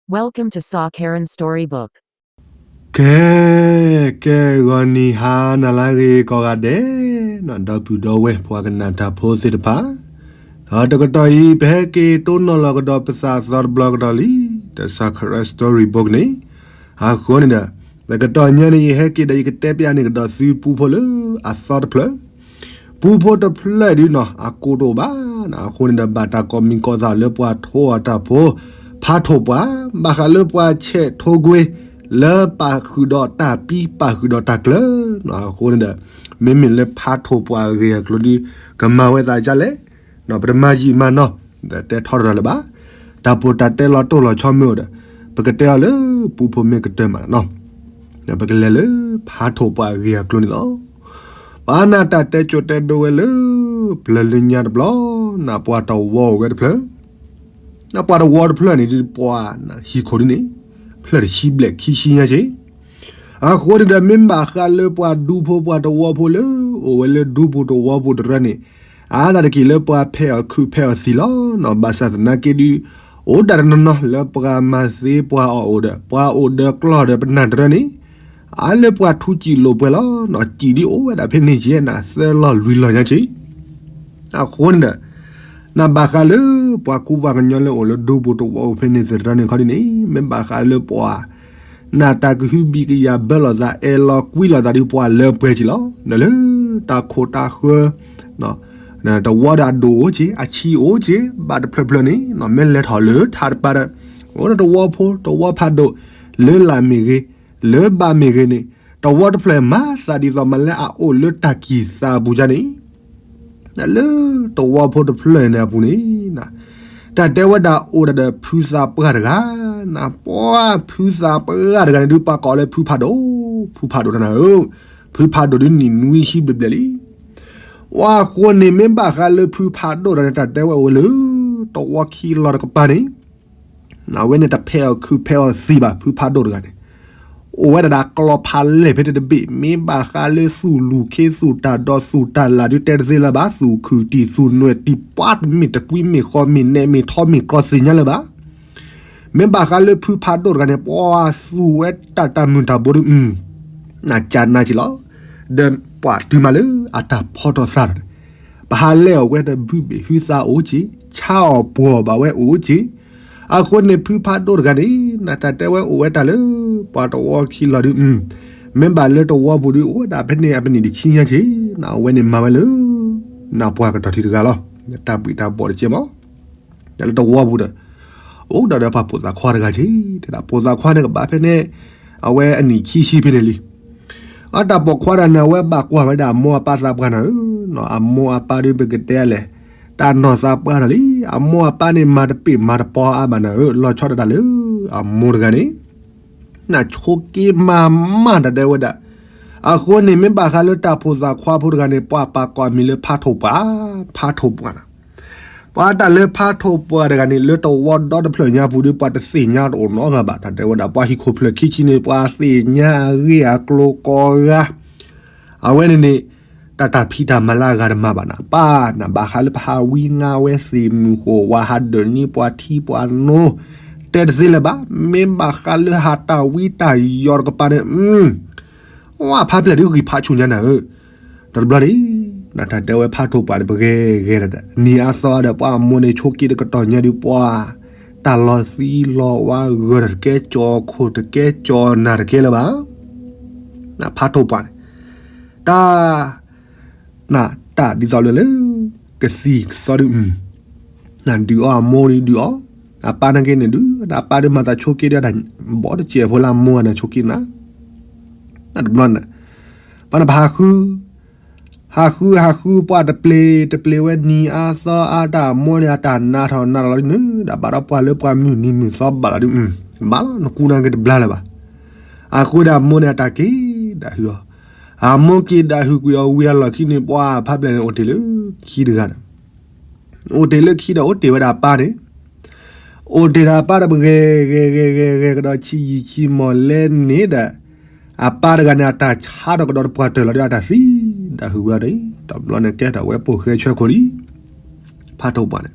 Welcome to Sa Karen Storybook. ကဲ, ကဲ ဂီၤနံၤဟါနၤလၢအဂ့ၤကိးဂၤဒဲး, ဒီပုၢ်ဒီဝဲၢ်ပှၤကနၣ်တၢ်ဖိသ့ၣ်တဖၣ်, ဒီးတကတီၢ်အံၤ ပဟဲက့ၤတိၢ်နီၣ်လီၤကဒီးပသးအသီတဘျီကဒီးလံ, ဒီး Sa Karen Storybook န့ၣ်, အဃိန့ၣ်ဒီး တကတီၢ်ညါန့ၣ် ယဟဲက့ၤဒီးယကတဲပျးန့ၢ်ကဒီးသုပူဖိလၢအသီတဖျၢၣ် ပူဖိတဖျၢၣ်ဒုနီၤ အကိးတအိၣ်ဘၣ်, အဃိန့ၣ်ဒီး ဘၣ်တၢ်ကိးမံၤကိးသးလၢပှၤထိအတၢ်ဖိ ဖးထိၣ်ပှၢ်, ဘၣ်ဃးလၢပှၤဆဲးထိကွ့ လၢပာ်ဃုာ်ဒီးတၢ်ပံ ပာ်ဃုာ်ဒီးတၢ်ကျၢၤနီၤ, အဃိန့ၣ်ဒီး မ့မ့ၢ်လၢဖးထိၣ်ပှၢ်အဂ့ၢ်အကျိၤဒု ကမၤဝဲသးဒ်လဲၣ်, ပတမၤယံာ်မၤနီၢ်, ဒီးတဲထီတရၢလၢၤဘၣ်, တၢ်ပိာ်တၢ်တဲလီၤတိၢ်လီၤဆီမ့ၢ်အိၣ်ဒီး ပကတဲအီၤလၢပူဖိမ့ၢ်ကတၢၢ်မးနီၤ, ဒီးပကလဲၤလၢဖးထိၣ်ပှၢ်အဂ့ၢ်အကျိၤန့ၣ်လီၤ. ပှၤနၢ်တၢ်တဲကိးတဲဒိဝဲလၢ ပျၢၤလၢညါတဘျီ, နၢ်ပှၤတဝီအိၣ်ဝဲတဖျၢၣ်, နၢ်ပှၤတဝီတဖျၢၣ်န့ၣ်ဒုး ပှၤနၢ်ဟံၣ်ခိၣ်ဒုန့ၣ် ဖျၢၣ်တဆံဘျဲၣ်ခံဆံညါက့ၤ, အဃိန့ၣ်ဒီး မ့ၢ်ဘၣ်ဃးလၢပှၤဒူဖိပှၤတဝီဖိလၢ အိၣ်ဝဲလၢဒူပူၤတဝီပူၤတရၢန့ၣ်, အါနၢ်တက့ၢ်လၢပှၤဖဲးအီၤခုးဖဲးအီၤသံလီၤနီၤ, ဘၣ်ဆၣ်သနာ်က့ဒုး အိၣ်ဒၣ်တနီၤနီၤလၢပှၤမၤသ့ပှၤအီၣ်အိၣ်ဒီး ပှၤအိၣ်ဒီးကျီၢ်ဒီးပနၢ်တရၢန့ၣ်, အါလၢပှၤထူးစံာ်လိာ်ပှဲၤလီၤနီၤ, စံာ်ဒုးအိၣ်ဝဲဒၣ်ဖဲန့ၣ်ကဲနၤ သၢလီၢ်လွံၢ်လီၢ်ညါက့ၤ, အဃိန့ၣ်ဒီး နဘၣ်ဃးလၢပှၤကူပှၤကညီလၢအိၣ်လၢဒူပူၤတဝီပူၤဖဲန့ၣ်သ့ၣ်တဖၣ်န့ၣ်ခီဒ်န့ၣ် မ့ၢ်ဘၣ်ဃးလၢပှၤ နၢ်တၢ်ကဟုဘံၣ်ကယာ်ဘၢလီၤသး အဲၣ်လီၤကွံလီၤသးဒုး ပှၤလၢပှဲၤက့ၤလီၤ. ဒီးလၢတၢ်ခိၣ်တၢ်ဃၢၤ တဝီဒီးအဒိၣ်အိၣ်က့ၤ အဆံးအိၣ်က့ၤ ဘၣ်တဖျၢၣ်ဖျၢၣ်န့ၣ် မ့ၢ်လဲၤထီၣ်လၢထးတပၤဒီး အိၣ်ဒီးတဝီဖိ တဝီဖးဒိၣ် လၢလာ်မ့ၢ်ဂ့ၤ လၢဘးမ့ၢ်ဂ့ၤန့ၣ် တဝီတဖျၢၣ်မၤသးဒ်သိးမးလၢအအိၣ်လၢတၢ်ကံၢ်သးပူၤကန့ၣ် လၢတဝီဖိတဖျၢၣ်န့ၣ်အပူၤန့ၣ် တၢ်တဲဝဲဒၣ်အိၣ်ဒၣ်ဒီးဖုသးပှၢ်တဂၤ, နပှၤဖုသးပှၢ်တဂၤန့ၣ်ဒုး ပှၤကိးလၢဖုဖးဒိၣ်, ဖုဖးဒိၣ်တနၤဧၢ, ဖုဖးဒိၣ်ဒုးနံၣ်နွံဆံဘျဲၣ်ဘျဲၣ်လံ. ပှၤအဃိန့ၣ်မ့ၢ်ဘၣ်ဃးလၢဖုဖးဒိၣ်တဂၤန့ၣ် တၢ်တဲဝဲအိၣ်ဝဲလၢ တဝီခံလီၤတကပၤန့ၣ် အဝဲန့ၣ်တဖဲးအီၤခုးဖဲးအီၤသံဘၣ် ဖုဖးဒိၣ်တဂၤန့ၣ်, အိၣ်ဝဲဒၣ်ဒီးကျီၢ်ဖးလဲၢ်ဖဲတဘ့ၣ် မ့ၢ်ဘၣ်ဃးလၢသူၣ်လူၢ်ခ့သူၣ်တၢ်ဒီးသူၣ်တၢ်လၢ်ဒုးတဲတသ့လၢၤဘၣ် သူၣ်ခုၣ်တံၢ်သူၣ်နွဲၣ်တံၢ်ပှၤတမ့ၢ်တကွံမ့ၢ်ဃီမ့ၢ်နဲမ့ၢ်ထီမ့ၢ်ကျီသ့ၣ်ညါလၢၤဘၣ် မ့ၢ်ဘၣ်ဃးလၢဖုဖးဒိၣ်တဂၤန့ၣ် ပှၤသူၣ်ဝဲတၢ်တၢ်မုၢ်တၢ်ဘိဒုး နကနၢ်က့ၤလီၤ. ဒီးပှၤတုၤမးလၢအတၢ်ဖီထီၣ်သးဒီး ပဟးလဲၢ်အီၤဝဲတဘုဘ့ၣ်ဟုသးအိၣ်က့ၤ ဆါအီၤပှီၢ်ဘၣ်ဝဲအိၣ်က့ၤ, အဃိန့ၣ်ဖုဖးဒိၣ်တဂၤန့ၣ် နတၢ်တဲဝဲအိၣ်ဝဲတၢ်လၢ ပှၤတဝီခံလီၤဒုး မ့ၢ်ဘၣ်လၢတဝီပူၤဒုးအိၣ်ဝဲဒၣ်ဖဲန့ၣ်အပနံၣ်တဆံညါက့ၤ နအဝဲန့ၣ်မၤဝဲလၢ နပှၤကတီၢ်ထံတဂၤလီၤ. တၢ်ဘှံးတၢ်ဘှီးတကဲမး လၢတဝီပူၤဒီး အိၣ်ဒီးဒီးပှၤပိာ်သးခွါတဂၤက့ၤ တဲဒၣ်ပိာ်သးခွါန့ၣ်ကဘၣ်ဖဲန့ၣ် အဝဲအနံၣ်ခံဆံဖဲန့ၣ်လံ. အတၢ်ပိာ်ခွါတဂၤန့ၣ် အဝဲဘၣ်ကွၢ်ဝဲဒၣ်အမိၢ်အပၢ်သးပှၢ်နၤဧၢ, အမိၢ်အပၢ်ဒုးပကတဲလဲၣ်, တၢ်နီၢ်သးပှၢ်တၢ်လံ, အမိၢ်အပၢ်န့ၣ်မၤတပ့ၢ်မၤတပီအါဘၣ်နၤဧၢ, လီၤဆီဒၣ်တၢ်လၢ အမိၢ်တဂၤန့ၣ် နဆိးက့မၤမးတၢ်တဲဝဲဒၣ်, အဃိန့ၣ်မ့ၢ်ဘၣ်ဃးလၢတၢ်ပိာ်သးခွါဖိတဂၤန့ၣ် ပှၤပာ်ကိးအမံၤလၢဖးထိၣ်ပှၢ်, ဖးထိၣ်ပှၢ်နၤ ပှၤတၢ်လၢဖးထိၣ်ပှၢ်တဂၤန့ၣ် လၢတဝီဒီတဖျၢၣ်ညါပူၤဒီး ပှၤတသ့ၣ်ညါတအိၣ်နီတဂၤဘၣ်, တၢ်တဲဝဲဒၣ် ပှၤဟံၣ်ခိၣ်ဖျၢၣ်ခံဆံန့ၣ် ပှၤသ့ၣ်ညါအဂ့ၢ်အကျိၤကိးဂၤ, အဝဲန့ၣ်န့ၣ် တၢ်တၢ်ဖံးတၢ်မၤလၢအဂၤတမၤဘၣ်နၤ, ပၢ်နၤ ဘၣ်ဃးလၢပဟးဝံငါဝဲသ့ၣ်မုၢ်ဃိၣ် ဝၤဟးဒၢးန့ၢ်ပှၤထံပှၤနိ တဲတသ့လၢၤဘၣ်, မ့ၢ်ဘၣ်ဃးလၢဟးတၢ်ဝံတၢ်ယီၤတကပၤန့ၣ် ဝဲဖးဖျဲၣ်ဒုးဂံၢ်ဖးဆူၣ်ညါနၤဧၢ, တဘျီန့ၣ် နတၢ်တဲဝဲဖးထိၣ်ပှၢ်န့ၣ် ပဂဲၤဂဲၤဒီး နံၤအါသီဒီး ပှၤအမိၢ်န့ၣ်ဆိးက့တကတီၢ်ညါဒုး ပှၤတၢ်လီၤသံလီၤဝါဂၢၤဒီးတကဲကၠီၤခိၣ်တကဲကၠီၤနၤတကဲလၢၤဘၣ်, နဖးထိၣ်ပှၢ်န့ၣ် တၢ် နတၢ်ဒ်သိးလၢလၢ ကသံၣ်ကသီဒုး နဒုးအီၣ်အမိၢ်ဒုးဒုးအီၣ်, အပၢ်န့ၣ်က့န့ၣ်ဒုး အပၢ်ဒုးမၤသးဆိးက့ဒုး တၢ်ဘီတစဲးဖိလၢအမိၢ်နၤဆိးက့နၤ, တဘျီန့ၣ် ပှၤန့ၣ်ပဟးဃု ဟးဃုဟးဃုပှၤတပျ့ၤတပျ့ၤဝဲနံၤအါသီအါ တၢ်အမိၢ်န့ၣ်အတၢ်နးထီၣ်နးထီၣ်လီၤဒုးန့ၣ် ဒီးဘၣ်ဒီးပှၤလၢပှၤမုၢ်နံၤမုၢ်သီဘၣ်လီၤဒုး ဘၣ်လီၤ နကူနၤက့ၤတဘျါလၢၤဘၣ်, အဃိဒီးအမိၢ်န့ၣ်အတၢ်က့ၤဒၣ်ဟုၣ်အီၤ, အမိၢ်က့ၤဒၣ်ဟုၣ်ကွံာ်အီၤဝံၤအလီၢ်ခံန့ၣ် ပှၤဖးဖျဲၣ်န့ၣ်အိၣ်တ့ၢ်လၢခံတဂၤဒီး အိၣ်တ့ၢ်လၢခံဒီးအိၣ်တ့ၢ်ဝဲဒၣ်အပၢ်န့ၣ်, အိၣ်တ့ၢ်ဒီးအပၢ်ဒီးပဂဲၤဂဲၤဂဲၤဂဲၤဂဲၤကဒီးဆံးယံာ်ဆံးမီၢ်လဲၣ်န့ၣ်ဒီး အပၢ်တဂၤန့ၣ်အတၢ်ဆါဒီးကဒီးတပှၢ်တၢၢ်လီၤဒီးအတၢ်သံဒၣ်ဟုၣ်ဝဲဒီး တဘျီန့ၣ်ကဲထီၣ်ဝဲပိာ်ဃဲဆၢခိၣ်လံ, ဖးထိၣ်ပှၢ်န့ၣ်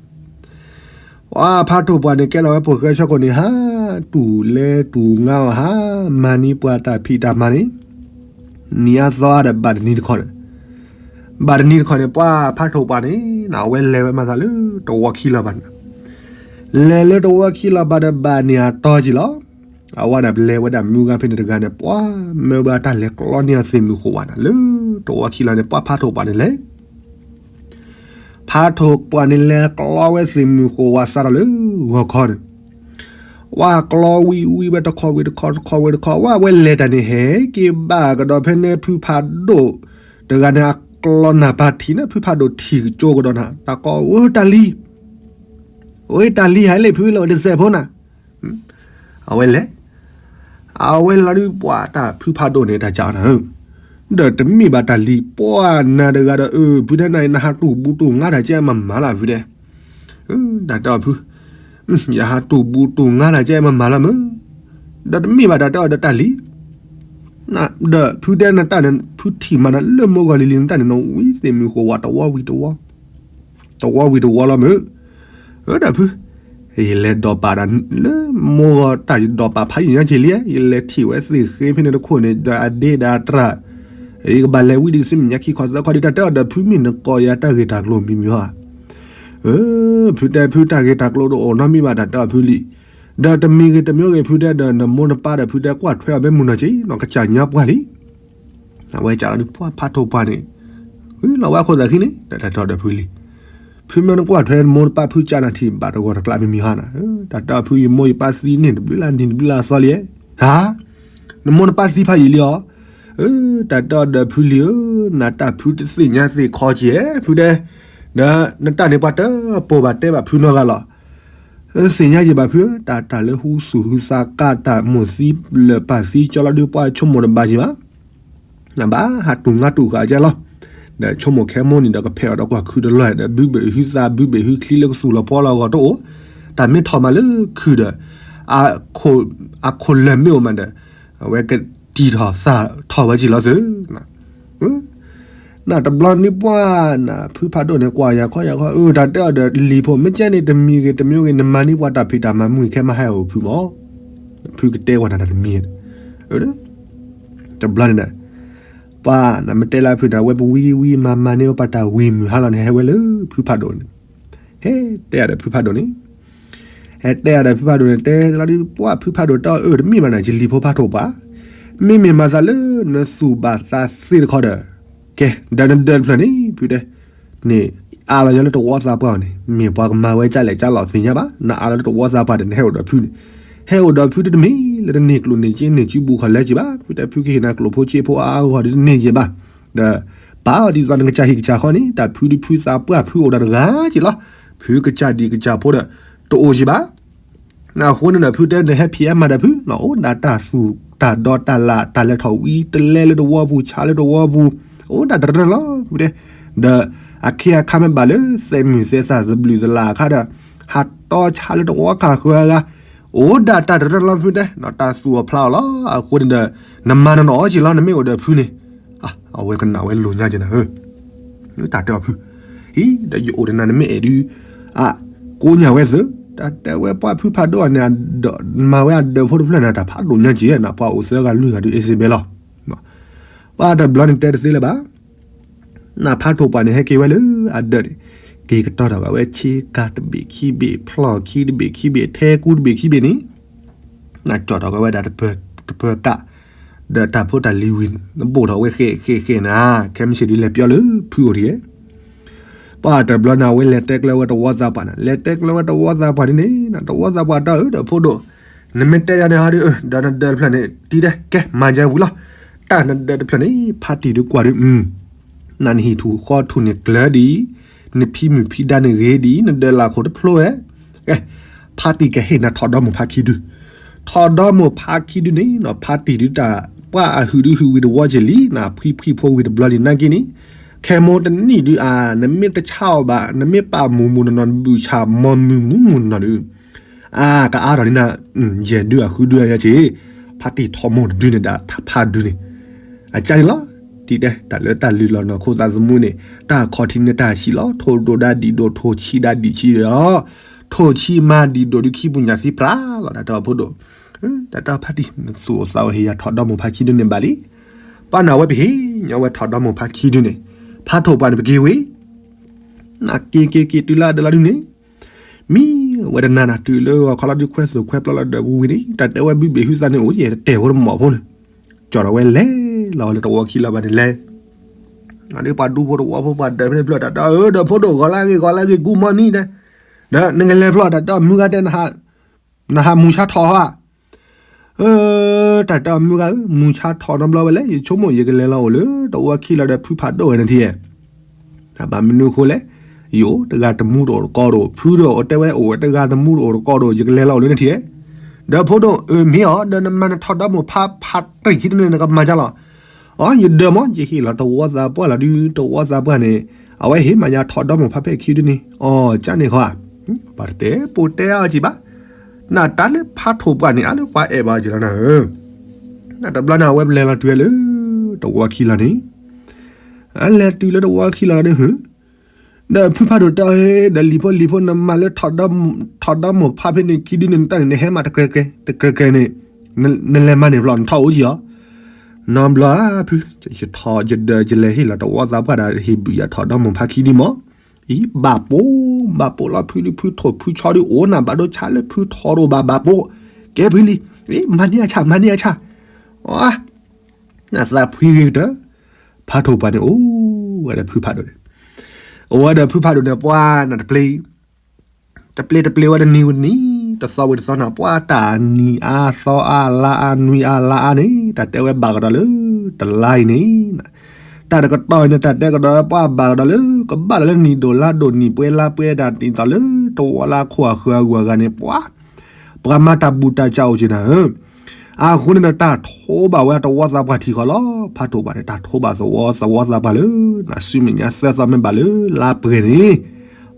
ပှၤဖးထိၣ်ပှၢ်န့ၣ် ကဲထီၣ်ဝဲပိာ်ဃဲဆၢခိၣ်န့ၣ် ဟါ တူၢ်လဲတူၢ်ငါအီၤဟါ, မၤန့ၢ်ပှၤတၢ်ဖံးတၢ်မၤန့ၣ်, နံၤအါသီအါဒီးဘၣ်တနံၤတခီန့ၣ်, ဘၣ်တနံၤတခီန့ၣ် ပှၤဖးထိၣ်ပှၢ်န့ၣ် အဝဲလဲၤဝဲမၤသးလၢတဝီခံလီၤဘၣ်န့ၣ်, လဲၤလၢတဝီခံလီၤဘၣ်ဒီးဘၣ်န့ၢ်အတီက့ၤလီၤ. အဝဲဒၣ်ပလဲၤဝဲဒၣ်မုၢ်ဂၤဖဲန့ၣ်တဂၤန့ၣ် ပှၤမၢဘၣ်တၢ်လဲၤကျီန့ၢ်အီၤသ့ၣ်မုၣ်ဃိးဝါန့ၣ် လၢတဝီခံလီၤန့ၣ် ပှၤဖးထိၣ်ပှၢ်န့ၣ်လဲၤ ဖးထိၣ်ပှၢ်န့ၣ်လဲၤကျီဝဲသ့ၣ်မုၣ်ဃိးဝါစးထီၣ်လၢဂီၤခီန့ၣ်, ဝဲကျီဝံၤဝံၤဝဲတခီဝံၤတခီ တခီဝံၤတခီ ဝဲဝဲလဲၤတၢ်န့ၣ်ဟဲက့ၤဘၣ်ကဒီးဖဲန့ၣ် ဖုဖးဒိၣ်တဂၤန့ၣ် အကျီနၢ်ပၢၢ်ထံၣ်န့ၣ် ဖုဖးဒိၣ်ထံၣ်ကၠိကဒီးနၤ တၢ်ကိး အိၣ်တၢ်လံၤ, အိၣ်တၢ်လံၤဟဲလံ ဖုလၢတစဲးဖိနၤ အဝဲလဲၤ, အဝဲလီၤဒုးပှၤတၢ်ဖုဖးဒိၣ်န့ၣ် တၢ်ကနၤဧၢ, ဒီးတမ့ၢ်ဘၣ်တၢ်လံၤပှၤနၤတဂၤဒီး အၢ ဖုတဲနၤအံၤ နဟးတူၢ်ဘူးတူၢ်ငါတၢ်ကဲမၤမၤလၢဖုတဲ, တၢ်တဲအီၤဖု, ယဟးတူၢ်ဘူးတူၢ်ငါတၢ်ကဲမၤမၤလၢမုၢ်, ဒီးတမ့ၢ်ဘၣ်တၢ်တဲအီၤဒီးတၢ်လံၤ, ဒီးဖုတဲနတၢ်န့ၣ် ဖုထံၣ်မၤနၤလၢမိၢ်ဂီၤလံၤလံၤ နတၢ်န့ၣ်နီၤ ဝံသ့ၣ်မုၣ်ဃိးဝါတဝီဝံၤတဝီ တဝီဝံၤတဝီလီၤမုၢ်, အၢ ဒီးဖု, ယလဲၤဒိးပာ်ဒၣ်လၢမိၢ်ဂီၤတၢ် ယဒိးပာ်ဖးယံာ်ညါက့ၤလံ, ယလဲၤထံၣ်ဝဲသ့ၣ်ဃ့ဖဲန့ၣ်တခိၣ်န့ၣ် ဒီးအဒ့ဒီးအတြၢ်, ယကဘၣ်လဲၤဝံၤဒံးဆူမဲာ်ညါခံခီသၢခီဒံး တၢ်တဲအီၤဒီးဖုမ့ၢ်နကိးယၤတၢ်ဂ့ၢ်တၢ်ကျိၤမံၤမံၤဧါ, အၢ ဖုတဲဖုတၢ်ဂ့ၢ်တၢ်ကျိၤတအိၣ်နီတမံၤဘၣ် တၢ်တဲအီၤဖုလံ, ဒီးတမံၤဂ့ၤတမံၤဂ့ၤ ဖုတဲဒီးနမိၢ်နပၢ်ဒီးဖုတဲကွၢ်ထွဲအီၤဖဲမုၢ်နီၢ်က့ၤ နီၢ်ကစၢ်ညါပှၢ်လံ အဝဲစးလီၤဒုးပှၤဖးထိၣ်ပှၢ်န့ၣ်, ဂ့ၤလီၤဝဲအခိၣ်သးခံန့ၣ် တၢ်တဲအီၤဒီးဖုလံ, ဖုမ့ၢ်နကွၢ်ထွဲနမိၢ်နပၢ်ဖုကၢ်နၤထံၣ်ဘၣ်တဂီၤတကျးမံၤမံၤဟါနၤ, တၢ်တဲအီၤဖုယမိၢ်ယပၢ်သံန့ၣ် တဘျုးလၢနံၤတဘျုးလၢအသီလံ, ဟါ, နမိၢ်နပၢ်သံဖးယံာ်လံအီၤ, တၢ်တဲအီၤဒီးဖုလံဧၢ, နတၢ်ဖုတသ့ၣ်ညါသ့ၣ်ခီက့ၤ ဖုတဲ, ဒီးနတၢ်န့ၣ်ပှၤတပိာ်ဘၣ်တဲဘၣ်ဖုနီတဂၤလီၤ သ့ၣ်ညါယံာ်ဘၣ်ဖု, တၢ်တၢ်လၢဟူသူၣ်ဟူသးကါတၢ်မိၢ်သံလၢာ်ပၢ်သံကၠီလီၤဒုးပှၤဆိကမိၣ်တဘၣ်ယံာ်ဘၣ်, နဘၣ်ဟးတူၢ်ငါတူၢ်ဃာ်ကဲလီၤ, ဒီးဆိကမိၣ်ခဲမိၢ်နံၤဒီးကဖဲးအီၤဒီးကွၢ်ခုတလီၢ်ဒီး ဘုဘ့ၣ်ဟုသးဘုဘ့ၣ်ဟုချံလၢကသူၣ်လီၤဖှီလီၤအဂီၢ်တအိၣ်, တၢ်မ့ၢ်ထီၣ်မးလၢခုၣ်ဒီး, အခိၣ်လၢာ်မ့ၢ်အိၣ်မးဒီး, အဝဲကတံၢ်ထီၣ်သၣ်ထီၣ်ဝဲက့ၤလီၤသု နတဘျီန့ၣ်ပှၤနဖုဖးဒိၣ်န့ၣ် ကွၢ်ယၤခီယၤခီ အၢ တၢ်တဲအီၤဒီးလံၤဖိ မ့ၢ်ကဲန့ၣ် တမံၤဂ့ၤတမံၤဂ့ၤ နမၤန့ၢ်ပှၤတၢ်ဖံးတၢ်မၤမုၢ်ခဲမး ဟဲအိၣ်ဖုမး, ဖုကတဲဝဲနၤတၢ်တမံၤ, တဘျီန့ၣ်ဒီး ပှၤနမ့ၢ်တဲလၢဖုန့ၣ် အဝဲပဝံဝံမၤမၤန့ၢ်ဝဲပှၤတၢ်ဝံၤမုၢ်ဟါလီၤန့ၣ် ဟဲဝဲလၢဖုဖးဒိၣ်န့ၣ်, ဟဲတဲအီၤဒီးဖုဖးဒိၣ်န့ၣ် ဟဲတဲအီၤဒီးဖုဖးဒိၣ်န့ၣ် တဲလီၤဒုးပှၤဖုဖးဒိၣ်တဲအီၤ အၢ တမ့ၢ်ဘၣ်န့ၣ် ယလံၤဖိဖးဒိၣ်ပှၤ, မ့မ့ၢ်မၤသးလၢနသူၣ်ဘၣ်သးသ့တခီဒီး, ကဲ ဒီးနဒၢးတဖျၢၣ်န့ၣ် ဖုတဲ, နအါလီၤယၤလၢတဝီသးပှၢ်န့ၣ် မ့ၢ်ပှၤကမၤဝဲကၢ်လဲၣ်ကၢ်လီၤသ့ၣ်ညါဘၣ်, နအါလီၤလၢတဝီသးပှၢ်ဒီး နဟဲအိၣ်ဒီးဖုန့ၣ်, ဟဲအိၣ်ဒီးဖုတမ့ၢ်လၢတန့ၢ်ကျိၣ်န့ၢ်စ့န့ၢ်စုပူၤခီၣ်လဲက့ၤဘၣ်, ဖုတဲဖုကဟ့ၣ်နၤကျိၣ်ဖိစ့ဖိအါအါဂီၢ်ဂီၢ်ဒီးတန့ၢ်ယဲၢ်ဘၣ်, ဒီး ပာ်အီၤဒ်သိးနကစၢ်ဟံၣ်ကစၢ်ဃီန့ၣ် တၢ်ဖုဒုးဖုသးပှၢ်ဖုအိၣ်ဒီးတဂၤက့ၤလီၤ, ဖုကစၢ်ဒံးကစၢ်ဖိဒီး တအိၣ်က့ၤဘၣ် အဃိန့ၣ်ဒီး ဖုတဲနဟဲဖံးဟဲမၤဒီးဖု နအိၣ်ဒၣ်တၢ်သူၣ်တၢ်ဒီတၢ်လၢ် တၢ်လဲၤထီၣ်ဝံတလဲလၢတဝီပူၤ ဆါလၢတဝီပူၤ အိၣ်ဒၣ်တရၢလီၤ ဖုတဲ, ဒီးအခ့အခါမ့ၢ်ဘၣ်လၢသဲးမုၢ်သဲးသၣ်သဘျုးသလၣ်အခါဒီး ဟးတီဆါလၢတဝီခါဃၢအဂၤ အိၣ်ဒၣ်တၢ်တရၢလီၤ ဖုတဲ, တၢ်သူၣ်အီၣ်ဖျးအီၤလီၤ. အဃိန့ၣ်ဒီး နမၤနနီၢ်အီၤက့ၤလီၤ နမ့ၢ်အိၣ်ဒီးဖုန့ၣ် အဝဲကနၣ်ဝဲလိာ်ညါက့ၤနၤဧၢ တၢ်တဲအီၤဖု, အံၤ ဒီးယအိၣ်ဒီးနၤ နမ့ၢ်အဲၣ်ဒုး အကိးညါဝဲသု, တၢ်တဲဝဲပှၤဖုဖးဒိၣ်န့ၣ် မၤဝဲအဒၢးဖိတဖျၢၣ်န့ၣ် တၢ်ဖးဒိၣ်ညါက့ၤနၤ ပှၤအိၣ်သၢဂၤလွံၢ်ဂၤဒုး အ့စ့ဘဲလီၤ. ပှၤတဘျီန့ၣ်တဲတသ့လၢၤဘၣ် နဖးထိၣ်ပှၢ်န့ၣ် ဟဲက့ၤဝဲလၢအဒၢးန့ၣ် က့ၤကတီၤထီၣ်က့ၤဝဲဆ့ကၤတဘ့ၣ်ခံဘ့ၣ် ဖျီၣ်ခံတဘ့ၣ်ခံဘ့ၣ် ထဲကူတဘ့ၣ်ခံဘ့ၣ်န့ၣ် နကၠီၣ်ထီၣ်က့ၤဝဲဒၣ်တပၢၤကး ဒီးတၢ်ဖိတၢ်လံၤဝံၤန့ၣ် နဘိၣ်ထီၣ်ဝဲဃဲးဃဲးဃဲးနၤ ခဲမုၢ်ဆ့ၣ်ဒုးလဲၤပျီလၢဖုအိၣ်တဂ့ၤ ပှၤတဘျီန့ၣ် အဝဲလဲၤတဲကျၢၤဝဲတဝီသးပှၢ်န့ၣ် လဲၤတဲကျၢၤဝဲတဝီသးပှၢ်ဒ်န့ၣ် တဝီသးပှၢ်တၢ်အၢ ဒီးဖိဒိၣ် နမ့ၢ်တဲယၤန့ၣ်ဟီဒုး ဒီးနဒၢးတဖျၢၣ်န့ၣ် တံၤတဲ ကဲ မၤယၤဝံၤလီၤ. တၢ်နဒၢးတဖျၢၣ်န့ၣ် ဖါတံၢ်ဒုးကွၢ်ဒုး နဟံၣ်ထူၣ်ဃီထူၣ်န့ၣ်ကျၢၤဒံး, နဖံမုၢ်ဖံဒါန့ၣ်ဂ့ၤဒံး, နဒၢးလၢ်ခိၣ်တဖျိဝဲ, ကဲ, ဖါတံၢ်ကဟ့ၣ်နၤထီၣ်ဒီမိၢ်ဖးခံဒု, ထီၣ်ဒီမိၢ်ဖးခံဒုန့ၣ် ဖါတံၢ်ဒုးတၢ်ပှၢ်အဟုၣ်ဒုးဟုၣ်ဝံၤတဝီက့ၤလံ, နဖှံဖှံဖိဝံၤတဘျီလံနာ်က့န့ၣ်, ခဲမိၢ်တနံၣ်ဒုးအါ, နမ့ၢ်တဆါအီၤဘၣ်, နမ့ၢ်ပာ်မူးမူးနီၢ်နီၢ် နဘုၣ်ဆၣ်မီၤမုၢ်မူးမူးနီၢ်နီၢ်ဒုး အါ ကအါထီၣ်န့ၣ်နၤ, ယဲၢ်ဒုအဃုဒုအယဲၢ်က့ၤ, ဖါတံၢ်ထီၣ်မိၢ်တဒုန့ၣ်ဒီး ဖါဒုန့ၣ်, အကါန့ၣ်လီၤ. တံၤတဲ တၢ်လၢတၢ်လုၢ်လီၤနီၢ်ခိသးသမူန့ၣ် တၢ်ခီၣ်ထံးန့ၣ်တၢ်ဆံးလီၤ. ထိၣ်ဒိၣ်ဒါဒံၣ်ဒိၣ် ထိၣ်ဆံးဒါဒံၣ်ဆံးဒီး ထိၣ်ဆံမၤဒံးဒိၣ်ဒုးခံပူၤညၣ်သံပြးလီၤ တၢ်တၢ်ဖိဒိၣ်, တၢ်တၢ်ဖါတံၢ် နသူၣ်အိၣ်သးအိၣ်ဟ့ၣ်ယၤထီၣ်ဒီမုၢ်ဖါခံဒုန့ၣ်ဘၣ်လံ. ပှၤနာ်ဝဲပဟ့ၣ်ညါဝဲထီၣ်ဒီမုၢ်ဖါခံဒုန့ၣ်, ဖးထိၣ်ပှၢ်န့ၣ် ပက့ၤဝံၤ နက့ၤက့ၤက့ၤတုၤလၢအဒၢးလီၤဒုန့ၣ်, မံဝဲတနၤနၤတုၤလၢဂီၤခီလီၤဒုးခွဲသိၣ်ခွဲပျီလီၤဒီးဝံၤန့ၣ် တၢ်တဲဝဲဘုဘ့ၣ်ဟုသးန့ၣ်အိၣ် ယဲတတဲာ်ဖိတမီၢ်ဖိန့ၣ်, ကၠီၣ်ဒီးဝဲလဲၤလီၤလၢတဝီခံလီၤဘၣ်န့ၣ်လဲၤ ဒ်ပှၤဒူဖိတဝီဖိပှၤဒၢးဖဲန့ၣ်ဖျၢၣ်တၢ်ဒီး အၢ ဒီးဖိဒိၣ်ဂီၤလၢဂ့ၤဂီၤလၢဂ့ၤ good morning ဒီး, ဒီးနကလဲၤဖျီၣ်တၢ်ဒီးမုၢ်ဂၤတဲ နဟးမူၤဆါထီၣ်ဧါ, အၢ တၢ်တဲမုၢ်ဂၤဧၢ မူၤဆါထီၣ်နီတဘျီဝဲလဲၣ် ယဆိကမိၣ်ယကလဲၤလီၤအိၣ်လၢ တဝီခံလီၤဒီးဖုဖးဒိၣ်ဝဲနထံၣ်ဧါ တၢ်ဘၣ်မနုၤအဃိလဲၣ်, ယအိၣ်တဂၤတမူတအိၣ်တကိးတအိၣ် ဖုဒီးအိၣ်တဲဝဲအိၣ်ဝဲတဂၤတမူတအိၣ်တကိးတအိၣ် ယကလဲၤလီၤအိၣ်လၢနထံၣ်ဧါ, ဒီးဖိဒိၣ်အၢမ့ၢ်အီၤ ဒီးနမၤနထီၣ်ဒီမိၢ်ဖးဖးတံၢ်ခံတန့ၣ် နကမၤကၢ်လီၤ, အီ ယဒၢးမ့ၢ် ယဟ့ၣ်လီၤတဝီသးပှၢ်လီၤဒုး တဝီသးပှၢ်န့ၣ်, အဝဲဟ့ၣ်မၤညါထီၣ်ဒီမိၢ်ဖးဖဲခံဒုန့ၣ် အီ ကၢ်န့ၣ်ဃီဧါ, ပှၤတတဲပိတဲအီၤကံၢ်ဘၣ်, နတၢ်လၢဖးထိၣ်ပှၢ်န့ၣ် အါလၢပှၤအဲၣ်ဘၣ်က့ၤလီၤနၤဧၢ, နတဘျီန့ၣ် အဝဲပလဲၤလီၤတုၤဝဲလၢ တဝီခံလီၤန့ၣ် အလဲၤတုၤလၢတဝီခံလီၤလီၤဒီး ဒီးဖုဖးဒိၣ်တဲအီၤ ဒီးလံၤဖိလံၤဖိ နမၤလၢ ထီၣ်ဒီမိၢ်ဖးဖဲန့ၣ်ခံဒုန့ၣ် နတၢ်န့ၣ် နဟဲမၤတကြဲးကြဲး တကြဲးကြဲးန့ၣ် နလဲၤမၤန့ၣ်ဖျီၣ် နထီၣ်အိၣ်ကံၢ်အီၤ, နီဘျီဧါဖု, ယထီၣ်ယဒၢးယလဲၤဟ့ၣ်လီၤတဝီသးပှၢ်ဒီး ဟ့ၣ်ဘုးယၤထီၣ်ဒီမိၢ်ဖးခံဒုမး, အံၤဘၣ်ပိာ် ဘၣ်ပိာ်လီၤဖုဒုးဖုထိၣ်ဖုဆီဒုးအိၣ်နၤဘၣ်ဒိဆါလၢဖုထီၣ်တအိၣ်ဘၣ်ဘၣ်ပိာ်, ကဲဖုလံ, မၤန့ၢ်အဆၣ် မၤန့ၢ်အဆၣ်, အသးဖှံဂ့ၤကတၢၢ်, ဖးထိၣ်ပှၢ်န့ၣ် အိၣ်ဝဲဒီးဖုဖးဒိၣ်န့ၣ်, အိၣ်ဝဲဒီးဖုဖးဒိၣ်န့ၣ် ပှၤနတပျ့ၤ တပျ့ၤတပျ့ၤဝဲတနံၤဝံၤတနံၤ တသီဝံၤတသီန့ၣ် ပှၤတၢ်နံၤအါသီအါ လါအါနွံအါလါအါန့ၣ် တၢ်တဲဝဲဘၣ်ကဒီးလၢ တလါအံၤန့ၣ်, တၢ်တကတီၢ်အံၤန့ၣ် တၢ်တဲကဒီးပှၤဘၣ်ကဒီးလၢ ကဘၣ်လီၤလၢနံၣ်ဒိၣ်လါဒိၣ်နံၣ်ပှဲၤလါပှဲၤဒၣ် နံၣ်သီလၢတဝီလၢခိၣ်အဃၢၤအဂုၤအဂၤန့ၣ် ပှၤ ပှၤမၤတၢ်ဘူၣ်တၢ်စၢ်အိၣ်က့ၤနၤဧၢ, အဃိန့ၣ်ဒီးတၢ်ထိးဘၣ်ဝဲတဝီသးပှၢ်ထံဃီလီၤ, ဖးထိၣ်ပှၢ်န့ၣ် တၢ်ထိးဘၣ်သဝီသဝီသးပှၢ်လၢ နၤဆူမဲာ်ညါသၢသီမ့ၢ်ဘၣ်လၢလါပှဲၤန့ၣ်,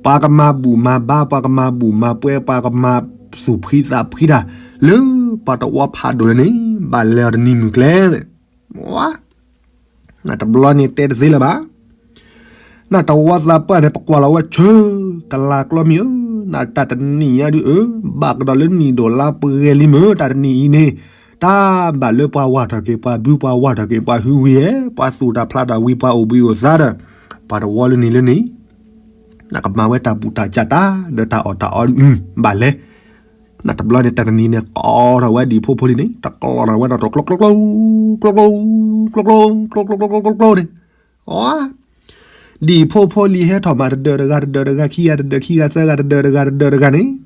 ပှၤကမၤဘူၣ်မၤဘါ ပှၤကမၤဘူၣ်မၤပှဲၤ ပှၤကမၤသူၣ်ဖှံသးဖှံတၢ် လၢပှၤတဝီဖးဒိၣ်လၢန့ၣ် ဘၣ်လဲၤအီၤတနံၤမုၢ်ကျဲန့ၣ်, နတဘျီန့ၣ်တဲတသ့လၢၤဘၣ် နတဝီသးပှၢ်န့ၣ် ပကွၢ်လီၤဝဲဆၢ ကလၤကျီမံၤဧၢ, နတၢ်တနံၤညါဒုးအၢ ဘၣ်ကဒီးလၢနံၣ်ဒိၣ်လါပှဲၤလံမ့ၢ် တၢ်တနံၤအံၤန့ၣ်, တၢ်ဘၣ်လၢပှၤဝၢ်ထီၣ်က့ၤ ပှၤဘုပှၤဝၢ်ထီၣ်က့ၤ ပှၤဟုဝံၤဧဲ ပှၤသူၣ်တၢ်ဖျါတၢ်ဝံၤ ပှၤအိၣ်ဘှံးအိၣ်သါဒီး ပှၤတဝီလၢန့ၣ်လၢန့ၣ်, နကမၤဝဲတၢ်ဘူၣ်တၢ်စၢ်တၢ် ဒီးတၢ်အီၣ်တၢ်အီ ဘၣ်လဲၤ နတဘျီန့ၣ် တၢ်တနံၤန့ၣ် ကိးထီၣ်ဝဲဒံၣ်ဖိဖိလံန့ၣ် တကျီထီၣ်ဝဲဒီးကျိကျိကျိ ကျိကျိ ကျိကျိ ကျိကျိ ကျိကျိ ကျိကျိန့ၣ်, အ ဒံၣ်ဖိဖိလံဟဲထီၣ်မး တဒၢးတဂၤ တဒၢးတဂၤ ခံဂၤတဒၢး ခံဂၤသၢဂၤ တဒၢးတဂၤ တဒၢးတဂၤန့ၣ်,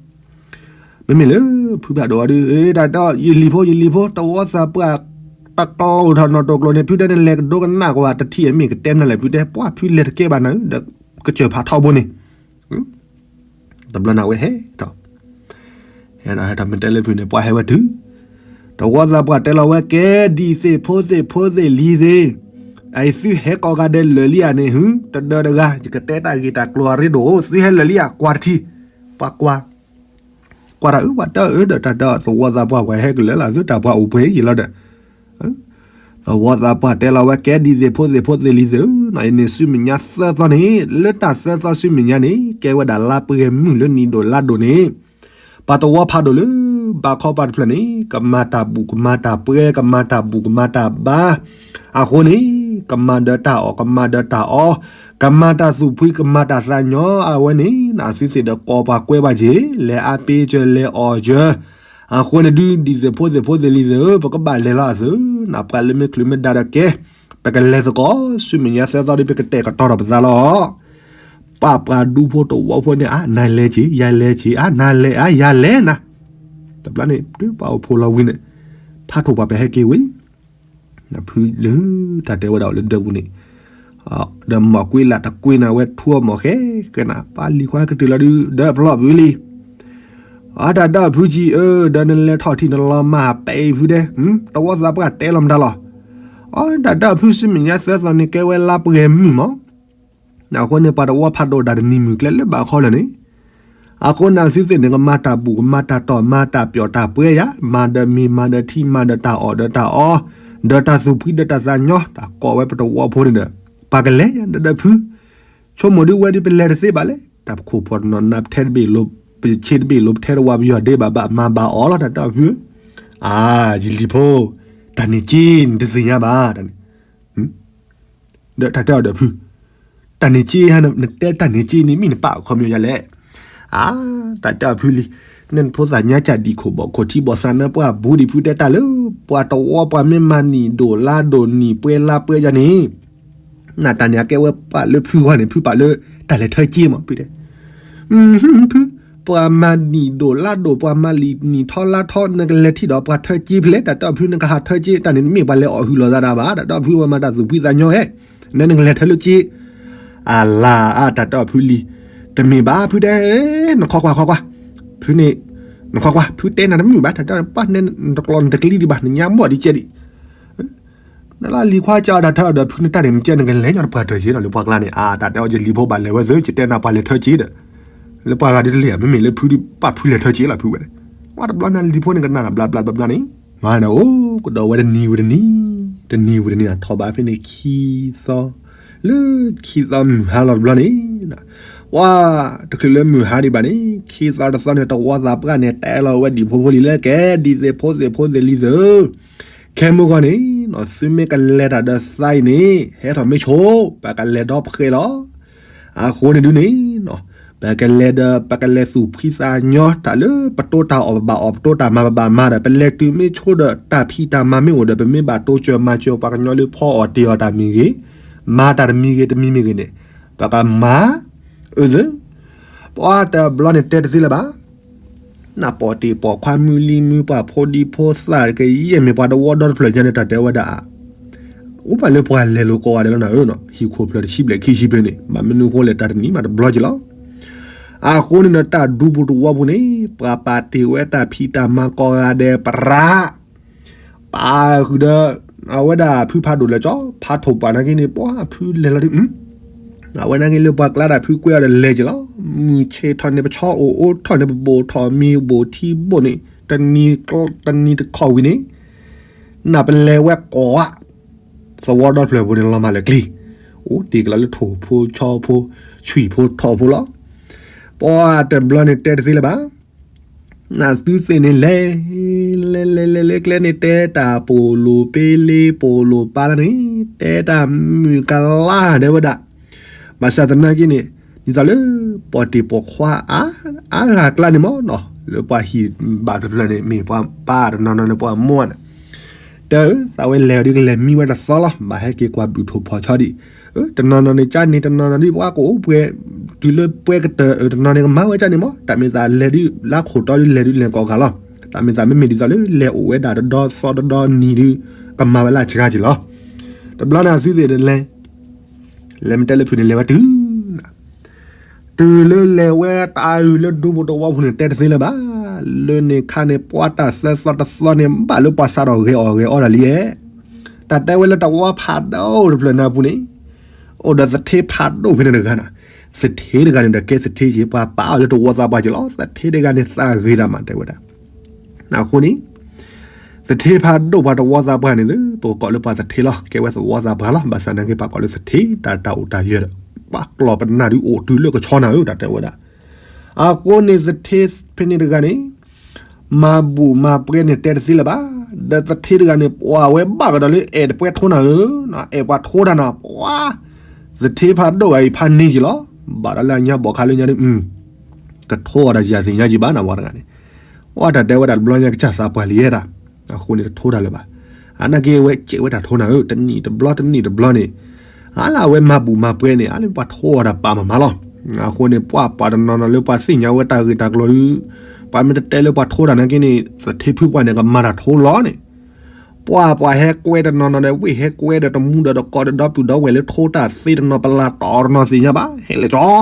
မ့မ့ၢ်လၢ ဖုဖးဒိၣ်အီၤဒုး တၢ်ဒီး ယလံၤဖိ ယလံၤဖိ တဝီသးပှၢ် တကျီထီၣ်နီၣ်တိၢ်ကျိၤန့ၣ် ဖုတဲနလဲၤကဒိကနၣ်ကွၢ် တထံၣ်အမ့ၢ်ကတဲမနုၤလဲၣ် ဖုတဲ ပှၢ်ဖုလဲၤတကဲဘၣ်နၤ ဒီးကစၢၢ်ဖးထီဘိန့ၣ် တဘျီန့ၣ်ဝဲဟဲထီၣ်, ဟဲထီၣ်မ့ၢ်တဲလၢဖုန့ၣ် ပှၤဟဲဝဲတုၤ, တဝီသးပှၢ်တဲလီၤဝဲ ကဲဒံၣ်သ့ၣ်ဖိသ့ၣ်ဖိသ့ၣ်လံၤသ့ၣ်, အသုဟဲကိးဂၤဒဲးလၢာ်လံဧါန့ၣ် ဟု တဒၢးတဂၤ ယကတဲတၢ်ဂ့ၢ်တၢ်ကျိၤအရ့ဒိၣ် သုဟဲလၢာ်လံဧါ ကွၢ်တထံၣ်, ပှၤကွၢ် ကွၢ်တၢ်အၢ ပှၤတၢ်အၢဒီးတၢ်ဒီးသဝီသးပှၢ် ပှၤဟဲကလၢာ်လၢသုတၢ်ပှၤအိၣ်ပှဲၤယံာ်လီၤဒီး သဝီသးပှၢ်တဲလီၤဝဲ ကဲဒံၣ်သ့ၣ်ဖိသ့ၣ်ဖိသ့ၣ်လံၤသ့ၣ်ဧၢ, နအံၤန့ၣ် ဆူမဲာ်ညါသၢသီန့ၣ် လၢတၢ်သၢသီဆူမဲာ်ညါန့ၣ် ကဲဝဲဒၣ်လါပှဲၤမုၢ်လၢနံၣ်ဒိၣ်လါဒိၣ်န့ၣ်, ပှၤတဝီဖးဒိၣ်လၢ ဘၣ်ခီပှၤတဖျၢၣ်န့ၣ် ကမၤတၢ်ဘူၣ် ကမၤတၢ်ပှဲၤ ကမၤတၢ်ဘူၣ် ကမၤတၢ်ဘါ, အဃိန့ၣ် ကမၤဒီးတၢ်အီၣ် ကမၤဒီးတၢ်အီ, ကမၤတၢ်သူၣ်ဖှံ ကမၤတၢ်သးညီ အဝဲန့ၣ် နသုသ့ၣ်ဒီးကိးပှၤကွဲဘၣ်က့ၤ လဲၤအါပ့ၤစၢၤ လဲၤအီၣ်စၢၤ, အဃိန့ၣ်ဒုး ဒံၣ်သ့ၣ်ဖိသ့ၣ်ဖိသ့ၣ်လံၤသ့ၣ်ဧၢ, ပကဘၣ်လဲၤလီၤအသု, နပှၤလၢမ့ၢ်ချုးမ့ၢ်ဒါဒီးကဲ, ပကလဲၤသကိး ဆူမဲာ်ညါသၢသီဒီး ပကတဲာ်ကတီၤထီၣ်ပသးလီၤ. ပှၤပှၤဒူဖိတဝီဖိန့ၣ် အါ နၤလဲၤက့ၤ ယၤလဲၤက့ၤ အါ နၤလဲၤ အါ ယၤလဲၤနၤ, တဘျီန့ၣ် တုၤပှၤအိၣ်ဖှိၣ်လီၤဝံၤန့ၣ် ဖးထိၣ်ပှၤပဟဲက့ၤဝံၤ နဖုလၢ တၢ်တဲဝဲဒၣ်အိၣ်လၢဒၢးပူၤန့ၣ်, ဒီးမီၢ်ကွ့လၢ်တကွ့နၤဝဲ ထူအီၣ်မီၢ်ဃဲကနၤ ပှၤလံၤခွါကတုၤလီၤဒုး ဒၢးဖျီၣ်ဘုလံ, အတၢ်ဒၢးဖုကံအၢ ဒီးနလဲၤထီၣ်ထံၣ်နလီၤမၢ်ပဲာ်ဖုဒဲး, တဝီသးပှၢ်တဲလီၤမတၤလီၤ. အတၢ်ဒၢးဖု ဆူမဲာ်ညါသၢသီန့ၣ် ကဲဝဲလါပှဲၤမုၢ်မး အဃိန့ၣ် ပှၤတဝီဖးဒိၣ်တၢ်တနံၤမုၢ်ကျဲလၢဘၣ်ခီလၢာ်န့ၣ်, အဃိန့ၣ် အသုသ့ၣ်န့ၣ် ကမၤတၢ်ဘူၣ် ကမၤတၢ်တီၢ် မၤတၢ်ပျီၣ်တၢ်ပှဲၤယၤ, မၤဒီးမ့ၤ မၤဒီးထံ မၤဒီးတၢ်အီၣ်ဒီးတၢ်အီ, ဒီးတၢ်သူၣ်ဖှံဒီးတၢ်သးညီ, တၢ်ကိးဝဲပတဝီဖိန့ၣ်ဒီး ပှၤကလဲၤယၤ ဒၢးဒၢးဖု, ဆိကမိၣ်ဒုးဝဲဒုး ပလဲၤတသ့ဘၣ်လဲၣ်, တၢ်ပခိၣ်ဖီၣ်တနီၤ နါထဲတဘ့ၣ်လိၤ ပဆ့တဘ့ၣ်လိၤ ပထဲတဝါပယီၤဒ့ဘၣ်ဘၣ် မၤဘၣ်အီၤလီၤ တၢ်တဲအီၤဖု, အါ ယလံၤဖိ, တၢ်န့ၣ်က့ နတသ့ၣ်ညါဘၣ် တၢ်န့ၣ်, ဒီးတၢ်တဲအီၤဒီးဖု, တၢ်န့ၣ်က့ နတဲတၢ်န့ၣ်က့န့ၣ် မ့ၢ်နပာ်အခီပညီယၤလဲၣ်, အါ တၢ်တဲအီၤဖုလံ, နဖိသၣ်ညါကၢ်ဒံးခိၣ်ဘီၣ်ခိၣ်ထံဘီၣ်သးနၢပှၢ်ဘူးဒံးဖုတဲတၢ်လၢ ပှၤတဝီပှၤမ့ၢ်မၤနံၣ်ဒိၣ်လါဒိၣ်နံၣ်ပှဲၤလါပှဲၤယၤန့ၣ် နတၢ်န့ၣ် အကဲဝဲပာ်လၢဖုဂီၢ်န့ၣ် ဖုပာ်လၢတၢ်လဲၤထၢက့မး ဖုတဲ, ဖု, ပှၤမၤနံၣ်ဒိၣ်လါဒိၣ် ပှၤမၤလံာ်နံၣ်ထီလါထီ နကလဲၤထံၣ်ဒီးပှၤထၢက့ဖဲလဲၣ် တၢ်တဲအီၤဖု နကဟးထၢက့ တၢ်န့ၣ်မ့ၢ်ပှၤလဲၤအီၣ်ဟုၣ်လီၤသးဒၣ်ဘၣ် တၢ်တဲအီၤဖု ပှၤမၤတၢ်သူၣ်ဖှံသးညီဧဲ, နဲနကလဲၤထၢလၢက့ အလါအါ တၢ်တဲအီၤဖုလံ, တမ့ၢ်ဘၣ် ဖုတဲ, နခီကွၢ်ခီကွၢ်, ဖုန့ၣ်, နခီကွၢ် ဖုတဲနၤတမုာ်ဘၣ် တၢ်တဲအီၤ ပှၤနဲနတကျီၢ် နတကျံဒံးဘၣ် နညါဘီၣ်ဒံးကဲဒံး, နလၢလံၤခွါကၢ်အီၤ တၢ်တဲအီၤဒီးဖုန့ၣ် တၢ်န့ၣ်မ့ၢ်ကဲ နကလဲၤညီနပှၤထၢက့ဒီး လၢပှၤကျါန့ၣ် အါ တၢ်တဲအီၤ ယလံၤဖိဘၣ်လဲၤဝဲသု ယတဲနၤပှၤလဲၤထၢက့ဒီး, လၢပှၤဂၤဒ်တလဲၣ် မ့မ့ၢ်လၢဖုဒ်ပာ်ဖုလဲၤထၢက့လီၤ ဖုဝဲ, ဝဲတဘျီန့ၣ် လံၤဖိန့ၣ်ကနၣ်နၤ ဘျါဘျါဘျါဘျါန့ၣ်, မၤန့ၣ် အိၣ်ကဒီးဝဲတနံၤဝံၤတနံၤ, တနံၤဝံၤတနံၤ ထီၣ်ဘးဖဲန့ၣ်ခံသီ, လၢခံသီမုၢ်ဟါလီၤတဘျီန့ၣ်, ဝါ, တချုးလၢမုၢ်ဟါဒံးဘၣ်န့ၣ် ခံသီတသီန့ၣ် တဝီသးပှၢ်န့ၣ် တဲလီၤဝဲဒံးဖိဖိလံၤလၢကဲ ဒ်သိးဖိသ့ၣ်ဖိသ့ၣ်လံၤသုး ခဲမုၢ်ဂီၢ်န့ၣ် သုမ့ၢ်ကလဲၤတၢ်ဒီးသးအံၤန့ၣ် ဟဲထီၣ်မ့ၢ်ဆိ, ပကလဲၤဒီဖှဲးလီၤ. အဃိန့ၣ်ဒုန့ၣ်, ပကလဲၤဒီး ပကလဲၤသူၣ်ဖှံသးညီတၢ်လၢပတိတၢ်အီၣ်ပဘၣ်အီၣ် ပတိတၢ်မၤပဘၣ်မၤဒီး ပလဲၤတုၤမ့ၢ်ဆိဒီး တၢ်ဖံးတၢ်မၤမ့ၢ်အိၣ်ဒီး ပမ့ၢ်ဘၣ်တိစၢၤမၤစၢၤပှၤကညီလၢဖီအီၣ်တ့ၢ်အီၣ်တၢ်မ့ၢ်ဂ့ၤ, မၤတၢ်တမံၤဂ့ၤတမံၤမ့ၢ်ဂ့ၤန့ၣ်, ပကမၤ, အၢ ပှၤတဘျီန့ၣ်တဲတသ့လၢၤဘၣ် နပိာ်တ့ၢ်ပိာ်ခွါမုၢ်လံမုၢ် ပှၤဖိဒံဖိသၣ်ကယဲၢ်မ့ၢ်ပှၤတဝီဒီတဖျၢၣ်ညါန့ၣ် တၢ်တဲဝဲဒၣ်, အိၣ်ဘၣ်လၢပှၤလဲၤလိာ်ကိးဂၤဒဲးလီၤနၤဧၢ, ဟံၣ်ခိၣ်ဖျၢၣ်တဆံဘျဲၣ်ခံဆံဖျၢၣ်န့ၣ် ဘၣ်မနုၤဃိလဲၣ် တၢ်တနံၤမးတဘျီက့ၤလီၤ. အဃိန့ၣ်ဒီး တၢ်ဒူပူၤတဝီပူၤန့ၣ် ပှၤပာ်တ့ၢ်ဝဲတၢ်ဖံးတၢ်မၤကိးဂၤဒဲး ပရၤ ပာ်ဃုာ်ဒီး အဝဲဒၣ်ဖုဖးဒိၣ်လၢကၠီ ဖးထိၣ်ပှၢ်နာ်က့န့ၣ် ပှၤဖုလဲၤလီၤဒ်, အဝဲနာ်က့လၢပှၤကျါဒၣ်ဖုကွဲအီၤဒီးလဲၤက့ၤလီၤ. မုၢ်ဆ့ၣ်ထီၣ်န့ၣ် ပဆီအိၣ်အိၣ်ထီၣ်န့ၣ် ပဘိၣ်ထီၣ်မံၤဘိၣ်ထံဘိၣ်န့ၣ် တနံၤတခီၣ်ဝံၤန့ၣ် နပလဲၤဝဲကိးဧါ, သဝီဒီဖျၢၣ်ပူၤန့ၣ် လီၤမၢ်လၢကျံ, အိၣ်တ့ၢ်ကလီၤလၢထိၣ်ဖိဆီဖိ ဆွံၣ်ဖိထီၣ်ဖိလီၤ. ပှၤတဘျီန့ၣ်တဲတသ့လၢၤဘၣ်. နသုသ့ၣ်န့ၣ်လဲၤ, လဲၤလဲၤလဲၤလဲၤကျဲန့ၣ် တဲတၢ်ပိာ်လိာ်ပ့လ့ပိာ်လိာ်ပာ်လၢန့ၣ် တဲတၢ်မုာ်ကလါဒဲးဝဲဒၣ်. ဘၣ်ဆၣ်သနာ်က့န့ၣ် ဒ်သိးလၢ ပီၢ်တ့ၢ်ပိာ်ခွါအါ, အါဂၤကျါန့ၣ်မ့ၢ်နီၤ လၢပှၤဟံၣ်ဘၣ်တဖျၢၣ်န့ၣ် မ့ၢ်ပှၤပၢ်တနီၤနီၤန့ၣ် ပှၤမိၢ်န့ၣ် တဲအၢ သးဝဲလဲၤအီၤဒ်ကလဲၤမံဝဲတသီလီၤ ဘၣ်ဟဲက့ၤကွၢ်ဘုၣ်ထိၣ်ဖီၣ်ဆီဒံး, တနီၤနီၤန့ၣ်ကၢ်န့ၣ် တနီၤနီၤဒ်ပှၤကအိၣ်ပှဲၤ တုၤလၢပှဲၤကတၢၢ် တနီၤန့ၣ်ကမၤဝဲကၢ်န့ၣ်မ့ၢ် တၢ်မ့ၢ်သးလဲၤဒ်လၢခိၣ်တီဒ်လဲၤဒ်လဲၤကိးဂၤလီၤ. တၢ်မ့ၢ်သးမ့မ့ၢ်ဒ်သိးလၢလဲၤအိၣ်ဝဲဒၣ်တဒီသီတဒီနံၤဒ် ကမၤဝဲလၢအစှၤက့ၤလီၤ. တဘျီန့ၣ်သုသ့ၣ်န့ၣ်လဲၤ လဲၤမ့ၢ်တဲလၢဖုန့ၣ်လဲၤဝဲတုၤ တုၤလၢလဲၤဝဲတၢ်အုၣ်လၢဒူပူၤတဝီပူၤန့ၣ် တဲတသ့လၢၤဘၣ်. လၢန့ၣ်ခါန့ၣ် ပှၤတၢ်သၢသီတသီန့ၣ် ဘၣ်လၢပှၤစးထီၣ်ဂဲၤအီၣ်ဂဲၤအီတၢ်လံဧါ. တၢ်တဲဝဲလၢတဝီဖးဒိၣ်တဖျၢၣ်န့ၣ်အပူၤန့ၣ် အိၣ်ဒီးသထ့ဖးဒိၣ်ဖဲန့ၣ်တဂၤန့ၣ်, သထ့တဂၤန့ၣ်ဒီးကဲသထ့က့ၤ ပှၤပာ်အီၤလၢတဝီသးပှၢ်က့ၤလီၤ. သထ့တဂၤန့ၣ်သးဂ့ၤတၢ်မးတဲဝဲဒၣ် အဃိန့ၣ် သထ့ဖးဒိၣ်ပှၤတဝီသးပှၢ်န့ၣ် ပကကိးလၢပှၤသထ့လီၤ ကဲဝဲသဝီသးပှၢ်လီၤ. ဘၣ်ဆၣ်နာ်က့ ပှၤကိးလၢသထ့ တၢ်တၢ်အိၣ်တၢ်ယၢၤဒီး ပှၤကျီၢ်ပနၢ်ဒုးအိၣ်တုၤလၢကဆီနၤဧၢ တၢ်တဲဝဲဒၣ်. အဃိန့ၣ်သထ့ဖဲန့ၣ်တဂၤန့ၣ် မၤဘူၣ်မၤပှဲၤန့ၣ်တဲတသ့လၢၤဘၣ်. ဒီးသထ့တဂၤန့ၣ် ပှၤဝဲဘၣ်ကဒီးလၢအဲၣ်တပှဲၤထိနၤဧၢ, အဲၣ်ပှၤထိတၢ်နၤ ပှၤ သထ့ဖးဒိၣ်ဂၤအံၤဖးန့ၢ်က့ၤလီၤ. ဘၣ်ဒီးလၢအညါဘီၣ်ခါလၢညါဒုး ကထိအီၤဒီးယၤသ့ၣ်ညါက့ၤဘၣ်နၤဝဲတဂၤန့ၣ်, အတၢ်တဲဝဲဒၣ်တဘျီညါကစၢ်သးပှၢ်လံယဲဒၣ်, အဃိန့ၣ်တထိတၢ်လၢၤဘၣ်. အနာ်က့ဝဲစဲးဝဲတၢ်ထိနၤဧၢ တနံၣ်တဘျီတနံၣ်တဘျီန့ၣ်, အလၢအဝဲမၤဘူၣ်မၤပှဲၤန့ၣ် အလၢပှၤထိအီၤတၢ်ပာ်မၤမၤလီၤ. အဃိန့ၣ် ပှၤပှၤတနီၤနီၤလၢပှၤသ့ၣ်ညါဝဲတၢ်ဂ့ၢ်တၢ်ကျိၤဒုး, ပှၤမ့ၢ်တတဲလၢပှၤထိတၢ်နာ်က့န့ၣ် သထ့ဖုပှၢ်န့ၣ် ကမၤတၢ်ထိလီၤန့ၣ် ပှၤပှၤဟဲကွဲတနီၤနီၤဒီး ဝ့ၢ်ဟဲကွဲဒီးတမူဒီးတကိးဒီးဒီပုၢ်ဒီဝဲၢ်လၢထိတၢ်သ့တနီၤ ပလၢတီၤတနီၤသ့ၣ်ညါဘၣ် ဟဲလၢကၠီ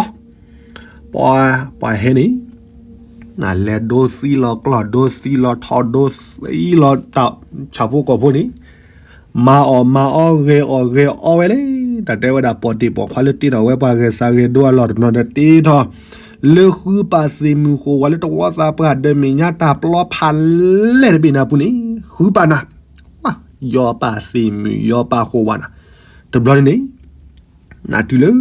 ပှၤပှၤဟဲန့ၣ် လဲၤဒိသံလီၤကျီၢ်ဒိသံလီၤထီဒိသံလီၤတၢ်ဆၣ်ဖိကီၢ်ဖိန့ၣ် မၤအီၣ်မၤအီဂဲၤအီၣ်ဂဲၤအီဝဲလဲၣ်. တၢ်တဲဝဲဒၣ်ပီၢ်တ့ၢ်ပိာ်ခွါလၢတ့ထီၣ်ဝဲပှၤဂဲၤစးဂဲၤဒိအလီၢ်တနီၤဒီးတ့ထီၣ် လၢဃုပာ်သ့ၣ်မုၢ်ဃိဝဲလၢတဝီသးပှၢ်ဒီးမဲာ်ညါတၢ်ပျီဖးလဲၢ်တဘ့ၣ်န့ၣ်အပူၤန့ၣ် ဃုပာ်နၤ ယီၤပာ်သ့ၣ်မုၢ်ယီၤပာ်ဃိဝဲနၤ တဘျီန့ၣ်န့ၣ် နတုၤလၢ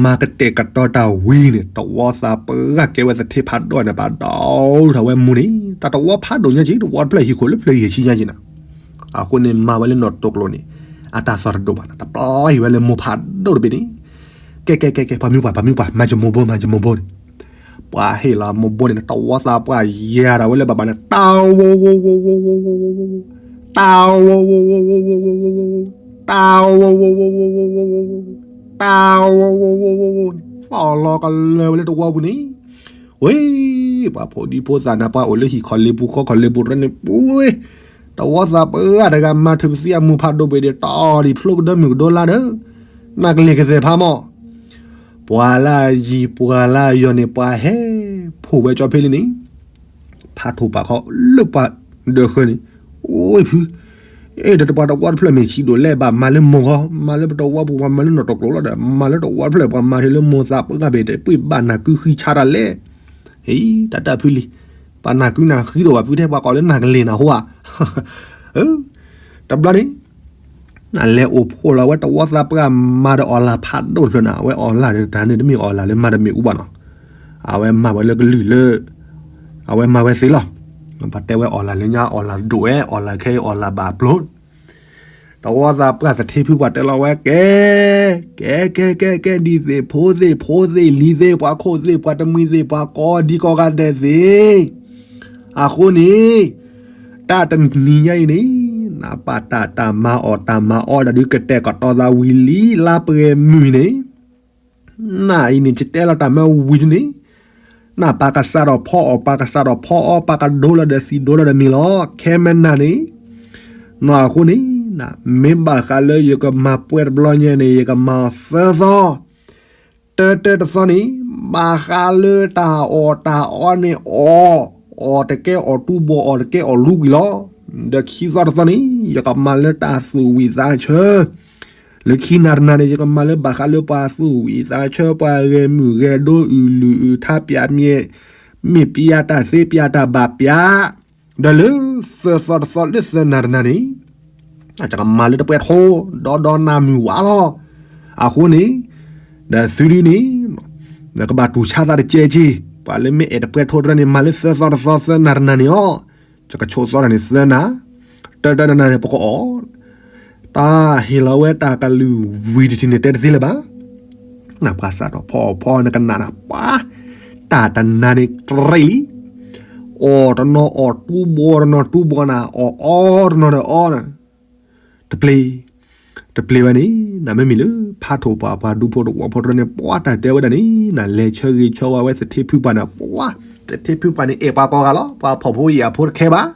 မၤကတဲာ်ကတီၤတၢ်ဝံၤန့ၣ် တဝီသးပှၢ်ကဲဝဲသထ့ဖးဒိၣ်န့ၣ် ပာ်ဒိၣ်ထီၣ်ဝဲမူန့ၣ် တၢ်တဝီဖးဒိၣ်ညါက့ တဝီတဖျၢၣ်ဟံၣ်ခိၣ်လၢဖျၢၣ်ယဲၢ်ဆံညါက့နၤ. အဃိန့ၣ်မၤဝဲလၢနီၣ်တိာ်ကျိၤန့ၣ် အတၢ်သီၣ်တဒိၣ်ဘၣ်နၤ တပျၢ်ဟံၣ်ဝဲလၢမိၢ်ဖးဒိၣ်တဘ့ၣ်န့ၣ် ကဲကဲကဲကဲ ပှၤမုၢ်ပှၢ် ပှၤမုၢ်ပှၢ် မၤယမိၢ်ဘိ မၤယမိၢ်ဘိန့ၣ် ပှၤဟ့ၣ်လီၤမိၢ်ဘိန့ၣ် တဝီသးပှၢ်ယၤဒီးဝဲလၢဘၣ်ဘၣ်န့ၣ် တၢ်ဝီဝီဝီဝီဝီဝီဝီဝီ တၢ်ဝီဝီဝီဝီဝီဝီဝီဝီ တၢ်ဝီဝီဝီဝီဝီဝီဝီဝီ တၢ်ဝီဝီဝီဝီဝီဝီဝီ သီၣ်လီၤကလၢာ်ဝဲလၢတဝီပူၤန့ၣ် ဝ့ၢ် ပှၤဖိဒံဖိသၣ်နၤ ပှၤအိၣ်လၢဟံၣ်ခီၣ်လ့ပူၤဃီခီၣ်လ့ပူၤတဖၣ်န့ၣ် ပူၤ တဝီသးပှၢ်တဂၤမၤထုးပသံအမိၢ်ဖးဒိၣ်ဘ့ၣ်ဒီး တီၢ်လံၤဖျိကဒီမုၢ်ကဒီလါဒီး နကလ့ၤကသဲးဖးမီၢ် ပှၤလၢအယံၤပှၤလၢအယီၤန့ၣ် ပှၤဟဲဖိၣ်ဝဲကၠီဖဲလံန့ၣ် ဖးထိၣ်ပာ်ခီလၢပှၤဒၢးဃၢၤန့ၣ် အိၣ်ဖု အဲၣ်ဒိးတပှၤတဝီတဖျၢၣ်မ့ၢ်ဆံးဒိၣ်လဲၣ်ဘၣ် မၤလၢမိၢ်ဂီၤ မၤလၢပတဝီပူၤ ပှၤမၤလၢနီၣ်တိာ်ကျိၤလီၤဒီး မၤလၢတဝီတဖျၢၣ် ပှၤမၤထုးလၢမိၢ်သးပှၢ်ဂၤဘ့ၣ်ဒီး ပှ့ၤဘၣ်နၢ်ကုဃံဆါတၢ်လဲၣ် ဟံ တၢ်တၢ်ဖုလံ ပှၤနၢ်ကုနၢ်ဃံဒိၣ်ဘၣ်ဖုထဲ ပှၤကိးလၢနၢ်ကလ့ၤနၢ်ဟူဧါ တဘျီန့ၣ် နလဲၤအိၣ်ဖှိၣ်လီၤဝဲတဝီသးပှၢ်မၤဒီးအီၣ်လၢ်ဖးဒိၣ်တဖျၢၣ်န့ၣ် အဝဲအီၣ်လၢ်ဒီးတၢ်န့ၣ်တမ့ၢ်အီၣ်လၢ်လၢမၤတမ့ၢ်အူဘၣ်နီၤ အဝဲမၤဝဲလၢကလုၢ်လၢ အဝဲမၤဝဲသ့လီၤ ပှၤတဲဝဲအီၣ်လၢ်လၢညါအီၣ်လၢ်ဒိၣ်ဝဲ အီၣ်လၢ်ခဲအံၤအီၣ်လၢ်ဘၣ်ပျိ တဝီသးပှၢ်သထ့ဖုပှၢ်တဲလီၤဝဲကဲ ကဲကဲကဲကဲ ဒ်သ့ၣ်ဖိသ့ၣ်ဖိသ့ၣ်လံၤသ့ၣ် ပှၤခိၣ်သ့ၣ်ပှၤတမှံၤသ့ၣ် ပှၤကိးဒံကိးဂၤဒဲးသ့ၣ် အဃိန့ၣ် တၢ်တနံၤညါအံၤန့ၣ် နပာ်တၢ်တၢ်မၤအီၣ်တၢ်မၤအီဒၣ်ဒုးကတဲာ်ကတီၤသးဝံၤလံ လါပှဲၤမုၢ်န့ၣ် နအံၤန့ၣ် ယတဲလီၤတၢ်မၤဝံၤဒ်န့ၣ် နပာ်ကစးထီၣ်ဖီအီၣ် ပာ်ကစးထီၣ်ဖီအီၣ် ပာ်ကဒိလီၤဒီးသံဒိလီၤဒီးမ့ၤလီၤ ခဲမနၤန့ၣ် နီၢ်အဃိန့ၣ် မ့ၢ်ဘၣ်ဃးလၢယကမၤပှဲၤတဘျီညါန့ၣ် ယကမၤသၢသီ တၢတၢတသီန့ၣ် ဘၣ်ဃးလၢတၢ်အီၣ်တၢ်အီန့ၣ်အီၣ်, အီၣ်တကဲအီၣ်တူၢ်ဘီၣ် အီၣ်တကဲအီၣ်လူကွံာ်လီၤ. ဒီးခံသီတသီန့ၣ် ယကမၤလၢတၢ်သူၣ်ဝံၣ်သးဆၢ, လၢခံနၤတနၤန့ၣ် ယကမၤလၢဘၣ်ဃးလၢပှၤသူၣ်ဝံၣ်သးဆၢ ပှၤဂဲၤမုၢ်ဂဲၤဒိ အုၣ်လုၢ်အုၣ်ထါ ပျးမျဲၢ်, မ့ၢ်ပျးတၢ်သ့ ပျးတၢ်ဘၣ်ပျး, ဒီးလၢသၢသီတသီလၢသၢနၤတနၤန့ၣ် ယကမၤလၢတပှဲၤထိ ဒီဒီနၤမုၢ်ဝးလီၤ. အဃိန့ၣ် ဒီးသုဒုန့ၣ် နကဘၣ်တူၢ်ဆါသးတကဲက့ၤ, ပှၤလၢမ့ၢ်အဲၣ်တပှဲၤထိတရၢန့ၣ် မၤလၢသၢသီတသီသၢနၤတနၤန့ၣ်လီၤ. ယကဆိးသီတၢ်န့ၣ်သၢနၤ, တၢတၢတနၤန့ၣ် ပကအီၣ်, တၢ်ဟ့ၣ်လီၤဝဲတၢ်ကလုၢ်ဝံၤတထံၣ်န့ၣ် တဲတသ့လၢၤဘၣ်. နပှၤစးထီၣ်ဖီအီၣ်ဖီအီနကနၣ်နၤ ပှၤ တၢ်တနၤန့ၣ်တရံးလံ, အီၣ်တနီၤအီၣ်တူၢ်ဘီၣ်တနီၤတူၢ်ဘီၣ်နၤ အီၣ်အီတနီၤဒီးအီနၤ တပျ့ၤ, တပျ့ၤဝဲန့ၣ် နမ့မ့ၢ်လၢ ဖးထိၣ်ပှၢ်ပှၤဒူဖိတဝီဖိတရၢန့ၣ် ပှၤတၢ်တဲဝဲဒၣ်န့ၣ် နလဲၤဆၢဂ့ၤဆၢဝါဝဲသထ့ဖုပှၢ်န့ၣ် ပှၤ သထ့ဖုပှၢ်န့ၣ် အဲၣ်ပှၤကိးဂၤလီၤ. ပှၤဖှီၣ်ဖိယာ်ဖိတခဲဘၣ်.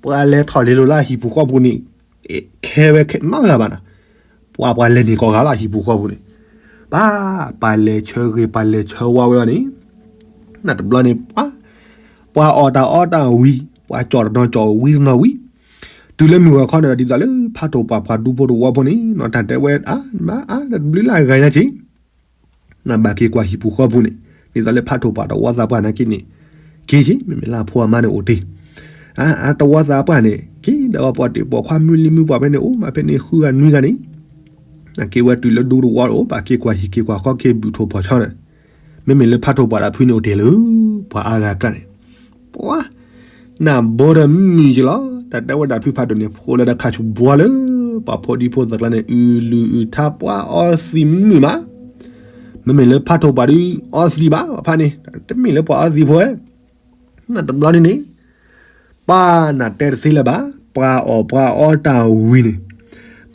ပှၤလဲၤထီၣ်လ့လိာ်လၢဟံၣ်ပူၤဃီပူၤန့ၣ် ခဲဝဲနီတဂၤဘၣ်နီၤ. ပှၤပှၤလဲၤန့ၢ်ကိးဂၤလီၤ ဟံၣ်ပူၤဃီပူၤန့ၣ် ပှၤ ပှၤလဲၤဆၢဂ့ၤ ပှၤလဲၤဆၢဝါဝဲအီၤန့ၣ် နတဘျီန့ၣ် ပှၤ ပှၤအီၣ်တၢ်အီတၢ်ဝံၤ ပှၤကၠီၣ်တနီၤကၠီၣ်ဝံၤတနီၤဝံၤ တုၤလၢမုၢ်ဂီၤခီန့ၣ်ဒီး ဒ်သိးလၢဖးထိၣ်ပှၢ်ပှၤဒူဖိတဝီဖိန့ၣ် နီၢ်တၢ်တဲဝဲ အါ မၤအါ တဘျုးလၢအဂၤညါက့ၤ နဘၣ်က့ၤကွၢ်ဟံၣ်ပူၤဃီပူၤန့ၣ် ဒ်သိးလၢဖးထိၣ်ပှၢ်တဝီသးပှၢ်နာ်က့န့ၣ် က့ၤက့ၤ မ့မ့ၢ်လၢအဖိအမါန့ၣ်အိၣ်တ့ၢ် အါ တဝီသးပှၢ်န့ၣ် က့ၤဒီးပှၤတ့ၢ်ပိာ်ခွါ မုၢ်လံမုၢ်ပှၢ်ဖဲန့ၣ် အိၣ်မးဖဲန့ၣ် ဃုဂၤနွံဂၤန့ၣ် က့ၤဝဲတုၤလၢဒူတဝီအိၣ် ဘၣ်က့ၤကွၢ်ဟံၣ်က့ၤကွၢ်ဃီက့ၤဘုၣ်ထိၣ်ဖီၣ်ဆီန့ၣ် မ့မ့ၢ်လၢဖးထိၣ်ပှၢ်ဒီးဖုန့ၣ်အိၣ်တ့ၢ်လၢ ပှၤအါဂၤကျါန့ၣ် ပှၤ နဘိဒီးမုၢ်က့ၤလီၤ တၢ်တဲဝဲဒၣ်ဖုဖးဒိၣ်န့ၣ် ဖိလၢတၢ်ခါဆူၣ်ဘှီလၢ ပှၤဖိဒံဖိသၣ်ကျါန့ၣ် အုၣ်လုၢ်အုၣ်ထါပှၤအီသံးမုာ်မး မ့မ့ၢ်လၢဖးထိၣ်ပှၢ်ဒုးအီသံးဘၣ် ပှၤဖးန့ၣ် တမ့ၢ်လၢပှၤအီသံးဖိဝဲ နတဘျီန့ၣ်န့ၣ် ပှၤနတဲတသ့လၢၤဘၣ် ပှၤအီၣ်ပှၤအီတၢ်ဝံၤန့ၣ်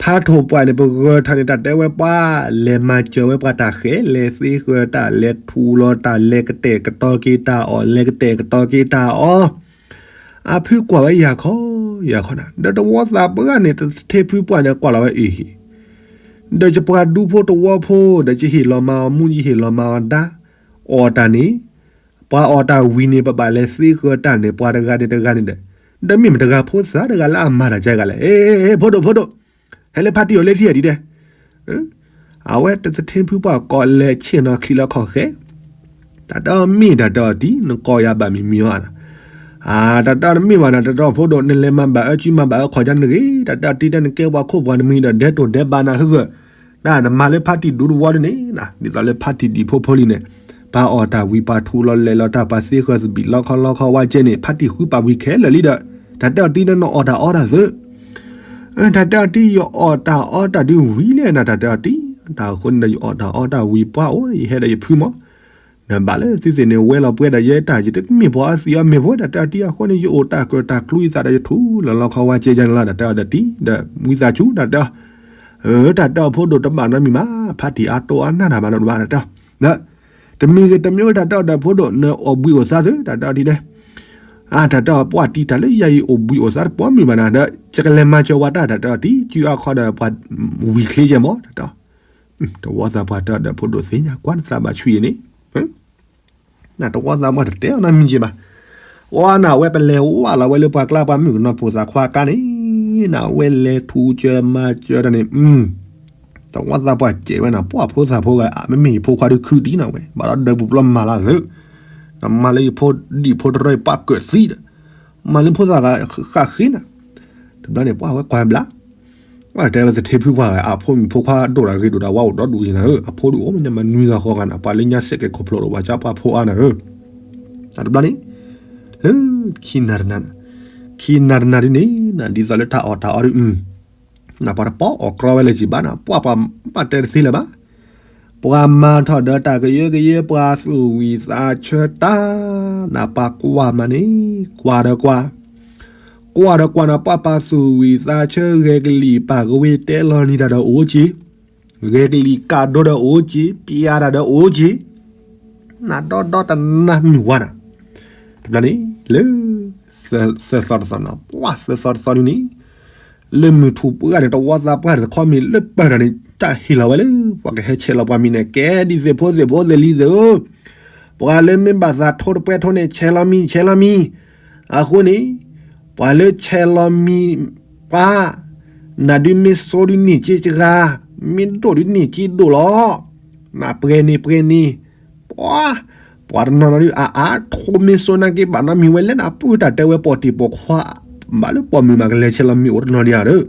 ဖးထိၣ်ပှၢ်န့ၣ် ပဂၢၢ်ထီၣ်န့ၣ် တၢ်တဲဝဲပှၤ လဲၤမၤစၢၤဝဲပှၤတၢ်ဃဲ လဲၤသ့ဃၢၤတၢ် လဲၤထူၣ်လီၤတၢ် လဲၤကတဲာ်ကတီၤက့ၤတၢ်အီၣ် လဲၤကတဲာ်ကတီၤက့ၤတၢ်အီၣ် အဖုကွၢ်ဝဲယၤခီ ယၤခီနၤ ဒီးတဝီသးပှၢ်န့ၣ် တထ့ဖုပှၢ်န့ၣ် ကွၢ်လီၤဝဲအံၤ ဒီးယပှၤဒူဖိတဝီဖိ ဒီးယဟ့ၣ်လီၤမၤအီၤမူ ယဟ့ၣ်လီၤမၤအီၤဒါ အီၣ်တၢ်န့ၣ် ပှၤအီၣ်တၢ်ဝံၤန့ၣ် ပဘၣ်လဲၤသ့ဃၢၤတၢ်န့ၣ် ပှၤတဂၤန့ၣ်တဂၤန့ၣ်ဒီး ဒီးမ့ၢ်မတဂၤဖိသၣ်တဂၤလၢအမၤတၢ်ကဲဂၤလဲၣ် ဖိဒိၣ်ဖိဒိၣ် ဟဲလၢဖါတံၢ်အီၤလၢထံၣ်အဒံးဒဲး အဝဲတသထ့ဖုပှၢ်ကိးလဲၤဆ့ၣ်နီၤချံးလီၤခီၣ်ဃဲ တၢ်တမ့ၢ်တၢ်တအီၣ်တံၢ် နကိးယၤဘၣ်မံၤမံၤအီၤ တၢ်တမ့ၢ်ဘၣ်နၤ တၢ်တအီၣ်ဖိဒိၣ် နလဲၤမၤဘၣ်အၢ ကုမၤဘၣ်အၢ ခီၣ်ကၢနဂ့ၤ တၢ်တၢ်တံၢ်တၢ်နကဲပှၤခိၣ်ပှၤနမံၤဒီး ဒဲးတိၢ်ဒဲးဘးနၤဟၢဂၢၢ် နမၤလၢဖါတံၢ်ဒူတဝီဒ်န့ၣ်, ဒ်သိးလၢဖါတံၢ်ဒံးဖိဖိလံန့ၣ်, ပှၤအီၣ်တၢ်ဝံၤ ပှၤထူလီၤလဲၤလီၤတၢ် ပှၤသ့ဃၢၤသဘံၣ်လီခီလီခီဝါကဲန့ၣ် ဖါတံၢ်ဃုပာ်ဝံၤခဲလၢာ်လံဒီး, တၢ်တဲအီၤတံၢ် နအီၣ်တၢ်အီတၢ်သု, တၢ်တဲအီၤတံၢ် ယအီၣ်တၢ်အီတၢ်ဒုးဝံၤလဲၣ်နၤ တၢ်တဲအီၤတံၢ်, တၢ်အဃိန့ၣ်ဒီး ယအီၣ်တၢ်အီတၢ်ဝံၤပှၢ်အိၣ် ယဟဲဒီးယဖုမီၢ်, နဘၣ်လၢသုသ့ၣ်န့ၣ် ဝဲလီၤပှဲၤဒီးယဲတၢ် ယတမ့ၢ်ပှၤအီသံးအီမ့ၢ်ဖိ တၢ်တဲအီၤတံၢ်အဃိန့ၣ် ယအိၣ်တၢ်ကၢၢ်တၢ်ကျူယသးဒီးယထူလီၤလီခီဝါကဲယဲန့ၣ်လီၤ တၢ်တဲအီၤဒီးတံၢ် ဒီးဝံသးစူၤ တၢ်တဲအီၤ, တၢ်တဲအီၤဖိဒိၣ်တဘၣ်နီတမံၤမး ဖါတံၢ်အါတိၢ်အါနၢ်တၢ်မးနီတဘၣ် တၢ်တဲအီၤ, တမံၤဂ့ၤတမံၤဝဲ တၢ်တဲအီၤဒီးဖိဒိၣ် နအိၣ်ဘှံးအိၣ်သါသု တၢ်တဲအီၤဒ်န့ၣ်, တၢ်တဲအီၤပှၢ်တံၢ် တၢ်လၢယၤအံၤအိၣ်ဘှံးအိၣ်သါတပှၢ်မုၢ်ဘၣ်နၤဒီး ယကလဲၤမၤစၢၤဝဲတၢ် တၢ်တဲအီၤတံၢ် စုအါခီဒီးပှၤဝံၤချ့ယဲမီၢ် တၢ်တဲအီၤ, တဝီသးပှၢ်တဲအီၤဒီးဖိဒိၣ်သ့ၣ်ညါ ကွၢ်နသးဘၣ်ဆူၣ်အံၤန့ၣ် နတဝီသးပှၢ်တတဲအီၤနီတမံၤက့ၤဘၣ်, အီနဝဲပလဲၤဝဲလီၤဝဲလၢပှၤကျါပှၤမုၣ်ကနီၤဖိသၣ်ခွါကါန့ၣ်, နဝဲလဲၤထူကၢၤမၤစၢၤတၢ်န့ၣ်, တဝီသးပှၢ်စဲးဝဲနၤ ပှၢ်ဖိသၣ်ဖိဂၤ မ့မ့ၢ်ယဖိခွါဒုးခုဒံးနဝဲ ဘၣ်ဒီးဒၢးပူၤပျီမၤလၢသု, နမၤလၢယဖိဒံၣ်ဖိတရီယပှၢ်ကၢၢ်သံဒီး, မၤလၢဖိသၣ်ဂၤဃးဃ့နၤ, တဘျီန့ၣ်ပှၢ်ဝဲကွၢ်ဘျါ ပှၢ်တဲဝဲသထ့ဖုပှၢ်ဂၤ အဖိမုၣ်ဖိခွါဒိၣ်တၢ်ဂ့ၤဒိၣ်တၢ်ဝါအိၣ်ဒီဒူၣ်က့ၤနၤဧၢ, အဖိဒုးအိၣ်မ့ၢ်ညါမနွံဂၤဃီဂၤနၤ ပှၤလၢညါစဲးကဲၤခိၣ်ဖျိးဒီးပှၤကၠါပှၢ်ဖိအါနၤဧၢ, တဘျီန့ၣ်, လၢခံနၤတနၤ, ခံနၤတနၤဒ်န့ၣ်, ဒ်သိးလၢတၢ်အီၣ်တၢ်အီဒ်, နပှၤတပီၢ်အီၣ်ကြီဝဲလၢၤက့ၤဘၣ်နၤ ပှၢ်ပှၤဘၣ်တဲတသ့လၢၤဘၣ် ပှၤမၤထီၣ်ဒီးတၢ်ကယၢကယဲ ပှၤသူၣ်ဝံၣ်သးဆၢတၢ်, နပှၤကွၢ်မးန့ၣ်, ကွၢ်ဒီးကွၢ်, ကွၢ်ဒီးကွၢ်နၤ ပှၢ်ပှၤသူၣ်ဝံၣ်သးဆၢ ဂဲၤကလံၣ်ပာ်ကဝ့ၤတဲလီၤနံၤတၢ်ဒီးအိၣ်က့ၤ, ဂဲၤကလံၣ်ကးဒိဒီးအိၣ်က့ၤ ပျးတၢ်ဒီးအိၣ်က့ၤ, နဒီဒီတနၢ်မုၢ်ဝါနၤ, တဘျီန့ၣ်, လၢ, သၢသီတသီနၤ ပှၢ်သၢသီတသီဒ်န့ၣ် လၢမုၢ်ထူၣ်ပှၢ်န့ၣ် တဝီသးပှၢ်တခီမ့ၢ်လၢပၢၢ်တၢ်န့ၣ် တၢ်ဟ့ၣ်လီၤဝဲလၢ ပှၤကဟဲဆဲးလီၤပှၤမံၤန့ၣ် ကဲဒ်သ့ၣ်ဖိသ့ၣ်ဖိသ့ၣ်လံသ့ၣ်ဧၢ, ပှၤလၢမ့ၢ်ဘၣ်သးထိတပှဲထိန့ၣ် ဆဲးလီၤမံၤ ဆဲးလီၤမံၤ, အဃိန့ၣ်, ပှၤလၢဆဲးလီၤမံၤ, ပှၤ, နၤဒုးမ့ၢ်စိဒုးန့ၢ်က့စှၤ, မ့ၢ်ဒိၣ်ဒုးန့ၢ်က့ဒိၣ်လီၤ, နပှဲၤန့ၣ်ပှဲၤန့ၣ်, ပှၤ, ပှၤတနီၤနီၤဒုး အအါထိမ့ၢ်စိနာ်က့ ဘၣ်နီတမံၤဝဲလဲၣ်နၤ ပုၢ်တၢ်တဲဝဲပိာ်တံၢ်ပိာ်ခွါ, ဘၣ်လၢပိာ်မုၣ်မးကလဲၤဆဲးလီၤမံၤအိၣ်တနီၤဒံးဧါဒီး,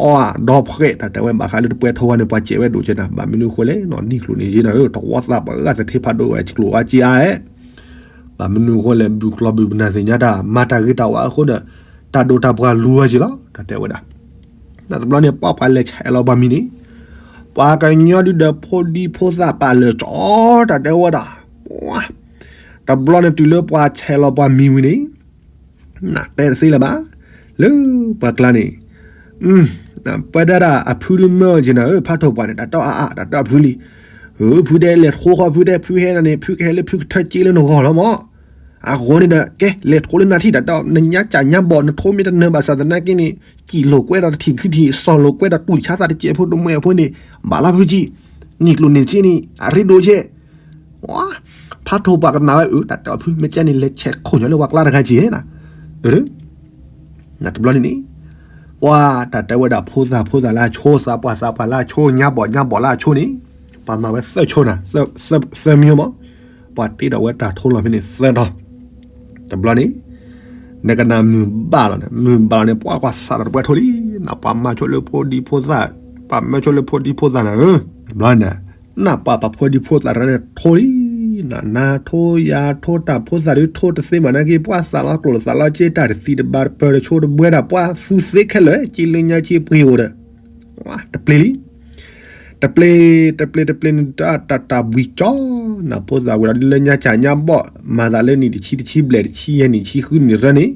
အီ, ဒီဖှဲးတၢ်တဲဝဲဘၣ်ဃးလၢ တပှဲထိဝဲန့ၣ် ပှၤစဲးဝဲဒိၣ်ကဲနၤ ဘၣ်မနုၤအဃိလဲၣ် နံၣ်ကျိၤန့ၣ်က့နၤဧၢ တဝီသးပှၢ်ဂၤသထ့ဖးဒိၣ်ဝဲ ကျိၤအါက့အါအဲ, ဘၣ်မနုၤအဃိလဲၣ် ဘုၣ်ကျီၢ်ဘုၣ်ပနၢ်သ့ၣ်ညါတၢ် မၤတၢ်ဂ့ၤတၢ်ဝါအဃိဒီး, တၢ်ဒိၣ်တၢ်ပှၢ်လူၤဝဲက့ၤလီၤ တၢ်တဲဝဲဒၣ် တဘျီန့ၣ် ပှၢ်ပှၤလဲၤဆဲးလီၤပှၤမံၤန့ၣ်, ပှၤကညီဒုးဒီးဖိဒံဖိသၣ်ပာ်လၢာ်ကၠီ, တၢ်တဲဝဲဒၣ်, တဘျီန့ၣ်တုၤလၢပှၤဆဲးလီၤပှၤမံၤဝံၤန့ၣ်, နတဲတသ့လၢၤဘၣ်, လၢပှၤကျါန့ၣ်, ပဝဲဒၣ်အဖုဒုးမၢက့ၤနၤဧၢ ဖးထီၣ်ပှၤန့ၣ် တၢ်တဲအါအါ တၢ်တဲအဖုလံ, ဖုဒဲးလဲၤထိဃီဖုဒဲး ဖုဟဲနၤန့ၣ် ဖုကဟဲလၢဖုကထၢက့လၢနဂီၢ်လီၤမး, အဃိန့ၣ်ဒီး ကဲလဲၤထိလၢနၤထံၣ် တၢ်တဲ နညါကၢ်ညါဘီၣ် နထိမ့ၢ်တနၢၤဘၣ်ဆၣ်သနာ်က့န့ၣ်, စံၣ်လိာ်ကွဲဒီးတထံၣ်ခံထံၣ် စီၣ်လိာ်ကွဲဒီးတူၢ်ဆါသးတစဲးဖိတမှဲးဖိန့ၣ်, ဘၣ်လီၤဖုကံ, နံၣ်ကျိၤန့ၣ်က့န့ၣ် အရ့ဒိၣ်ကဲ ဖးထီၣ်ပှၤကနၣ်ဝဲအၢ တၢ်တဲအဖု မ့ၢ်ကဲန့ၣ် လဲၤဆဲးခိၣ်ညီလၢပှၤကျါတဂၤက့ၤနၤ, တဘျီန့ၣ်န့ၣ်, ပှၤတၢ်တဲဝဲဒၣ်ဖိသၣ်ဖိသၣ်လၢအဆိ သးပှၢ်သးပှၢ်လၢအဆိ ညါဘီၣ်ညါဘီၣ်လၢအဆိန့ၣ်, ပှၤမၤဝဲသၢဆိနၤ, သၢမံၤမး, ပှၤတ့ဒီးဝဲတၢ်ထိလီၤဖဲန့ၣ်သၢတီၤ, တဘျီန့ၣ် နကနၣ်မုၢ်ဘၣ်လီၤန့ၣ် မုၢ်ဘၣ်လီၤန့ၣ် ပှၤကွၢ်စးထီၣ်တပှဲထိလံ, နပှၤမၤဆိလၢဖိဒံဖိသၣ်, ပှၤမၤဆိလၢဖိဒံဖိသၣ်နၤဧၢ, တဘျီန့ၣ်, နပှၤပှၤဖိဒံဖိသၣ်တဂၤန့ၣ်ထိလံ, နနၤထိယၤထိတၢ်ဖိသၣ်ဒုးထိတသ့မးနာ်က့ ပှၤသးလီၤကျိၣ်သးလီၤစ့တၢ်တသံတဘၣ်တပၢၢ်တဆိတဘှဲဒၣ် ပှၤသူသ့ခဲလၢာ် က့လၢညါက့ပှ့ၤအိၣ်ဒီး တပျ့ၤလံ တပျ့ၤ, တပျ့ၤ တပျ့ၤန့ၣ် တၢ်တၢ်ဘှံးကၠီ, နဖိသၣ်ဝဲဒၣ်လၢညါကၢ်ညါဘီၣ် မၤသးလၢနံၣ်တဆံတဆံဘျဲၣ်တဆံယဲၢ်နံၣ်ဆံဃုနံၣ်ရၢန့ၣ်,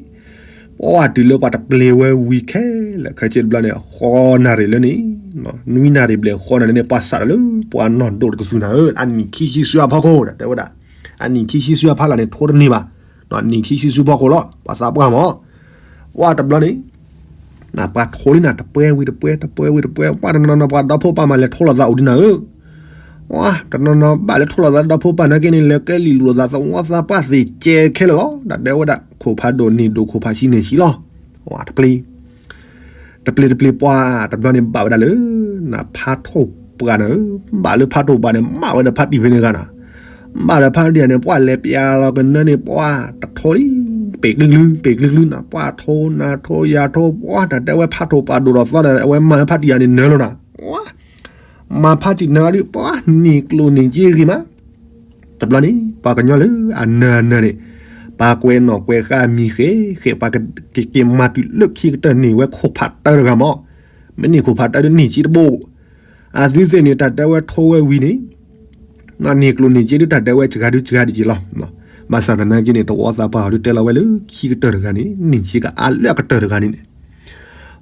ပှၤတုၤလၢပှၤတပျ့ၤဝဲဝံၤခဲလၢာ်ခဲဆ့တဘျီန့ၣ် ဃိးနၣ်ရံၣ်လၢန့ၣ်, နွံနၣ်ရံၣ်ဘျဲၣ်ဃိးနၣ်ရံၣ်န့ၣ် ပှၤစးထီၣ်လၢပှၤနီၢ်ဒိၣ်တကသူနၤဧၢ, အနံၣ်ခံဆံဆူအဖီခိၣ် တၢ်တဲဝဲဒၣ်, အနံၣ်ခံဆံဆူအဖီလာ်န့ၣ် ထိတန့ၢ်ဘၣ်, နံၣ်ခံဆံဆူဖီခိၣ်လီၤ ပှၤသးပှၢ်မး ပှၤတဘျီန့ၣ်, နပှၤထိလံနၤ တပှဲဝံၤတပှဲ တပှဲဝံၤတပှဲ ပှၤတနီၤနီၤပှၤဒီဖိပၢ်မးလဲၤထိလိာ်သးအိၣ်ဒံးနၤဧၢ, ပှၤတနီၤနီၤဘၣ်လဲၤထိလိာ်သးဒီဖိပၢ်နာ်က့န့ၣ် လဲၤကဲလံာ်လိာ်သးသဝီသးပှၢ်သ့ၣ်ကဲခဲလၢာ်လီၤ တၢ်တဲဝဲဒၣ် ခိၣ်ဖးဒိၣ်နံၣ်ဒိၣ်ခိၣ်ဖးဆံးနံၣ်ဆံးလီၤ, တပျ့ၤ တပျ့ၤတပျ့ၤပှၤ တဘျီန့ၣ်ဘၣ်ဝဲဒၣ်လၢ နဖးထိၣ်ပှၢ်န့ၣ်, ဘၣ်လၢဖးထိၣ်ပှၢ်န့ၣ် မၢ်ဝဲဒီးဖါတံၢ်ဖဲန့ၣ်ဂၤနၤ, ဘၣ်ဒီးဖါတံၢ်န့ၣ် ပှၤလဲၤပျးလီၤကနၢန့ၣ် ပှၤတထိလံ, ပ့ၤကျုၤကျုၤ ပ့ၤကျုၤကျုၤနၤ ပှၤထိနၤထိယၤထိ ပှၤတၢ်တဲဝဲဖးထိၣ်ပှၢ်ဒိၣ်ထီၣ်သီဒီး အဝဲမၢ်ဖါတံၢ်ယၤန့ၣ်နၢၤလီၤနၤ, ပှၤ မၤဖါတံၢ်နၢၤလီၤဒုး ပှၤန့ၢ်ကျိၣ်န့ၢ်စ့ဂ့ၤမး, တဘျီန့ၣ် ပှၤကညီလၢအနၢၤအနၢၤန့ၣ် ပှၤကွဲးနီၣ်ကွဲးဃာ်မံၤဃဲဃဲ ပှၤကက့ၤမၤတုၤလၢခံကတၢၢ်န့ၢ်ဝဲခိၣ်ဖးတၢတဂၤမး, မ့ၢ်န့ၢ်ခိၣ်ဖးတၢဒုးန့ၢ်စ့တဘိ, အသုသ့ၣ်န့ၣ် တၢ်တဲဝဲထိဝဲဝံၤန့ၣ် န့ၢ်ကျိၣ်န့ၢ်စ့ဒုးတၢ်တဲဝဲစှၤဒုးစှၤဒံးက့ၤလီၤ. ဘၣ်ဆၣ်သနာ်က့န့ၣ် တဝီသးပှၢ်အီၤဒုးတဲလီၤဝဲလၢခံကတၢၢ်တဂၤန့ၣ် န့ၢ်စ့ကအါလၢအကတၢၢ်တဂၤန့ၣ်န့ၣ်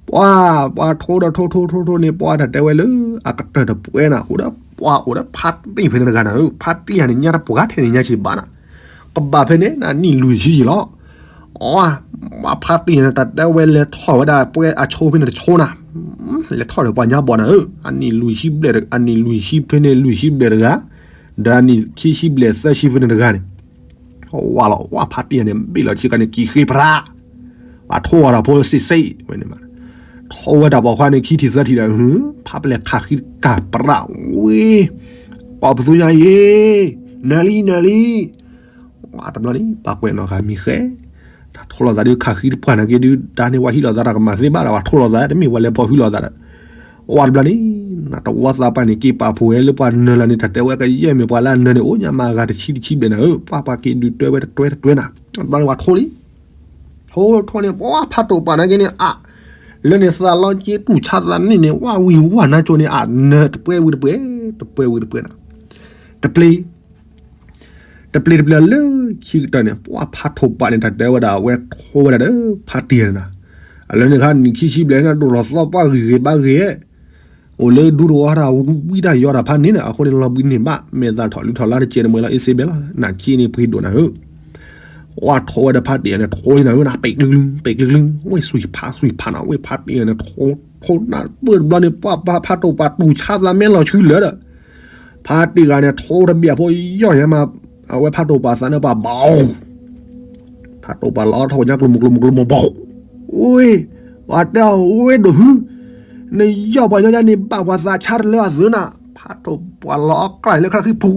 ပှၤ ပှၤထိဒီးထိထိထိထိန့ၣ် ပှၤတၢ်တဲဝဲလၢအကတၢၢ်တပှဲၤနၤ အိၣ်ဒီးပှၤအိၣ်ဒီးဖါတံၢ်ဖဲန့ၣ်တဂၤနၤဧၢ, ဖါတံၢ်ယၤန့ၣ် ညါတပှၤထဲန့ၣ်ညါဆံးဘၣ်နၤ, ကဘၣ်ဖဲန့ၣ် နနံၣ်လွံၢ်ဆံယံၤလီၤ. အ ပှၤဖါတံၢ်ယၤန့ၣ် တၢ်တဲဝဲလဲၤထီၣ်ဝဲဒၣ်ပှဲၤအဆိဖဲန့ၣ်တဆိနၤ, လဲၤထီၣ်ဒီးပှၤညါဘီၣ်နၤဧၢ, အနံၣ်လွံၢ်ဆံဘျဲၣ် အနံၣ်လွံၢ်ဆံဖဲန့ၣ်လွံၢ်ဆံဘျဲၣ်တဂၤ, ဒီးအနံၣ်ခံဆံဘျဲၣ်သၢဆံဖဲန့ၣ်တဂၤန့ၣ် ဝါလီၤ ဝါဖါတံၢ်ယၤန့ၣ် ဘ့ၣ်လီၤဆံကါန့ၣ် ကံၤဃ့ပြး, ပှၤထိအီၤဒီးဖိစံးစံးဝဲန့ၣ်မး, ထိဝဲတၢ်ပိာ်ခွါန့ၣ် ခံထံၣ်သၢထံၣ်ဒီး ဖးပလဲၣ်ခးဃံတကးပြးဝ့ၢ်, ပှၤပသူညါအံၤ, နၢၤလံ နၢၤလံ, ဝါတဘျီန့ၣ် ပှၤကွဲးနီၣ်ဃာ်မံၤဃဲ, တၢ်ထိလိာ်သးဒုးခးဃံတပှၢ်နာ်က့ဒုး တၢ်န့ၣ်ပှၤဟံးလိာ်သးတၢ်ကမၤသ့ဘၣ်ဒီး ပှၤထိလိာ်သးတမ့ၢ်ပှၤလဲၤဖီၣ်ဟုလိာ်သးဒီး ဝါတဘျီန့ၣ် နတဝီသးပှၢ်န့ၣ် က့ၤပာ်ဖှိၣ်ဝဲလၢပှၤနၢၤလၢန့ၣ် တၢ်တဲဝဲကယဲၢ်မ့ၢ်ပှၤလၢအနၢၤန့ၣ် အိၣ်ညါမၤအဂၤတဆံတဆံဘျဲၣ်နၤဧၢ, ပှၤပှၤက့ၤဒုးတွဲဝဲတတွဲတတွဲနၤ, တဘျီန့ၣ်ပှၤထိလံ, ထိထိန့ၣ် ပှၤဖးတိၢ်ပာ်နာ်က့န့ၣ် အ လၢန့ၣ်သးလီက့တူၢ်ဆါသးန့ၣ်န့ၣ် ဝါဝံၤဝါနါကၠိန့ၣ် အနၢၤတပှဲၤဝံၤတပှဲၤ, တပှဲၤဝံၤတပှဲၤနၤ, တပျ့ၤ တပျ့ၤတပျ့ၤလၢခံကတၢၢ်န့ၣ် ပှၤဖးထိၣ်ပာ်န့ၣ် တၢ်တဲဝဲဒၣ်အဝဲထိဝဲဒၣ်ဒီး ဖါတံၢ်ယၤန့ၣ်နၤ, အလၢန့ၣ်ခါနံၣ်ခံဆံဘျဲၣ်န့ၣ် ဒိၣ်ထီၣ်သီပှၢ်ဂ့ၤဂ့ၤဘၣ်ဂ့ၤ, အိၣ်လၢဒူတဝီတၢ်ဝံတၢ်ယီတၢ်ဖးန့ၣ်န့ၣ် အဃိန့ၣ်လီၤဘှံးန့ၢ်ဘၣ် မဲာ်သၣ်ထီၣ်လုၢ်ထီၣ်လါတကဲးန့ၣ် မ့ၢ်လီၤအ့စ့ဘဲလီၤ နၢ်ခံန့ၣ်ပှ့ၤဒိၣ်နၤဧၢ, ပှၤထိဝဲဒီးဖါတံၢ်ယၤန့ၣ် ထိန့ၣ်ဧၢနၤ ပဲာ်ကျူၤကျူၤ ပဲာ်ကျူၤကျူၤ ဝဲစွံဖးစွံဖးနၤ ဝဲဖါတံၢ်ယၤန့ၣ် ထိ ထိနၤ ပၢၢ်တဘျီန့ၣ် ပှၤဖးထိၣ်ပာ်တူၢ်ဆါသးမဲလီၤဆူလၢာ်ဒီး ဖါတံၢ်ဂၤန့ၣ် ထိတဘ့ၣ်ဖိယီၢ်ညါမး, အဝဲဖးတိၢ်ပာ်သးန့ၣ်ပှၤဘီ, ဖးတိၢ်ပာ်လီၤထီၣ်ညါကျိၤမုၢ်ကျိၤမုၢ်ကျိၤမုၢ်ဘီ, ဝ့ၢ်, ပှၤတဲအီၤ ဝ့ၢ်ဒိၣ်ဖု, နယီၢ်ပှၤညီညါန့ၣ် ဘၣ်ပှၤသးဆါတလၢအသုးနၤ, ဖးတိၢ်ပာ်လီၤအကျါလၢခါခံဖူး,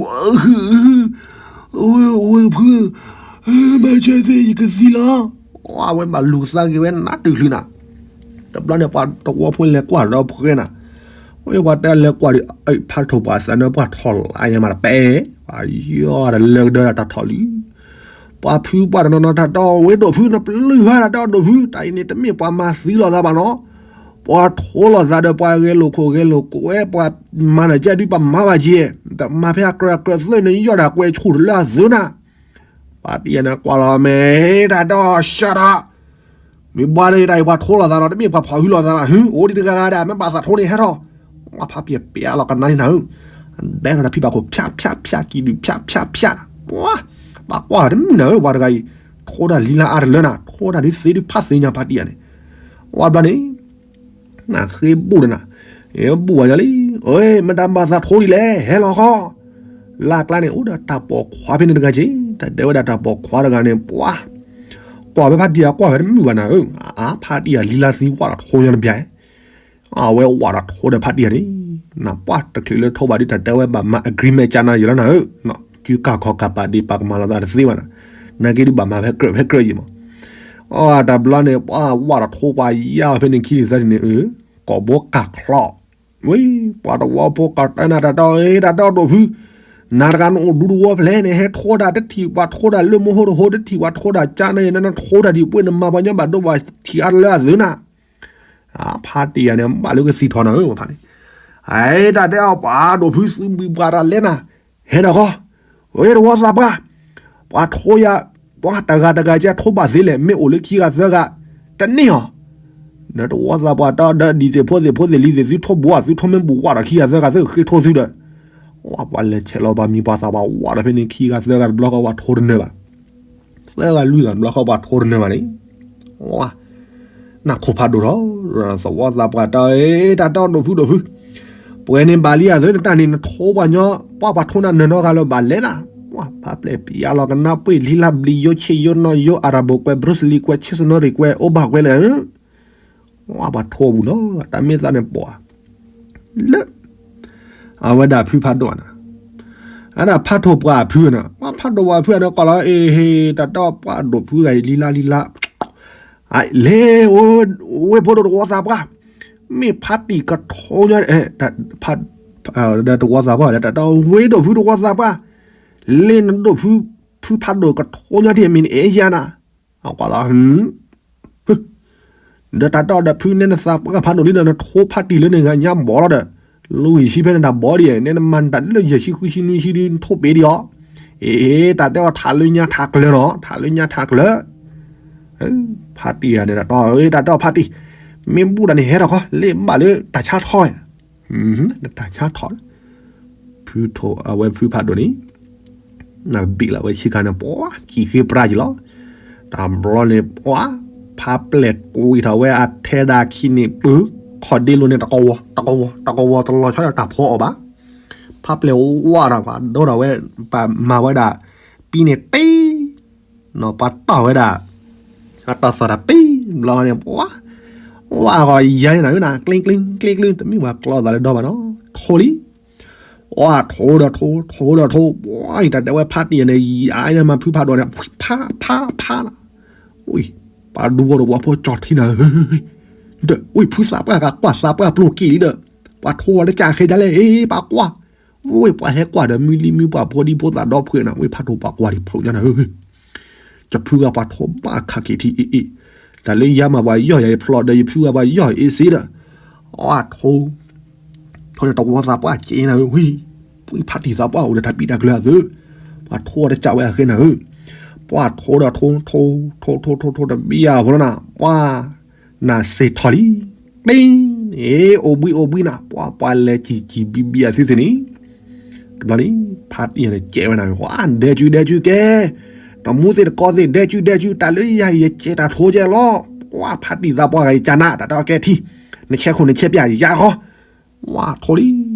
ဝ့ၢ်ဖု, မၤဆၢသ့ယကသံလီၤ, အဝဲဘၣ်လူၤကသါက့ၤဝဲနးတုၤချုးနၤ တဘျီန့ၣ် ပှၤတဝီဖိလဲၤကွၢ်ဒီးဖှဲနၤ, ဝဲပှၤတဲလဲၤကွၢ်ဒီး ဖးထိၣ်ပှၤသးန့ၣ် ပှၤထိၣ်လါယါမးတပဲ, ပှၤယီၢ်ဒီးလၢကဒၢတၢ်ထိၣ်လံ, ပှၤဖုပှၣ်တနီၤနီၤတၢ်တီဝဲဒိၣ်ဖု နပျုၢ်ဟါတၢ်တီဒိၣ်ဖု တၢ်အံၤန့ၣ်တမ့ၢ်ပှၤမၤသံလိာ်သးဘၣ်နီၤ, ပှၤထိလိာ်သးဒီးပှၤဂဲၤလိာ်ခိၣ်ဂဲၤလိာ်ကွဲ ပှၤမၤနၢၤကဲဒုးပှၤမၤဘၣ်က့, တမၤဖဲအကြၢးအကြၢးသ့န့ၣ် ယီၢ်ဒၣ်ကွဲးဆူၣ်တလၢအသုးနၤ ပှၤတယဲၢ်န့ၣ်ကွၢ်လီၤမဲာ် တၢ်ဒီးရှၢဒီး, မ့ၢ်ဘှါလၢတၢ်အံၤပှၤထိလိာ်သးဒီး တမ့ၢ်ပှၤဖီၣ်ဟုလိာ်သးဘၣ် ဟု အိၣ်ဒံးတဂၤဂၤဒၣ် မ့ၢ်ဘၣ်သးထိန့ၣ်ဟဲထီၣ်, ပှၤဖးပျဲၢ်ပျဲၢ်လီၤကနါန့ၣ်နၤဧၢ, ဘဲထီၣ်တၢ်ဖံးဘၣ်ခိၣ် ဖၠးဖၠးဖၠး ကံၣ်ဒုၣ် ဖၠးဖၠးဖၠးနၤ, ပှၤ ဘၣ်ကွၢ်တမုၢ်နၤဧၢ ပှၤတဂၤအံၤ, ထိဒၣ်လံလါအါတလၢနၤ ထိဒၣ်ဒုးသ့ဒုးဖးသ့ၣ်ညါဖးတံၢ်ယၤန့ၣ်, ဝဲဘျီန့ၣ် နဃ့ဘူးဒီးနၤ, အ့ ဘူးဝဲညါလံ, အ့ မတၤဘၣ်သးထိဒ်လဲၣ် ဟဲလီၤခီ, လၢအကျါန့ၣ် အိၣ်ဒီးတၢ်ပိာ်ခွါဖဲန့ၣ်တဂၤက့ၤ, တၢ်တဲဝဲဒၣ်တၢ်ပိာ်ခွါတဂၤန့ၣ် ပှၤ ကွၢ်ဝဲဖးတံၢ်ယၤကွၢ်ဝဲတမုာ်ဘၣ်နၤဧၢ, အါ ဖးတံၢ်ယၤလံလါသံဝဲဒီးထိညါတဘျီ, အဝဲဝဲဒီးထိဒီးဖးတံၢ်ယၤန့ၣ်, နပှၢ်တချုးလၢထိဘၣ်ဒုးတၢ်တဲဝဲဘၣ်မၤ agreement ကၢ်နၤယလီၤနၤဧၢ, ကုကၢ်ခီၣ်ကၢ်ပာ်ဒ့ၣ်ပာ်ကမၤလိာ်သးတသ့ဘၣ်နၤ, နာ်က့ဒုးဘၣ်မၤဖဲကြၢးဖဲကြၢးယံၤမး အတဘျီန့ၣ် ပှၤဝဲဒီးထိပှၤယါဖဲန့ၣ်ခံထံၣ်သၢထံၣ်န့ၣ်ဧၢ, ကိာ်ဘိကၢ်ချီ, ဝံၤ ပှၤတဝီဖိကၢ်တဲနၤတၢ်တီ အ့ တၢ်တီဒိၣ်ဖု, နၤတဂၤနအိၣ်ဒူတဝီဖျဲၣ်န့ၣ် ဟဲထိဒၣ်တထံၣ်ပှၤထိဒၣ်လၢမဟိတဟိ တထံၣ်ပှၤထိဒၣ်ကၢ်န့ၣ် နနထိဒၣ်ဒံးပှ့ၤနမၤပှၤညီဘၣ်ဒိဘၣ်ထံးအါတလၢအသုးနၤ, ဖးတံၢ်ယၤန့ၣ် ဘၣ်လၢကသံၣ်ထီၣ်နၤဧၢ ဖးန့ၣ်, အ့ တၢ်တဲအီၤပှၤဒိၣ်ဖုသုးဘံၣ်ပှၤတၢ်လဲၤနၤ, ဟဲဒီးဃီ, ဝဲတဝီသးပှၢ်, ပှၤထိယၤ, ပှၤတဂၤတဂၤကဲထိဘၣ်သ့လဲၣ် မ့ၢ်အိၣ်လၢခံဂၤသၢဂၤ, တန့ၢ်အီၤ, ဒီးတဝီသးပှၢ်တၢ်ဒီးဒ်သ့ၣ်ဖိသ့ၣ်ဖိသ့ၣ်လံၤသ့ၣ်သုထိဘူးဧါ သုထိမ့ၢ်ဘူးဝဲဒီးခံဂၤသၢဂၤသုဃ့ထိသုဒီး, ဝဲပှၤလဲၤဆဲးလီၤပှၤမံၤပှၤသးပှၢ်ဝဲဒီးဖဲန့ၣ်ခံဂၤသၢဂၤတဘျီဃီ ပှၤထိတနၢၤဘၣ် သၢဂၤလွံၢ်ဂၤတဘျီဃီ ပှၤထိတနၢၤဘၣ်န့ၣ်, ဝဲ နၢ်ခိၣ်ဖးဒိၣ်ထီၣ်, သဝီသးပှၢ်တၢ် အ့ တၢ်တီဒိၣ်ဖုဒိၣ်ဖု, ပှဲၤန့ၣ်ဘၣ်လံဧါ သုနတၢ်န့ၣ် နထိပှၤညီ, ပှၤပှၤထိနၤနၢၤနီတဂၤလၢၤဘၣ်လဲၤနၤ, ပှၤဖးပျဲၢ်ပျါလီၤကနါပှ့ၤလံလၢဘျံးယိဆ့ယိနီၣ်ယိအရၤဘိၣ်ကွဲး ဘြူစလံကွဲး ဆ့စနီရံၣ်ကွဲး အိၣ်ဘၣ်ကွဲးလဲၣ်, ဝဲပှၤထိပူၤနီၤ တၢ်မ့ၢ်သးန့ၣ်ပှၤ လၢ အဝဲဒၣ်ဖုဖးဒိၣ်နၤ, အဒၣ်ဖးထိၣ်ပှၢ်ဖုနၤ, ပှၤဖးဒိၣ်ပှၢ်ဖုအန့ၣ် ကွၢ်လီၤ အ့ဟ့ တၢ်တီပှၢ်ဒိၣ်ဖုဂၤအံၤလံလါလံလါ, လဲၤ ဝ့ၢ်ဖိဒိၣ်တဝီသးပှၢ်, မ့ၢ်ဖးတံၢ်ကထိညါ, ဖး ဒီးတဝီသးပှၢ်လၢတၢ်တီ ဝ့ၢ်ဒိၣ်ဖုတဝီသးပှၢ်, လ့နဒိၣ်ဖု ဖုဖးဒိၣ်ကထိညါဒ်အမံၤန့ၣ် အဲၣ်ယၤနၤ, အကွၢ်လီၤ ဒီးတၢ်တီဒီးဖုန့ၣ်နသးပှၢ်ဖးဒိၣ်လံဒီး နထိဖးတံၢ်လၢန့ၣ်ဂၤညါဘီလီၤဒီး, လီၢ်ဂံၢ်ဆံဖဲန့ၣ်တၢ်ဘီဒံး န့ၣ်နမၤတၢ်လၢယဲၢ်ဆံဃုဆံနွံဆံဒုးနထိပ့ၤဒံးအီၤ, အ့ တၢ်တဲအီၤထးလၢညါထးကျၢၤနီၤ ထးလၢညါထးကျၢၤ, ဖးတံၢ်ဂၤန့ၣ်တၢ်တီ တၢ်တီဖးတံၢ်, မ့ၢ်ဘူၣ်တၢ်န့ၣ်ဟဲထီၣ်ခီ လ့ဘၣ်လၢတၢ်ဆါထီၣ် တၢ်ဆါထီၣ်, ဖုထိၣ်အဝဲဖုဖးဒိၣ်န့ၣ်, နဘ့ၣ်လီၤဝဲဆ့ကၤန့ၣ် ပှၤကံၣ်ဃ့ပြါက့ၤလီၤ, တဘျီန့ၣ် ပှၤ ဖးပျဲၢ်ကွံာ်ထီၣ်ဝဲအထဲဒၣ်ခံန့ၣ် ပခီၣ်ဒ့လိၤန့ၣ် တကဝီၤ တကဝီၤ တကဝီၤတလီၤဆီဒီးတၢ်ဖီအီၣ်ဘၣ်, ဖးပျဲၢ်ဝါဒီးပှၤဒိဒီးဝဲ, ပှၤမၤဝဲဒၣ်, ပံန့ၣ်တ့ နီၢ်ပှၤတီၢ်ဝဲဒၣ်, အတီၢ်သီၣ်တၢ်ပံဘျီန့ၣ် ပှၤ, ဝါဂီၤယၤနၤဧၢနၤ ကျ့ကျ့ကျ့ကျ့ တမ့ၢ်ပှၤကျီသးလၢဒီဘၣ်နီၤ ထိလံ, ဝါထိဒီးထိ ထိဒီးထိ ပှၤအံၤတၢ်တဲဝဲဖးတံၢ်ယၤန့ၣ် ယၤယၤမၤဖုဖးဒိၣ်န့ၣ် ဖးဖးဖးနၤ, ဝံၢ်, ပှၤဒူဖိတဝီဖိကၠီထံနၤဧၢ, ဒီးဝံၢ်ဖုသးပှၢ်ဂၤကွၢ်သးပှၢ်ပျိၢ်က့ၤလံဒီး, ပှၤထိဝဲလၢကၢ်ဃဲဒ်လဲၣ် အ့ ပှၤကွၢ် ဝ့ၢ်ပှၤဟဲကွၢ်ဒီးမုၢ်လံမုၢ်ပှၢ်ဖိဒံဖိသၣ်ဒီဖှဲးနၤ ဝ့ၢ်ဖးဒိၣ်ပှၤကွၢ်ဒံးဖျိညါနၤဧၢ, ယဖုဂၤပှၤထိဘၣ်ခးက့ၤထံအ့ၣ်အ့ၣ်, တၢ်လၢယၤမၤပှၤယီၢ်ယၤယဖျိဒီးယဖုဂၤပှၤယီၢ်အ့ၣ်စ့ဒီး, အထိ, ထိန့ၣ်တဝီသးပှၢ်က့ၤနၤဧၢဝံၢ်, ဝံၢ်ဖးတံၢ်သးပှၢ်အိၣ်ဒီးတၢ်ပံးတၢ်ကျၢၤအသု, ပှၤထိဝဲတကးဝဲအဃဲနၤဧၢ, ပှၤထိဒီးထိ ထိ ထိ ထိ ထိ ထိ တဘံယၤဖိလီၤနၤ ပှၤ နၤစ့ၢ်ထီၣ်လံ, ပ့ၢ်, န့ၣ် အိၣ်ဘှံးအိၣ်ဘှံးနၤ ပှၤပှၤလဲၤစံၣ်စံၣ်ဘံဘံအသုသ့ၣ်န့ၣ်, တဘျီန့ၣ် ဖးတံၢ်ယၤန့ၣ်ကဲဝဲနၤ ပှၤဒဲကၠူဒဲကၠူကဲ, တမူသ့ၣ်တကီသ့ၣ်ဒဲကၠူဒဲကၠူ တၢ်လၢယၤအံၤယကဲတၢ်ထိကဲလီၤ, ပှၤဖးတံၢ်သးပှၢ်ဂၤယကနး တၢ်တဲအီၤကဲထံ, နဆဲးခိၣ်နဆဲးပျၢ်ယၤဃီ, ဝါထိလံ,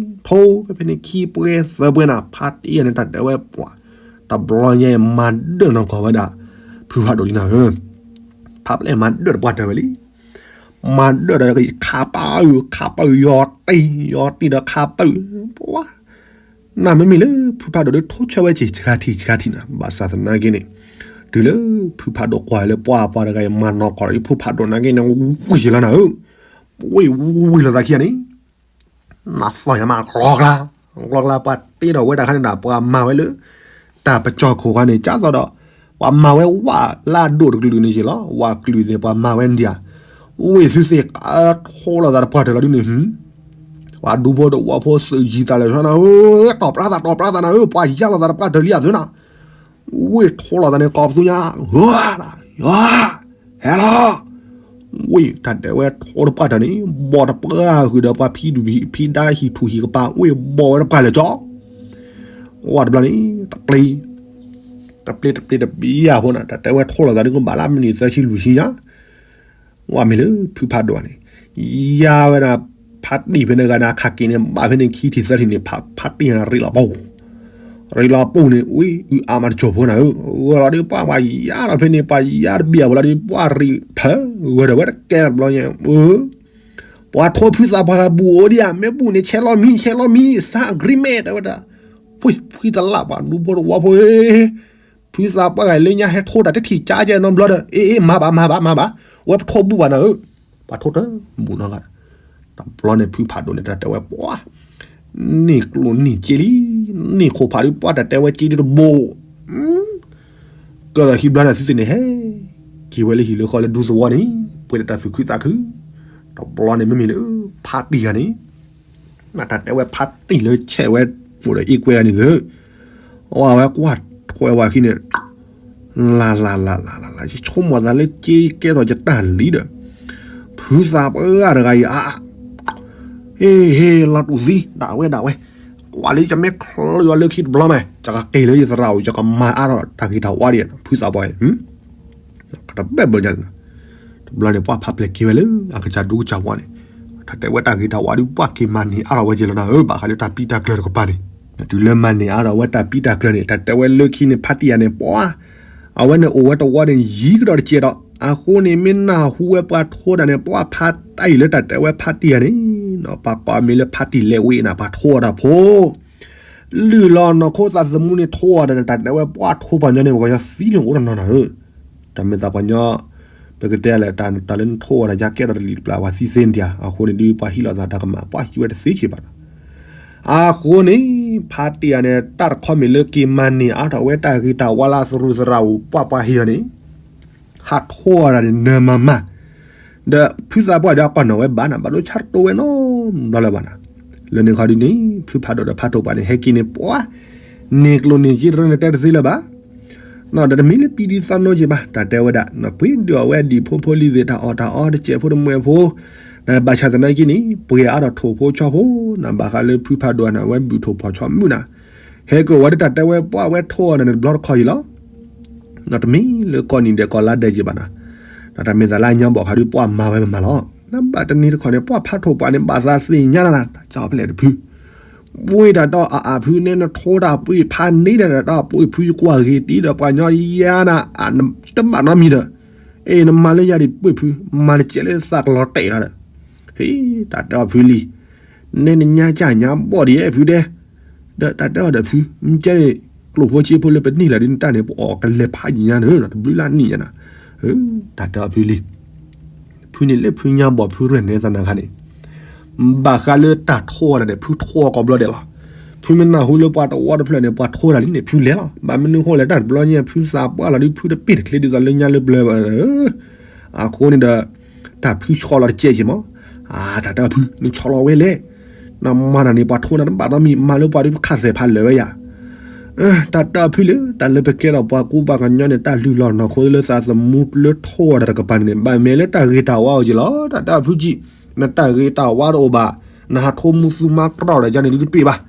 ထိ, ဖဲဖဲန့ၣ်ခံပှဲၤသၢပှဲၤနၤ ဖးတံၢ်ယၤန့ၣ် တၢ်တဲဝဲပှၤ, တဘျီညါမၤဒၢၣ်နီၢ်ကီၢ်ဝဲဒၣ်, ဖုဖးဒိၣ်လံနၤဧၢ, ဖးပျဲၢ်မၤဒၢၣ်တပှၢ်တၢၢ်ဝဲလံ, မၤဒၢၣ်ဒီးခးပၢ်အုၣ် ခးပၢ်အုၣ် ယီၤတံၢ် ယီၤတံၢ်ဒီးခးပၢ်အုၣ်, ပှၤ, နမ့မ့ၢ်လၢဖုဖးဒိၣ်ဒီးထိဆၢဝဲက့ၤဆှါထံဆှါထံနၤ ဘၣ်ဆၣ်သနာ်က့န့ၣ်, တုၤလၢဖုဖးဒိၣ်ကွၢ်လၢပှၤပှၤတဂၤအံၤမၤနီၢ်ကီၢ်ဒီးဖုဖးဒိၣ်နာ်က့န့ၣ် ဝံၢ်လီၤနၤဧၢ, ဝံၢ်ဝံၢ်လီၤသးခံဂၤန့ၣ် နသီၣ်ညါမး ကျီကျါ, ကျီကျါ ပှၤတ့ဒီးဝဲတၢ်ခါန့ၣ်ဒၣ် ပှၤမၤဝဲလၢ တၢ်ပကၠီၣ်ခိၣ်ခါန့ၣ် ကၢ်သီဒီး ပှၤမၤဝဲဝၣ်လၢအဒိၣ်တကလုာ်န့ၣ်ယ့ၢ်လီၤ. ဝၣ်ကလုာ်သ့ၣ် ပှၤမၤဝဲဒံးဧါ, ဝ့ၢ်သုသ့ၣ် ထိလိာ်သးတပှၢ်တၢၢ်လီၤဒ်န့ၣ်, ပှၤဒူဖိတဝီဖိသုးယံၤသးလၢာ်ဆၢနၤဧၢ, တီၢ်ပြၢသး တီၢ်ပြၢသးနၤဧၢ, ပှၤယါလိာ်သးတပှၢ်တၢၢ်လံအသုနၤ ဝ့ၢ်ထိလိာ်သးန့ၣ် ကိးပသူညါ, ဧၢ, ယွၤ, ဟဲလီၤ, ဝ့ၢ်တၢ်တဲဝဲထိတပှၢ်တၢၢ်န့ၣ် ဘီၣ်တပှၢ်ဃုာ်ဒီးပှၤဖံဒူၣ်ဖံဒါ ဟံၣ်ထူၣ်ဟံၣ်ကပၤ ဝ့ၢ်ဘီၣ်ဝဲတပှၢ်လၢာ်ကၠီ, ဝဲတဘျီန့ၣ် တပျ့ၤ, တပျ့ၤတပျ့ၤတပျ့ၤယၤဖိနၤ တၢ်တဲဝဲထိလိာ်သးဒ်ကဘၣ်လၢမံးနံးသၢဆံလွံၢ်ဆံညါ ဝဲမ့ၢ်လၢဖုဖးဒိၣ်န့ၣ်, ယါဝဲဒၣ် ဖးတံၢ်ဖဲန့ၣ်ဂၤန့ၣ် အခးက့ၤန့ၣ် ဘၣ်ဖဲန့ၣ်ခံထံၣ်သၢထံၣ်န့ၣ် ဖးတံၢ်န့ၣ်ရ့လီၤပူၤ, ရ့လီၤပူၤန့ၣ် ဝံအါမးတစိၢ်ဖိနၤဧၢ, ဂၢၢ်လီၤဒ်ပှၤပှၤယါဒီးဖဲန့ၣ် ပှၤယါတဘံၣ်အပူၤလီၤဒ်ပှၤရ့ဖၢဂၢၢ်ဒီးဝဲတကဲတဘျီညါ, ပှၤထိဖုသးပှၢ်ဂၤဘူၣ်အိၣ်ဒံးဧါ မ့ၢ်ဘူၣ်န့ၣ် ဆဲးလီၤမံၤဆဲးလီၤမံၤ sign agreement တဲဝဲဒၣ်, ဖှံဖှံသလၣ်ပှၤဒူဖိတဝီဖိ ဖုသးပှၢ်ဂၤလၢညါဟဲထိတၢ်တထံၣ်ကၠါကဲနီတဘျီဒီး အ့ အ့ မၤဘၣ်မၤဘၣ်မၤဘၣ်, ဝဲပထိဘူၣ်ဘၣ်နၤဧၢ, ပှၤထိတဘူၣ်နီတဂၤ, တဘျီန့ၣ်ဖုဖးဒိၣ်န့ၣ် တၢ်တဲဝဲပှၤ, န့ၢ်ကျိၣ်န့ၢ်စ့လံ, န့ၢ်ခိၣ်ဖးဒုးပှၤတၢ်တဲဝဲစ့ဒုးတဘိ, ကၢၢ်ဒီးခံဘျီန့ၣ်သုသ့ၣ်န့ၣ်ဟဲ, က့ၤဝဲလၢဟံၣ်လၢဃီလၢဒူသဝီန့ၣ်, ပှဲၤဒီးတၢ်သူၣ်ခုသးခု, တဘျီန့ၣ်မ့မ့ၢ်လၢ, ဖးတံၢ်ဂၤန့ၣ် မ့ၢ်တၢ်တဲဝဲဖးတံၢ်လၢဆဲးဝဲအိၣ်ဒီးအ့ကွဲဂၤန့ၣ်သ့, အဝဲကွၢ်ထွဲဝဲခံန့ၣ်, လၢ်လၢ်လၢ်လၢ်လၢ်လၢ် ယဆိကမိၣ်သးလၢက့ကဲထီၣ်ယတၢ်လံဒီး, ဖုသးပှၢ်တဂၤအံၤအါ, ဟ့ၣ်ဟ့ၣ်လီၤတူၢ်သံ ဒၣ်ဝဲဒၣ်ဝဲ, ကွၢ်လၢယမ့ၢ်ချၢအီၤလၢခံတဘျီမး ယကက့ၤလၢယသရၣ်အိၣ် ယကမၤအါထီၣ်တၢ်ဂ့ၤတၢ်ဝါဒီး ဖုသးပှၢ်အံၤ တဘၣ်ဘၣ်ညါ, တဘျီန့ၣ် ပှၤဖးပျဲၢ်က့ၤဝဲလၢအကစၢ်ဒူကစၢ်ဝါန့ၣ်, တၢ်တဲဝဲတၢ်ဂ့ၤတၢ်ဝါဒုး ပှၤက့ၤမၤန့ၢ်အါထီၣ်ဝဲက့ၤလီၤနၤဧၢ ဘၣ်ဃးလၢတၢ်ပံးတၢ်ကျၢၤတကပၤန့ၣ်, တုၤလၢမၤန့ၢ်အါထီၣ်ဝဲတၢ်ပံးတၢ်ကျၢၤန့ၣ် တၢ်တဲဝဲလၢခံန့ၣ် ဖးတံၢ်ယၤန့ၣ် ပှၤ, အဝဲန့ၣ်အိၣ်ဝဲတဝီန့ၣ် ယံၤကဒီးတကဲးဒီး အဃိန့ၣ် မ့ၢ်နၢ်ဟူဝဲပှၤထိတၢ်န့ၣ် ပှၤဖးတံၢ်လၢတၢ်တဲဝဲဖးတံၢ်ယၤန့ၣ်, ပှၤကိးမံၤလၢဖးတံၢ်လဲၤဝံၤနၤ ပှၤထိအီၤတၢ်ဖိ လုၢ်လီၤနီၢ်ခိသးသမူန့ၣ် ထိအီၤဒီး တၢ်တဲဝဲပှၤထိပှၤကညီန့ၣ် ပှၤကညီသံန့ၣ်အိၣ်တနီၤနၤဧၢ, တၢ်မ့ၢ်သးပှၤကညီ, ပကတဲလဲၣ် တၢ်လၢနထိအီၤဒီး ယါကဲထီၣ်တလံာ်တပျၢ် ပှၤသံသ့န့ၣ်ဧါ, အဃိန့ၣ်ဒုး ပှၤဟံးလိာ်သးတၢ်ကမၣ် ပှၤဟံးဝဲတသ့က့ၤဘၣ်နၤ, အဃိန့ၣ် ဖါတံၢ်ဧါန့ၣ် တၢ်တခီမ့ၢ်လၢက့ၤမၤန့ၢ်အါထီၣ်ဝဲတၢ်ဂ့ၤတၢ်ဝါလၢသရူးသရၣ်အိၣ် ပှၢ်ပှၢ်ဟ့ၣ်အီၤန့ၣ် ဟးထိးအီၤဒၣ်န့ၣ်နၢၤမၤမၤ, ဒီးဖုသးပှၢ်ဒီးအကွၢ်နီၣ်ဝဲဘၣ်နၤ ဘၣ်ဒိဆါတတိဝဲနီတဘျီလၢၤဘၣ်နၤ. လၢန့ၣ်ခီဒုန့ၣ် ဖုဖးဒိၣ်ဒီးဖးထိၣ်ပှၢ်န့ၣ် ဟဲက့ၤန့ၣ်ပှၤ န့ၢ်ကျိၣ်န့ၢ်စ့တရၢန့ၣ်တဲတသ့လၢၤဘၣ် ဒီးတမ့ၢ်လၢပံဒံသီနိက့ၤဘၣ် တၢ်တဲဝဲဒၣ် ပှ့ၤဒုးအီၣ်ဝဲဒံၣ်ဖိဖိလံၤသ့ၣ် တၢ်အီၣ်တၢ်အီတစဲးဖိတမှဲးဖိ, ဒီးဘၣ်ဆၣ်သနာ်က့န့ၣ် ပှ့ၤအါထီၣ်ထိၣ်ဖိဆီဖိ, နဘၣ်ဃးလၢဖုဖးဒိၣ်နၤ ဝဲဘုၣ်ထိၣ်ဖီၣ်ဆီမုၣ်နၤ, ဟဲက့ၤဝဲဒၣ်တၢ်တဲဝဲပှၢ်ဝဲထိးအီၤနၤန့ၣ်တဘျီတခီၣ်အံၤလီၤ. ဒီးတမ့ၢ်လၢကီၢ်နံၤဒဲးကီၢ်လါဒဲးက့ၤဘၣ်နၤ, ဒီးတၢ်မ့ၢ်သးလၢအညါဘီၣ်ခါဒုးပှၢ်မၤဝဲမၤလီၤ. နဘၣ်တနံၤတခီၣ်န့ၣ် ပှၢ်ဖးထိၣ်ပှၢ်န့ၣ် ဘၣ်သးသ့ၣ်ညါနၤ တၢ်ကၠီဖျဲၣ်တဖု ပှ့ၤတၢ်ဒီးအအၣ်ဖုန့ၣ် နထိးတၢ်ပှ့ၤဖးန့ၢ်ဒၣ်တၢ်ဒီးပှ့ၤဖု ယကွၢ်ဂ့ၤတံၢ်ဒီးပှၤညီယါနၤ တဘၣ်နီတမံၤဒီး, အဲ နမၤလၢယၤဒံးပှ့ၤဖု မၤတစဲးလၢသးကလီၤတဲာ်လီၤဒီး, ဟ့ တၢ်တဲအီၤဖုလံၤ, နဲနညါကၢ်ညါဘီၣ်ဒံးဖုဒဲး, ဒီးတၢ်တဲအီၤဒီးဖု မ့ၢ်ကဲန့ၣ် ကျိၣ်ဖိစ့ဖိလၢပနံၣ်လၢဒ်နတၢ်န့ၣ် ပအီၣ်ကလဲၤဖးယံာ်ညါန့ၣ် တဘျုးလၢနံၣ်ညါနၤ, တၢ်တဲအီၤဖုလံၤ ဖုန့ၣ်လၢဖုညါဘီၣ်ဖုရဲၣ်နဲသးနၤခါန့ၣ်, ဘၣ်ဃးလၢတၢ်ထိးတၢ်န့ၣ် ဖုထိးကိးဘျီဒဲးလီၤ. ဖုမ့ၢ်နၢ်ဟူလၢပှၤတဝီတဖျၢၣ်န့ၣ် ပှၤထိးတၢ်လံန့ၣ် ဖုလဲၤလီၤ. ဘၣ်မနုၤဃိလဲၣ် တၢ်တဘျီညါ ဖုသးပှၢ်လီၤဒုး ဖုတပ့ၢ်တချ့ဒ်သိးလၢညါလၢပျၢၤဘၣ်, အဃိန့ၣ်ဒီး တၢ်ဖုဆီလီၤတကဲးက့ၤမး, အတၢ်တဲအီၤဖု နဆီလီၤဝဲလဲၣ်, နမၤတၢ်န့ၣ် ပှၤထိးနၤတဘၣ်နီတမံၤ မၤလၢပှၤဒုးခးသဲးဖးလၢာ်ဝဲယၤ တၢ်တဲအီၤဖုလၢ တၢ်လၢပကဲထီၣ်ပှၤကူပှၤကညီန့ၣ် တၢ်လုၢ်လီၢ်နီၢ်ခိလၢသးသမူလၢထိးတၢ်တကပၤန့ၣ် ဘၣ်မ့ၢ်လၢတၢ်ဂ့ၤတၢ်ဝါအိၣ်က့ၤလီၤ. တၢ်တဲအီၤဖုကံ, နတၢ်ဂ့ၤတၢ်ဝါတအိၣ်ဘၣ်, နဟးထိးမူသူမါကြီဒီးယၤန့ၣ်ဒုးတပ့ၢ်ဘၣ်.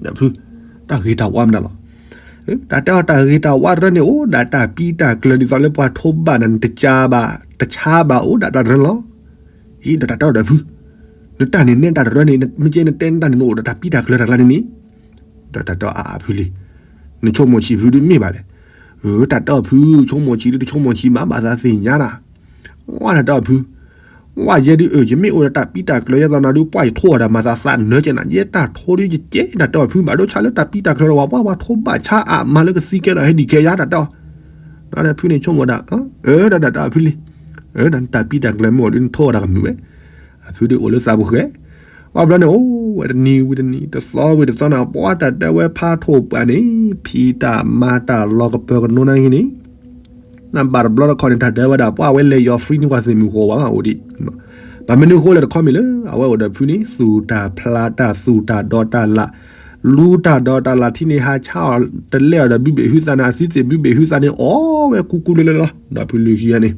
ဒီးဖု, တၢ်ဂ့ၤတၢ်ဝါမနုၤလီၤ. တၢ်တဲအီၤတၢ်ဂ့ၤတၢ်ဝါတရၢန့ၣ် အိၣ်ဒၣ်တၢ်ပံတၢ်ကျၢၤဒ်သိးလၢပှၤထိးဘၣ်နၤ နတကးဘၣ်, တဆါဘၣ်အိၣ်ဒၣ်တၢ်တရၢလီၤ. အံၤဒီးတၢ်တဲအီၤဒီးဖု, နတၢ်န့ၣ်နဲတၢ်တရၢန့ၣ် မ့ၢ်ကဲနတဲနတၢ်န့ၣ် နအိၣ်ဒီးတၢ်ပံတၢ်ကျၢၤတၢ်ကျါန့ၣ်န့ၣ်, ဒီးတၢ်တဲအီၤအါအါဖုလံၤ, နဆိကမိၣ်ဆံးဖုဒုးမ့ၢ်ဘၣ်လဲၣ်. တၢ်တဲအီၤဖု ဆိကမိၣ်ဆံးဒုးတဆိကမိၣ်ဆံးမး ဘၣ်သးသ့ၣ်ညါနၤ, ဝဲတၢ်တဲအီၤဖု ဝဲယဲဒုးအၢ ယမ့ၢ်အိၣ်ဒီးတၢ်ပံတၢ်ကျၢၤယဲသိးနၤဒုး ပှၢ်ယထိးအီၤဒီးမၤသးသးနၢကဲနၤ ယဲတၢ်ထိးဒုးယကဲ တၢ်တဲအီၤဖု ဘၣ်ဒိဆါလၢတၢ်ပံတၢ်ကျၢၤဒီး ပှၤပှၤထိးဘၣ်ဆါအါ မၤလၢကသံကဲဒီးဟဲဒံးကဲယါ တၢ်တဲအီၤ, ဒီးဖုန့ၣ်ဆိကမိၣ်ဒၣ်, အၢ တၢ်တဲအီၤဖုလံၤ, အၢ တၢ်ပံတၢ်ကျၢၤမ့ၢ်အိၣ်ဒုးနထိးအီၤတၢ်ကမုာ်ဝဲ, အဖုဒုးအိၣ်လၢသးပူၤဃဲ, ဘၣ်ဘျီန့ၣ် အိၣ်ဝဲတနံၤဝံၤတနံၤ တသီဝံၤတသီန့ၣ် ပှၤတၢ်တဲဝဲဖးထိၣ်ပှၢ်န့ၣ် ဖံးတၢ်မၤတၢ်လီၤကပၢၤကနိနၤဂ့ၤန့ၣ် နဘၣ်တဘျီတခီၣ်န့ၣ် တၢ်တဲဝဲဒၣ် ပှၤဝဲလဲၤယီၤ free န့ၢ်ပှၤသ့ၣ်မုၢ်ဃိးဝဲအိၣ်ဒံး, ဘၣ်မနုၤဃိလဲၣ်တခီမ့ၢ်လၢ အဝဲအိၣ်ဒီးဖုန့ၣ် သူၣ်တၢ်ဖျးတၢ် သူၣ်တၢ်ဒီးတၢ်လၢ်, လူၤတၢ်ဒီးတၢ်လၢ်ထံန့ၣ် ဟးဆါအီၤတလဲအီၤဒီးဘုဘ့ၣ်ဟုသးန့ၣ် အသံသ့ၣ်ဘုဘ့ၣ်ဟုသးန့ၣ် အီၣ်ဝဲကူကူလၢလၢလီၤ ဒီးဖုလံၤခံဂၤန့ၣ်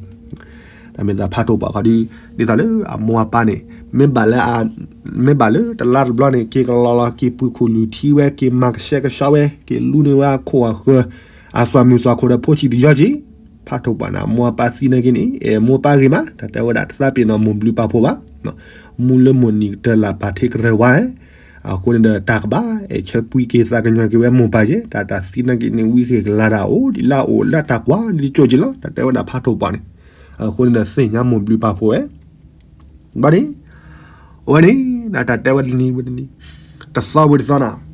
တၢ်မ့ၢ်သးဖးထိၣ်ပှၢ်ခီဒုး ဒ်သိးလၢအမိၢ်အပၢ်န့ၣ် မ့ၢ်ဘၣ်လၢ မ့ၢ်ဘၣ်လၢတလါတဘျီန့ၣ် က့ၤကလီလီၤ က့ၤပူၤခူၣ်လုၢ်ထံဝဲ က့ၤမၤကဆှဲကဆှီဝဲ က့ၤလူန့ၢ်ဝဲအခိၣ်အဃၢၤ အသွၣ်မုၢ်သွၣ်ခိၣ်ဒီးဖိဆံးတယီက့ၤ ဖးထိၣ်ပှၢ်န့ၣ် အမိၢ်အပၢ်သံနာ်က့န့ၣ် အဲၣ်မိၢ်ပၢ်ဂ့ၤမး တၢ်တဲဝဲဒၣ်တသးပ့ၤနီၣ်မိၢ်ဘျုးပၢ်ဖှိၣ်ဘၣ် မူလၢမိၢ်နံၤကတၢၢ်လၢ်ပာ်ထ့ကရၢဝါ အဃိန့ၣ်ဒီးတၢ်ကဘၣ် အဲၣ်ဆၢကွံက့ၤသးကညီၤက့ၤဝဲမိၢ်ပၢ်ယဲ တၢ်တၢ်သံနာ်က့န့ၣ် ဝံဃ့ၢ်ကလၤတၢ်အိၣ်ဒံးလၢအအိၣ်လၢတၢ်ကွၢ်ဒ်ကၠိက့ၤလီၤ တၢ်တဲဝဲဒၣ်ဖးထိၣ်ပှၢ်န့ၣ် အဃိန့ၣ်ဒီးသ့ၣ်ညါမိၢ်ဘျုးပၢ်ဖှိၣ်ဝဲ ဘၣ်န့ၣ် အဝဲန့ၣ် နတၢ်တဲဝဲတနံၤဝံၤတနံၤ တသီဝံၤတသီနၤ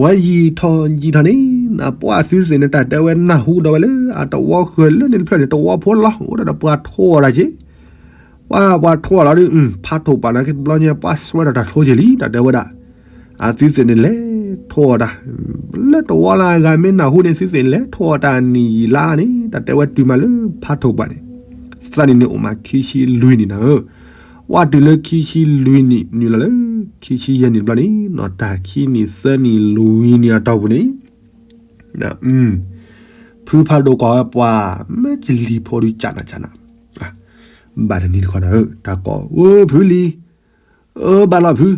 ဝဲယံာ်ထီၣ်ယံာ်ထီၣ်န့ၣ် နပှၢ်သုသ့ၣ်န့ၣ် တၢ်တဲဝဲနၢ်ဟူဒီးဝဲလၢ အတဝီဃၢၤလၢန့ၣ်တဖျၢၣ်န့ၣ် တဝီဖိလီၤ အိၣ်ဒီးပှၤထိးအီၤတၢ်က့ၤ ပှၤပှၤထိးအီၤလီၤဒုး ဖးထိၣ်ပှၢ်န့ၣ် တဘျီညါ ပှၢ်စွဲဒီးတၢ်ထိးက့ၤလံ တၢ်တဲဝဲဒၣ် အသုသ့ၣ်န့ၣ်လဲၤထိးအီၤတၢ် လၢတဝီလၢအဂၤမ့ၢ်နၢ်ဟူန့ၣ် သုသ့ၣ်လဲၤထိးအီၤတၢ်နံၣ်ယံာ်လါန့ၣ် တၢ်တဲဝဲတုၤမးလၢဖးထိၣ်ပှၢ်န့ၣ် သးနံၣ်န့ၣ်အိၣ်မးခံဆံလွံၢ်နံၣ်နၤဧၢ ပှၢ်တုၤလၢခံဆံလွံၢ်နံၣ် နုာ်လီၤလၢ ခံဆံယဲၢ်နံၣ်တဘျီန့ၣ် နီၢ်တၢ်ခံနံၣ်သၢနံၣ်လွံၢ်နံၣ်အတီၢ်ပူၤန့ၣ် ဖုဖးဒိၣ်ကိးဝဲပှၤ မ့ၢ်ကလံၤဖိဒုးကနၣ်ကနၣ် ဘၣ်တနံၤတခီနၤဧၢ တၢ်ကိး အိ ဖုလံၤ အိ ဘၣ်လီၤဖု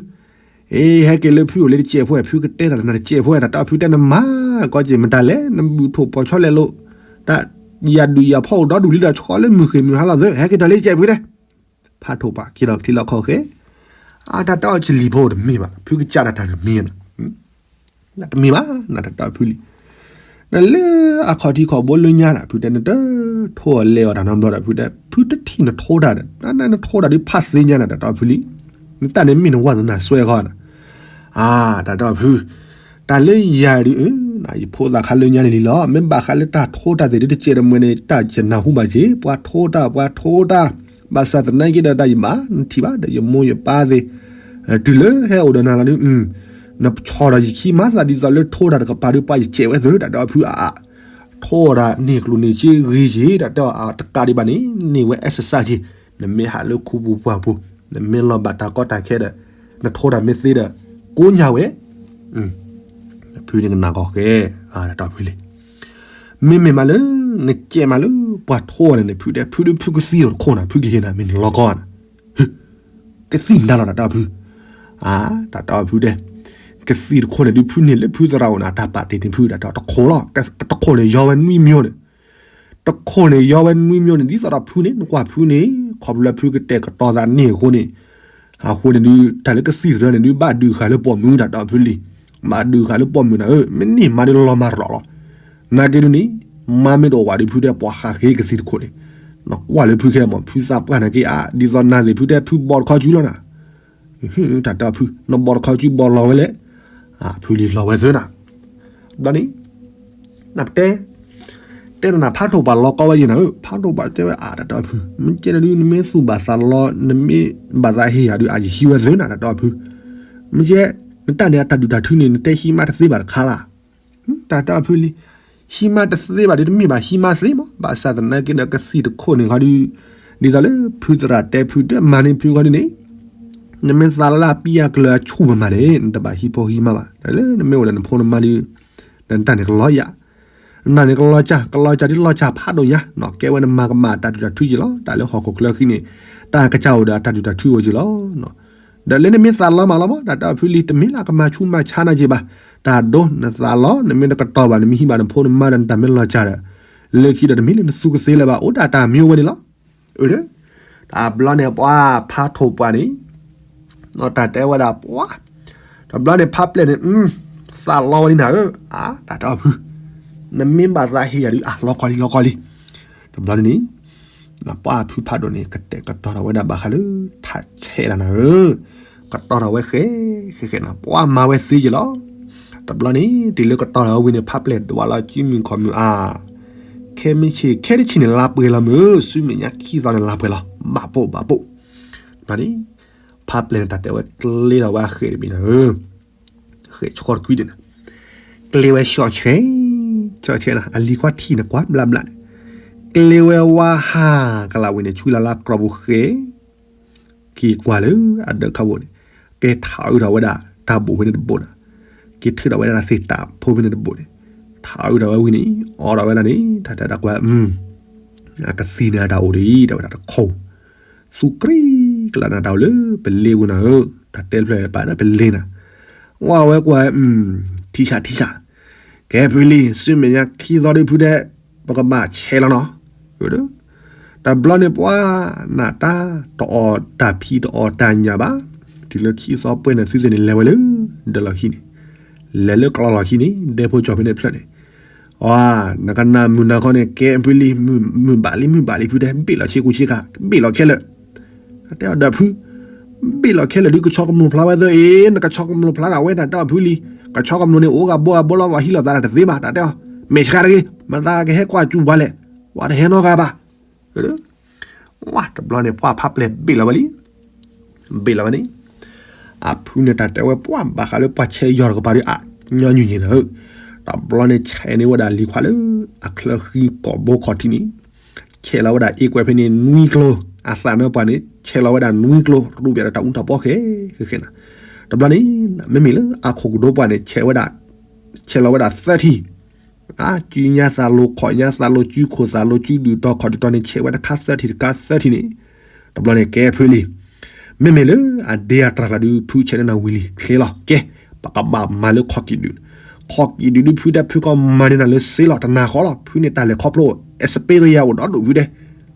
အ့ ဟဲက့ၤလၢဖုအိၣ်လၢတစဲးဖိ ဖုကတဲတၢ်နၤတစဲးဖိ တၢ်တဲအီၤဖုတဲနမၤ ကီက့ၤမတၤလဲၣ် နဘုၣ်ထိၣ်ဖီၣ်ဆီလဲၤလိာ် တၢ်ယၤဒုးယၤဖီၣ်အိၣ်ဒီဒူၣ်လံဒီး ဆီလၢမုၢ်ဃ့ၢ်မုၢ်ဟါလီၤသၢ ဟဲက့ၤထီၣ်လၢယစဲးဖိတဲ ဖးထိၣ်ပှၢ် က့ၤလီၤချံလီၤခီၣ်ဃဲ အတၢ်တဲအီၤ ကလံၤဖိတမ့ၢ်ဘၣ် ဖုကစၢ်တၢ်တၢ်တမ့ၢ် တမ့ၢ်ဘၣ် နတၢ်တဲအီၤဖုလံၤ နလၢအခီၣ်ထံးခီၣ်ဘိလၢညါနၤ ဖုတဲ နတထိးအီၤလဲၤအီၤတၢ်နီတဘျီဒီး ဖုတဲ ဖုတထံၣ်နထိးတၢ်ဒီး နနထိးတၢ်ဒုးဖးသ့ညါနၤ တၢ်တဲအီၤဖုလံၤ နတၢ်န့ၣ်မ့ၢ်နဝဲသနာ်စွဲဃီနၤ အါ တၢ်တဲအီၤဖု တၢ်လၢယၤဒုး ယဖိသၣ်ခါလၢညါန့ၣ်လံလီၤ မ့ၢ်ဘၣ်ဃးလၢတၢ်ထိးတၢ်သ့ၣ်ဒုးတစဲးတမှဲၤန့ၣ် တၢ်ယနၢ်ဟူဘၣ်က့ၤ ပှၤထိးတၢ် ပှၤထိးတၢ် ဘၣ်ဆၣ်သနာ်က့ဒီး တၢ်ယဘၣ်နထံၣ်ဘၣ်ဒီး ယမိၢ်ယပၢ်သ့ၣ် တုၤလၢဟဲအိၣ်ဒီးနၤလီၤဒုး, နဆီၣ်ဒီးယခံမၤသးဒ်သိးလၢထိတၢ်တကပၤဒုး ပှၤယကဲးဝဲသၢ တၢ်တဲအီၤဖုဧါ, ထိဒီးန့ၢ်ကျိၣ်န့ၢ်စ့ဂ့ၤက့ၤ တၢ်တဲအီၤတကးဒံးဘၣ်န့ၣ် န့ၢ်ဝဲ exercise က့ၤ, နမ့ၢ်ဟးလၢခူပူၤပှၢ်ပူၤ, နမ့ၢ်လီၤဘၣ်တၢ်ကီတၢ်ခဲဒီး နထိတၢ်မ့ၢ်သ့ဒီး ကိးညါဝဲ ဖုန့ၣ်ကနၣ်ကီၢ်ဃဲ, တၢ်တဲအီၤဖုလံ. မ့မ့ၢ်မးလၢ နကဲးမးလၢပှၤထိအီၤန့ၣ်န့ၣ် ဖုတဲ ဖုဒုးဖုကသံၣ်အီၤတခိၣ်နၤ ဖုကဟ့ၣ်နၤ မ့ၢ်နလီၤကီၢ်နၤ, ကသံၣ်နၤလီၤ တၢ်တဲအီၤဖု, တၢ်တဲအီၤဖုတဲ, ကသံၣ်တခိၣ်န့ၣ်ဒုး ဖုန့ၢ်လၢဖုသရၣ်အိၣ်န့ၣ် အတၢ်ပာ်တ့ၢ်န့ၢ်ဖု တၢ်တဲအီၤတခိၣ်လီၤ, တခိၣ်န့ၣ်ယီဝဲနွံမျိုးန့ၣ် တခိၣ်န့ၣ်ယီဝဲနွံမျိုးန့ၣ် ဒ်သိးဒီးဖုန့ၣ် နကွၢ်ဖုန့ၣ် ခီဖျိလၢဖုကတဲာ်ကတီၤသးန့ၢ်အဃိန့ၣ်, အဃိန့ၣ်ဒုး တၢ်လၢကသံၣ်တရၢန့ၣ်ဒုး ဘၣ်ဒုးဃာ်လၢပိာ်မုၣ် တၢ်တဲအီၤဖုလံ, ဘၣ်ဒုးဃာ်လၢပိာ်မုၣ်နၤဧၢ, မ့ၢ်န့ၢ်မါဒုးလီၤမၤရီၤလီၤ, နာ်က့ဒုးန့ၣ်, မါမ့ၢ်တအိၣ်ဘၣ်ဒုး ဖုတဲပှၤဃးဃ့ကသံၣ်တခိၣ်န့ၣ်, နကွၢ်လၢဖုခဲမး ဖုသးပှၢ်နာ်က့ဧါ ဒ်သိးနၤသ့ၣ်ဖုတဲဖုဘီတခီကၠူလီၤနၤ တၢ်တဲအီၤဖု နဘီတခီကၠူဘီလီၤဝဲလဲၣ်, ဖုလံၤလီၤဝဲသၢနၤ, ဘျီန့ၣ်, နတဲ, တဲနနၤဖးထိၣ်ပှၢ်လီၤကီဝဲယဲနၤဧၢ, ဖးထိၣ်ပှၢ်တဲဝဲအါ တၢ်တဲအီၤဖု မ့ၢ်ကဲနၤဒုး နမ့ၢ်သူၣ်ဘၣ်သးလီ နမ့ၢ်ဘၣ်သးဟ့ၣ်ယၤဒုး အယဟံးဝဲသၢနၤ တၢ်တဲအီၤဖု, မ့ၢ်ကဲ, နတၢ်န့ၣ်အတၢ်ဒုၣ်တၢ်ထုန့ၣ် နတဲဟံးမးတသ့ဘၣ်တခါလၢ် တၢ်တဲအီၤဖုလံ, ဟံးမးတသ့ဘၣ်ဒုးတမ့ၢ်ဘၣ် ဟံးမးသ့မး ဘၣ်ဆၣ်သနာ်က့ဒီးကသံၣ်တခိၣ်န့ၣ်ခီဒုး, ဒ်သိးလၢဖုသရၣ်တဲဖုတဲမၤန့ၢ်ဖုခီဒုးန့ၣ်, နမ့ၢ်သးလၢအပံအကျၢၤအဆူၣ်မးမးန့ၣ် နတဘၣ်ဟံးဖိဟံးမါဘၣ် တၢ်လၢနမ့ၢ်အိၣ်ဒီးနဖိနမါဒုး, နတၢ်န့ၣ်ကလီယၤ, နတၢ်န့ၣ်ကလီကၢ် ကလီကၢ်ဒုးလီၤကၢ်ဖးဒိၣ်ညါနီၤ ကဲဝဲနမၤကမၣ်တၢ်ဒုၣ်တၢ်ထုက့ၤလီၤ တၢ်လၢဟီၣ်ခိၣ်ချၢဃံန့ၣ်, တၢ်ကစၢ်အိၣ်ဒီးတၢ်ဒုၣ်တၢ်ထုအိၣ်က့ၤလီၤ ဒီးလၢနမ့ၢ်သးလီမးလီၤမး တၢ်တဲအီၤဖုလံ တမ့ၢ်လၢကမၤဆူးမၤဆါနၤက့ၤဘၣ်, တၢ်ဒိနသးလီ နမ့ၢ်တကတီၤဘၣ် နမ့ၢ်ဟံးဘၣ်နဖိနမါဒီးနတၢ်မ့ၢ်လီၤစၢ်ဒီး, လၢခံဒီးတမ့ၢ်လၢနသူကသ့လၢၤဘၣ် အိၣ်ဒၣ်တၢ်မံဝဲန့ၣ်လီၤ. တၢ်ဘျီန့ၣ် ပှၤဖးထိၣ်ပှၢ်န့ၣ်, တၢ်တဲဝဲဒၣ်ပှၤ, တဘျီန့ၣ်ဖးပျဲၢ်န့ၣ်, သးလီဝဲလံနၤဧၢ, တၢ်တဲအီၤဖု, နမ့ၢ်ဘၣ်သးဟ့ၣ်ယၤဒုး အလီၤကီလံလီၤကီလံ, တဘျီန့ၣ်န့ၣ် နပှၤဖုဖးဒိၣ်န့ၣ် ကတဲာ်ကတီၤထီၣ်ဝဲဒၣ်ဘၣ်ဃးလၢ ထးဆဲးဒၣ်နၤဧၢ, ကတီၤထီၣ်ဝဲဃဲ, ဃဲဃဲနၤ ပှၤမၤဝဲသ့က့ၤလီၤ. တဘျီန့ၣ် တုၤလၢကတီၤထီၣ်ဝဲဝံၤန့ၣ် ဖးပျဲၢ်ဒွးလီၤစုမုၢ်ခီၣ်မုၢ်အါ, ခဲမုၢ်ဆ့ၣ် ခဲတဆံန့ၣ် လါပှဲၤလီၤမုၢ်, ဆူမဲာ်ညါခံသီန့ၣ် လါပှဲၤလီၤ, ဘၣ်ပိာ်ဘၣ်ပိာ်, ဘျီန့ၣ်, ဖးပျဲၢ်န့ၣ်တၢ်တဲဝဲကျ့ထီၣ်ဝဲအဃဲးတဘ့ၣ်နၤဧၢ ဃဲးဆီတကွံဒၣ်န့ၣ်, ကျ့ဝဲဆီၣ်ဆဲး, ဆီၣ်ဆဲးနၤ အလံၤခွါထံၣ်န့ၣ်ကွၢ်ဘျးဘျးန့ၣ်, ကျ့ဝဲဝါဟးကလးဝံၤန့ၣ် ဆူလၢလၢကြီၢ်ပူၤဃဲ, က့ၤကွၢ်လၢအဒၢးခီဘိန့ၣ်, ကဲထးအုးထီၣ်ဝဲဒၣ်တၢ်ဘိၣ်ဖဲန့ၣ်တဘိၣ်နၤ, က့ၤထုးထီၣ်ဝဲဒၣ်သ့ၣ်တၢ်ဖိဖဲန့ၣ်တဘိၣ်န့ၣ်, ထးအုးထီၣ်ဝဲဝံၤန့ၣ် အိးထီၣ်ဝဲဒၣ်န့ၣ် တၢ်တဲဒၣ်ကွၢ် အကသံၣ်န့ၣ်အတၢ်အိၣ်ဒ်အံၤ တဲဝဲဒၣ်တခိၣ် သူၣ်ကရံကလးနၤတၢ်အိၣ်လၢပလ့ပူၤနၤဧၢ, တၢ်တဲဖျၢၣ်ပာ်ဒီးပလ့နၤ, ဝဲဝဲကွၢ်, ထံဆးထံဆး, ကဲဖုလံ ဆူမဲာ်ညါခံသီဒုးဖုတဲ, ပကဘၣ်ဆဲးလီၤနီၤ, တဘျီန့ၣ်ပှၤ, နတၢ်တအီၣ်တၢ်ဖံးတအီၣ်တၢ်ညၣ်ဘၣ်, တုၤလၢခံသီပှဲၤန့ၣ် သုသ့ၣ်န့ၣ်လဲၤဝဲလၢ, ဒၢးလီၢ်ခံန့ၣ်, လဲၤလၢကလီလီၢ်ခံန့ၣ် ဒဲဖိကၠီၣ်ဖဲန့ၣ်တဖျၢၣ်န့ၣ် အ, နကနၣ်မုၢ်နၤခီန့ၣ် ကဲဖုလံ, မုၢ်ဘၣ်လံ မုၢ်ဘၣ်လံ ဖုတဲ ဘ့ၣ်လီၤဆ့ကူဆ့ကၤ ဘ့ၣ်လီၤခဲလၢာ်, တဲအီၤဒီးဖု, ဘ့ၣ်လီၤခဲလၢာ်ဒုး ကဆီကမျိာ်ဖျါဝဲသၢအံၤ နကဆီကမျိာ်ဖျါဒၣ်ဝဲ တၢ်တဲအီၤဖုလံ, ကဆီကမျိာ်န့ၣ် အိၣ်ဂၤဘိဂၤဘိလီၤ ပှၤဟံးလိာ်သးတသ့ဘၣ် တၢ်တဲအီၤ, မဲာ်ဆှးတဂ့ၤ, မၤသးကဟဲကွၢ်စူၤပှၤလဲၣ်, ပှၤတဟဲနီတဂၤဘၣ် ဝါတဘျီန့ၣ် ပှၤဖးပျဲၢ်ဘ့ၣ်လီၤဝဲလံ, ဘ့ၣ်လီၤဝဲန့ၣ်, အဖုန့ၣ်တၢ်တဲဝဲပှၤဘၣ်ဃးလၢပှၤဆဲးယီၤတကပၤဒီး အညီနုၢ်ညံၣ်နၤဧၢ, တဘျီန့ၣ်ဆဲးန့ၢ်ဝဲဒၣ်လံၤခွါလၢ အချၢဃံကီၢ်ဘိခီၣ်ထံးန့ၣ်, ဆဲးလီၤဝဲဒၣ်အ့ကွဲးဖဲန့ၣ်နွံကျိၤ, အသးနၢပှၤန့ၣ် ဆဲးလီၤဝဲဒၣ်နွံကျိၤ ရူပယၤဒီးတၢ်အူထီၣ်ပီခဲ, ဃဲဃဲနၤ, တဘျီန့ၣ် မ့မ့ၢ်လၢအခိၣ်ကဒိပှၤန့ၣ် ဆဲးဝဲဒၣ်, ဆဲးလီၤဝဲဒၣ်သၢထံၣ် အ, စုညါသးလိၤ ခီၣ်ညါသးလိၤ စုခိၣ်သးလိၤ စုဒုၣ်တီၤခီၣ်ဒုၣ်တီၤန့ၣ် ဆဲးဝဲတခါသၢထံၣ်တခါသၢထံၣ်န့ၣ်, တဘျီန့ၣ်ကဲဖုလံ, မ့မ့ၢ်လၢအဒ့အတြၢ်လီၤဒုး ဖုဆဲးန့ၢ်နၤဝံၤလံ ချ့လီၤ ကဲ, ပကဘၣ်မၤလၢခီၣ်ကံၣ်ဒုၣ်, ခီၣ်ကံၣ်ဒုၣ်ဒုး ဖုဒဲဖုကီမၤန့ၢ်နၤလၢစ့လီၤ တနၤဃီလီၤ ဖုန့ၣ်တၢ်လဲၤခီဖျိ expire အိၣ်ဒီဒူၣ်ဖုဒဲ,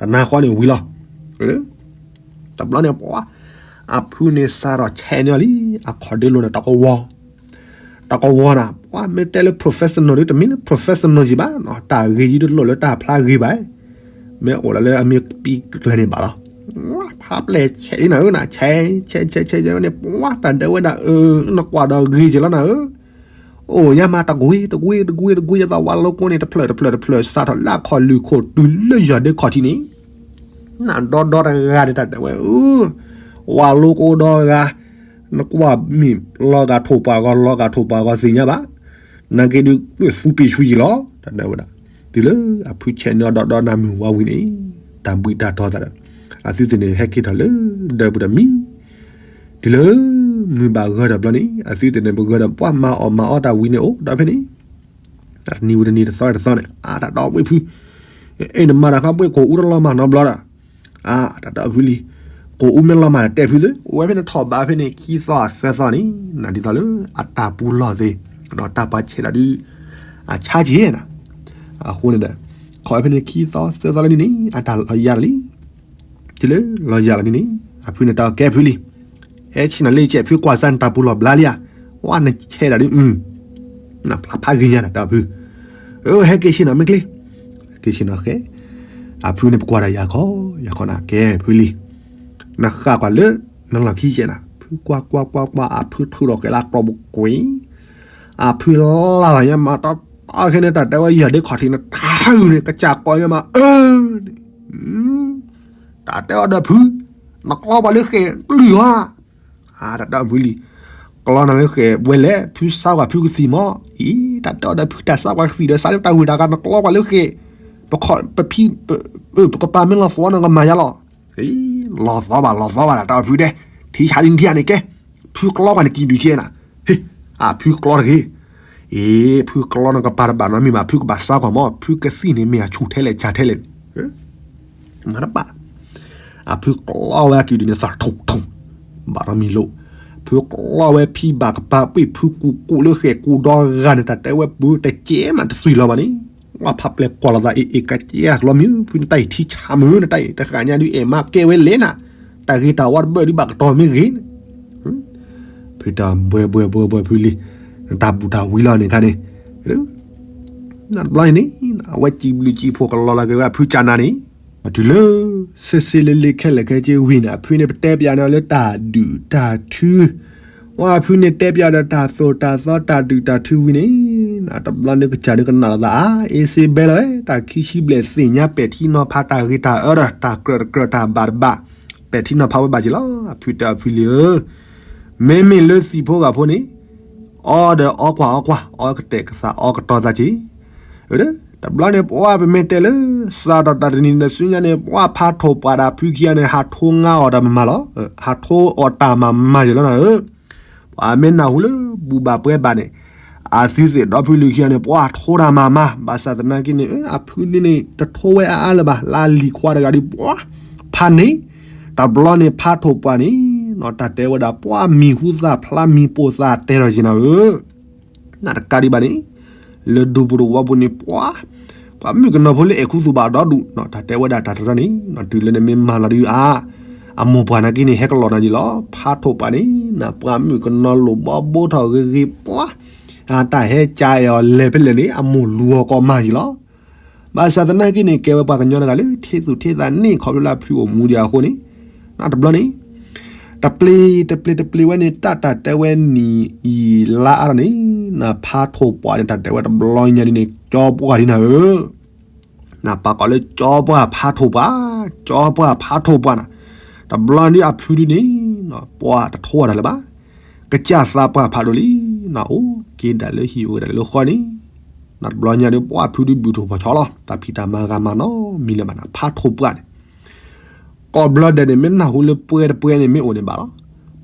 တနၤဃီန့ၣ်ဝံၤလီၤ တဘျီန့ၣ်ပှၤ, အဖုန့ၣ်စးထီၣ်ဆဲးန့ၢ်အီၤလံ, အခီၣ်ဒ့လိၤန့ၣ် တကဝီၤ, တကဝီၤနၤ, ပှၤမ့ၢ်တဲလၢ professional ဒုး တမ့ၢ်လၢ professional ယံၤဘၣ်, တၢ်ဂ့ၤယံၤတလိၣ်လၢတၢ်ဖျါဂ့ၤဘၣ်, မ့ၢ်အိၣ်လၢအမ့ၢ်ပံၤကျၢၤန့ၣ်ဘၣ်လီၤ, ဖးပျဲၢ်ဆဲးအံၤနၤဧၢနၤ, ဆဲး, ဆဲး, ဆဲး, ဆဲးန့ၣ် ပှၤတၢ်ဒဲးဝဲဒၣ်အၢ, နကွၢ်ဒီးဂ့ၤက့ၤလီၤနၤဧၢ အိၣ်ညါမး တကွ့ တကွ့ တကွ့ တကွ့ ယသးဝးလိကိန့ၣ် တဖျၢၣ် တဖျၢၣ် တဖျၢၣ် စးထီၣ်လၢအခီၣ်လုၢ်ခိၣ်တုၤလၢယီၤဒ့ခီၣ်ထံးန့ၣ်, နဒီဒီတဂၤန့ၣ် တၢ်တဲဝဲ, ဝးလိကိဒီဂၤ, နကွၢ်မ့ၢ်လီၤဂာ်ထိၣ်ပှၢ်ဂီၤ လီၤဂာ်ထိၣ်ပှၢ်ဂီၤသ့ၣ်ညါဘၣ်, နာ်က့ဒုးသူပ့ၢ်ဆူယံာ်လီၤ တၢ်တဲဝဲဒၣ်. တုၤလၢအဖုဆဲးန့ၢ်အီၤဒီးဒီးနၢ်မုၢ်ဝါဝံၤန့ၣ် တၢ်ဘှံးတၢ်တီၤသးဒီး အသုသ့ၣ်န့ၣ် ဟဲက့ၤထီၣ်လၢဒၢးပူၤဒီးမံ တုၤလၢမုၢ်ဘၣ်ဂၢၢ်ဒီးဘျီန့ၣ် အသုသ့ၣ်န့ၣ် ပဂၢၢ်ဒီးပှၤမၤအီၣ်မၤအီတၢ်ဝံၤန့ၣ်အိၣ်ဒီးဖဲန့ၣ် တနံၤဝံၤတနံၤ တသီတသီန့ၣ် အါတၢ်ဒီးဝ့ၢ်ဖု အဲၣ်နမၤတၢ်ခီဘှ့ၣ်ကိၣ်အူတလီၤမၢ်နီတဘျီဒီး အါတၢ်ဒီးဖုလံ. ကိၣ်အူမ့ၢ်လီၤမၢ်ဒီးတဲဖုသ့ အိၣ်ဝဲဖဲန့ၣ်ထီၣ်ဘးဖဲန့ၣ် ခံသီသၢသီန့ၣ် နဒ်သိးလၢအတၢ်ပူၤလီၢ်သ့ ဒီးတၢ်ပှၤဆဲးလီၤဒုး အဆါက့ၤနၤ. အဃိန့ၣ်ဒီး ခီဖဲန့ၣ်ခံသီသၢသီလၢနံၤန့ၣ် အတၢ်လီၤယၤလီၤလံ. တုၤလၢလီၤယၤလီၤနံၤန့ၣ် အဖုန့ၣ်တဲအီၤကဲဖုလံ. ဟဲဆ့ၣ်နီၤလ့ၣ်ကဲး ဖုကွၢ်စၢ်နတၢ်ပူၤလီၢ်ဘျါလံဧါ. ဝဲနဆဲးဒၣ်ဒုး နဖျါဖးဂ့ၤညါနတၢ်ဖု. အဟဲက့ၤဆ့ၣ်နီၤမ့ၢ်ကျ့ က့ၤဆ့ၣ်နီၤဃဲ. အဖုန့ၣ်ပကွၢ်ဒီးယၤခီ ယၤခီနၤကဲဖုလံ. နဃၣ်ကွၢ်လၢ နလီၢ်ခံကဲးနၤ ဖုကွၢ်ကွၢ်ကွၢ်ကွၢ် အဖုထုးထီၣ်ကဲလၢကျီၢ်ပူၤကွံာ် အဖုလၢ်လၢ်ညါမး တီတီခဲန့ၣ် တၢ်တဲဝဲယၤဒ့ခီၣ်ထံးန့ၣ် ထါအုးန့ၣ် ကစၢ်ကိးယၤမး အၢ န့ၣ် တၢ်တဲအီၤဒီးဖု နကျီပှၤလၢဃဲးပျုၢ်ဧါ. တၢ်တဲအီၤဖုလံ. ကျီနၤလၢဃဲးဝဲလဲၣ် ဖုစါကွၢ်ဖုကသံၣ်မး အံၤ တၢ်တဲအီၤဒီးဖုတၢ်စါကွၢ်ကသံၣ်ဒီး စးလၢတၢ်ဝံၢ်တၢ်ကၤ နကျီပှၤလၢဃဲး ပခီၣ် ပဖံ ပကပၤမ့ၢ်လီၤသီနကမၤယါလီၤ. လီၤသီဘၣ် လီၤသီဘၣ် တၢ်တဲအီၤဖုဒဲး ထံဆါဒ်နထံဧါန့ၣ်ကဲ ဖုကျီကွၢ်နကံၣ်ဒုးကဲနၤ ဟ့ၣ် အဖုကျီတဂ့ၤ အ့ ဖုကျီနကပၤတဘၣ်နီတမံၤဘၣ် ဖုကဘၣ်စါကွၢ်မး ဖုကသံၣ်န့ၣ်မ့ၢ်အဆူၣ်ထဲလဲၣ်ကၢ်ထဲလဲၣ်န့ၣ် မၤတဘၣ် အဖုကျီဝဲအကံၣ်ဒုးန့ၣ် သးထူၣ်ထူၣ် ဘၣ်နီတမံၤလိာ် ဖုကျီဝဲဖံဘၣ်ကပၤပှ့ၢ် ဖုကူၣ်ကူၣ်လၢဃဲးကူၣ်ဒီဂၤန့ၣ် တၢ်တဲဝဲပူၤတကဲမးတသွံၣ်လီၤဘၣ်န့ၣ် ဝဲဖးပျဲၢ်ကွၢ်လိာ်သးအ့ၣ်အ့ၣ်ကကဲအကလီမံၤ ဖုနတၢ်အံၤထံဆါမုၢ် နတၢ်အံၤတဃၣ်ညါဒုးအဲၣ်မးကဲဝဲလဲၣ်နၤ တၢ်ဂ့ၤတၢ်ဝါတဘၢၣ်ဒုးဘၣ်ကတီၤမ့ၢ်ဂ့ၤ ဖုတၢ်ဘှဲဘှဲဘှဲဘှဲဖုလံ နတၢ်ဘူၣ်တၢ်ဝံလီၤန့ၣ်ခါန့ၣ် နတဘျီန့ၣ်န့ၣ် အဝဲစံးဘျုးစံးဖှိၣ်ကလီၤလီၤက့ၤဝဲအဖုကၢ်နၤန့ၣ် တုၤလၢ စ့စ့လ့လ့ခဲလၢာ်ခဲဆ့ဝံၤန့ၣ် အဖုန့ၣ်ပတဲပျးန့ၢ်အီၤလၢတၢ်ဒုၣ်တၢ်ထု ဝဲအဖုန့ၣ်တဲပျးဒီးတၢ်သိၣ်တၢ်သီတၢ်ဒုၣ်တၢ်ထုဝံၤန့ၣ် တဘျီန့ၣ်ကစၢ်ဒုးကနၣ်လိာ်သးအါ အ့စ့ဘဲလီၤ တၢ်ခံဆံဘျဲၣ်သ့ၣ်ညါပဲာ်ထံနီၤဖးတၢ်ဂ့ၤတၢ်အၢဒီး တၢ်ကြၢးတကြၢးတၢ်ဘၣ်တဘၣ် ပဲာ်ထံနီၤဖးဝဲဘၣ်က့ၤလီၤ အဖုတဲအဖုလံဧၢ မ့မ့ၢ်လၢသံၣ်ဖိဂၤဖိန့ၣ် အီဒီးအီကွၢ်အီကွၢ် အီကတဲာ်ကသးအီကတီၤသးက့ၤ တဘျီန့ၣ် ပှၤပမ့ၢ်တဲလၢ စးထီၣ်တၢ်တနံၤဒီးဆူညါန့ၣ် ပှၤဖးထိၣ်ပှၢ်ဒီးဖုခံဂၤန့ၣ် ဟးထိငါအီၤတၢ်မမၤလီၤ ဟးထိအီၤတၢ်မၤမၤယဲၢ်လီၤနၤဧၢ ပှၤမ့ၢ်နၢ်ဟူလၢဘူၣ်ဘၣ်ပှဲၤဘၣ်န့ၣ် အသုသ့ၣ်ဒီဖုလူၤခံဂၤန့ၣ် ပှၤထိတၢ်မၤမၤ ဘၣ်ဆၣ်သနာ်က့န့ၣ် အဖုန့ၣ်န့ၣ် တထိဝဲအါအါလၢၤဘၣ် လၢလံၤခွါတဂၤဒ်ပှၤ ဖးန့ၣ် တဘျီန့ၣ်ဖးထိၣ်ပှၢ်န့ၣ် တၢ်တဲဝဲဒၣ် ပှၤမံၤဟူသၣ်ဖျါမံၤပိာ်သၣ်တဲထီၣ်က့ၤနၤဧၢ နတကးဒံးဘၣ်န့ၣ် လၢဒူပူၤတဝီပူၤန့ၣ် ပှၤ ပှၤမုၣ်ကနီၤဖိလၢအဲၣ်ခူသူၣ်ဘၣ်ဒီဒူၣ် တၢ်တဲဝဲဒၣ်တၢ်တရၢန့ၣ် တုၤလၢနမ့ၢ်မၤလီၤဒုးအါ အမိၢ်ပှၢ်နာ်က့န့ၣ် ဟဲကလီၤနၤယံၤလီၤ ဖးထိၣ်ပှၢ်န့ၣ် နပှၤမုၣ်ကနီၤလိၣ်ဘီဘိထီၣ်ဂ့ၤဂ့ၤပှၤ အတၢ်ဟဲကၢအီၤလဲၤဖဲလဲၣ်န့ၣ် အမိၢ်လူၤအီၤကီးမၤယံၤလီၤ ဘၣ်ဆၣ်သနာ်က့န့ၣ် ကဲဝဲပှၤကညီတဂၤလၢ ထံသူၣ်ထံသးန့ၣ် ခီဖျိလၢအဖုအိၣ်မူဒံးအဃိန့ၣ် နတဘျီန့ၣ် တပျ့ၤ တပျ့ၤတပျ့ၤဝဲန့ၣ် တၢ်တၢ်တဲဝဲနံၣ်ယံာ်လါအါထီၣ်န့ၣ် နဖးထိၣ်ပှၢ်န့ၣ် တၢ်တဲဝဲတဘျီညါဒ်န့ၣ် ကၠီပှၢ်ဒ်နၤဧၢ နပာ်ကီးလၢကၠီပှၢ်ဖးထိၣ်ပှၢ် ကၠီပှၢ်ဖးထိၣ်ပှၢ်နၤ တဘျီဒ်အဖုဒုန့ၣ် ပှၤတထိအီၤတၢ်လၢၤဘၣ် ကစၢ်သးပှၢ်ဖးဒိၣ်လံ နအိၣ်က့ၤဒၣ်လၢဟံၣ်အိၣ်က့ၤဒၣ်လၢဃီန့ၣ် နတဘျီညါဒ်ပှၤဖုဒုဘုၣ်ထိၣ်ဖီၣ်ဆီလီၤ တၢ်ဖံးတၢ်မၤဂၤမၤနီတမံၤလၢၤဘၣ်နၤ ဖးထိၣ်ပှၢ်န့ၣ် ကိးဘျီဒဲးန့ၣ် မ့ၢ်နၢ်ဟူလၢပှဲၤတပှဲၤန့ၣ် မ့ၢ်အိၣ်န့ၣ်ဘၣ်လီၤ.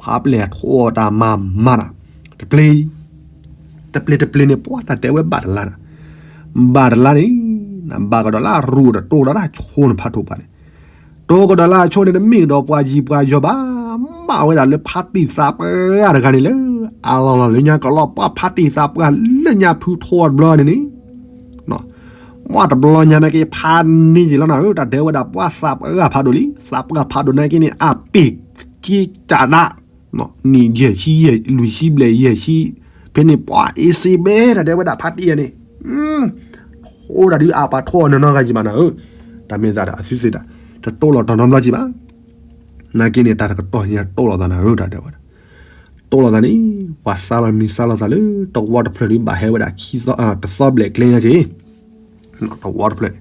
ဖးပျဲၢ်ထိၣ်အီၤတၢ်မၤမၤနၤ တပျ့ၤ တပျ့ၤတပျ့ၤန့ၣ် ပှၤတၢ်တဲဝဲဘၣ်တလါနၤ ဘၣ်တလါန့ၣ် နဘၣ်ကဒီးလၢအရူၢ်ဒီးတိၢ်ဒီးတၢ်ဆိနဖးထိၣ်ပှၢ်န့ၣ် တိၢ်ကဒီးလၢအဆိန့ၣ် တမ့ၢ်ကဒီးပှၤယံၤပှၤယီၤဘၣ် ဘၣ်ဝဲဒၣ်လၢဖါတံၢ်သးပှၢ်တဂၤန့ၣ်လၢ အလီၢ်လီၢ်လၢညါကလီၤ ပှၤဖါတံၢ်သးပှၢ်လၢညါဖုထိၣ်အီၤတဘျီန့ၣ်န့ၣ် မ့ၢ်တဘျီညါနာ်က့ ဖးန့ၢ်က့ၤလီၤနၤဧၢ တၢ်တဲဝဲဒၣ်ပှၤသးပှၢ်ဖးဒိၣ်လံ သးပှၢ်ဖးဒိၣ်နာ်က့န့ၣ် အပ့ၢ်က့တၢ်ဒၣ် နံၣ်ယဲၢ်ဆံယဲၢ် လွံၢ်ဆံဘျဲၣ်ယဲၢ်ဆံ ဖဲန့ၣ်ပှၤအ့စ့ဘဲ တၢ်တဲဝဲဒၣ်ဖးတံၢ်ယဲန့ၣ် ထိၣ်ဒၣ်ဒုးအပှၤထိၣ်အီၤနီၢ်နီၢ်ဂၤယံၤဘၣ်နၤဧၢ တၢ်မ့ၢ်သးဒီးအသုသ့ၣ်တၢ် တတိၢ်လီၤတီၤနီတဘျီကံဘၣ် နာ်က့န့ၣ် တၢ်တကတီၢ်ညါတိၢ်လီၤသးနၤဧၢ တၢ်တဲဝဲဒၣ် တိၢ်လီၤသးန့ၣ် ပှၤစါလီၤမံၤစါလီၤသးလၢ တဝီတဖျၢၣ်ဒုးဘၣ်ဟဲဝဲဒၣ်ခံသီ တသီဘျဲၣ်ကျဲညါက့ တဝီတဖျၢၣ်န့ၣ်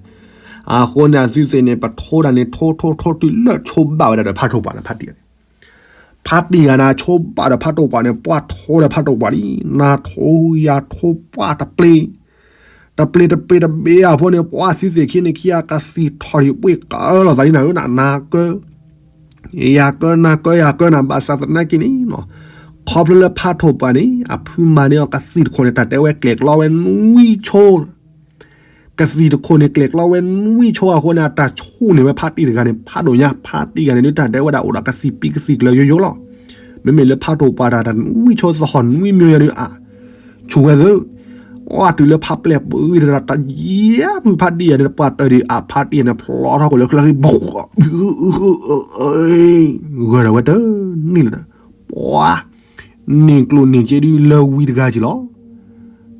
အဃိန့ၣ် အသုသ့ၣ်န့ၣ် ပထိၣ်ဒၣ်န့ၣ် ထိၣ်ထိၣ်ထိၣ်တုၤလၢဆိဘၣ်ဝဲဒၣ်ဒီးဖးထိၣ်ပှၢ်န့ၣ် ဖးတံၢ်န့ၣ် ဖါတံၢ်ဂၤန့ၣ် ဆိဘၣ်ဒီးဖးထိၣ်ပှၢ်န့ၣ် ပှၢ်ထိဒီးဖးထိၣ်ပှၢ်လံ, နၤထိယၤထိပှၢ်တပျ့ၤ, တပျ့ၤတပျ့ၤတဘ့ၣ်အဖိန့ၣ် ပှၢ်သုသ့ၣ်ခံန့ၣ်ခံဂၤ ကသံၣ်ထီၣ်ဒံးပှ့ၤကၢလီၤသးလံနၤဧၢ, နၤကၢ ယၤကၢ နၤကၢယၤကၢနၤ ဘၣ်ဆၣ်သနာ်က့န့ၣ် ခီဖျိလၢဖးထိၣ်ပှၢ်န့ၣ် အဖုမၤန့ၢ်အီၤကသံၣ်တခိၣ်န့ၣ် တၢ်တဲဝဲကျဲၤကျီဝဲနွံဆိ ကသံၣ်တခိၣ်န့ၣ် ကျဲၤကျီဝဲနွံဆိအဃိန့ၣ် အတၢ်ဆူၣ်န့ၢ်ဝဲဖါတံၢ်တဂၤန့ၣ် ဖးဒိၣ်ညါ, ဖါတံၢ်ဂၤန့ၣ် ဒုးတၢ်တဲဝဲဒၣ်အိၣ်ဒီးကသံၣ်ပံကသံၣ်ကျၢၤယိယိလီၤ. မ့မ့ၢ်လၢဖးထိၣ်ပှၢ်တၢ်တနွံဆိသဟီၣ်နွံမံၤယၤဒုးအါ ဆူၣ်ဝဲသၢ, အီတုၤလၢဖးပျဲၢ်ပှ့ၤတရၣ်တယဲၢ်ဖုဖါတံၢ်ဂၤန့ၣ် ပှၢ်တၢၢ်ဒံးအဖါတံၢ်ဂၤန့ၣ် ဖျီထီၣ်ကွံာ်လၢချၢဃံ ဂၢၢ်ဒီးဝဲတန့ၢ်လၢၤဒီး ပှၤ န့ၢ်ကျိၣ်န့ၢ်စ့ဒုးလၢဝံတဂၤက့ၤလီၤ.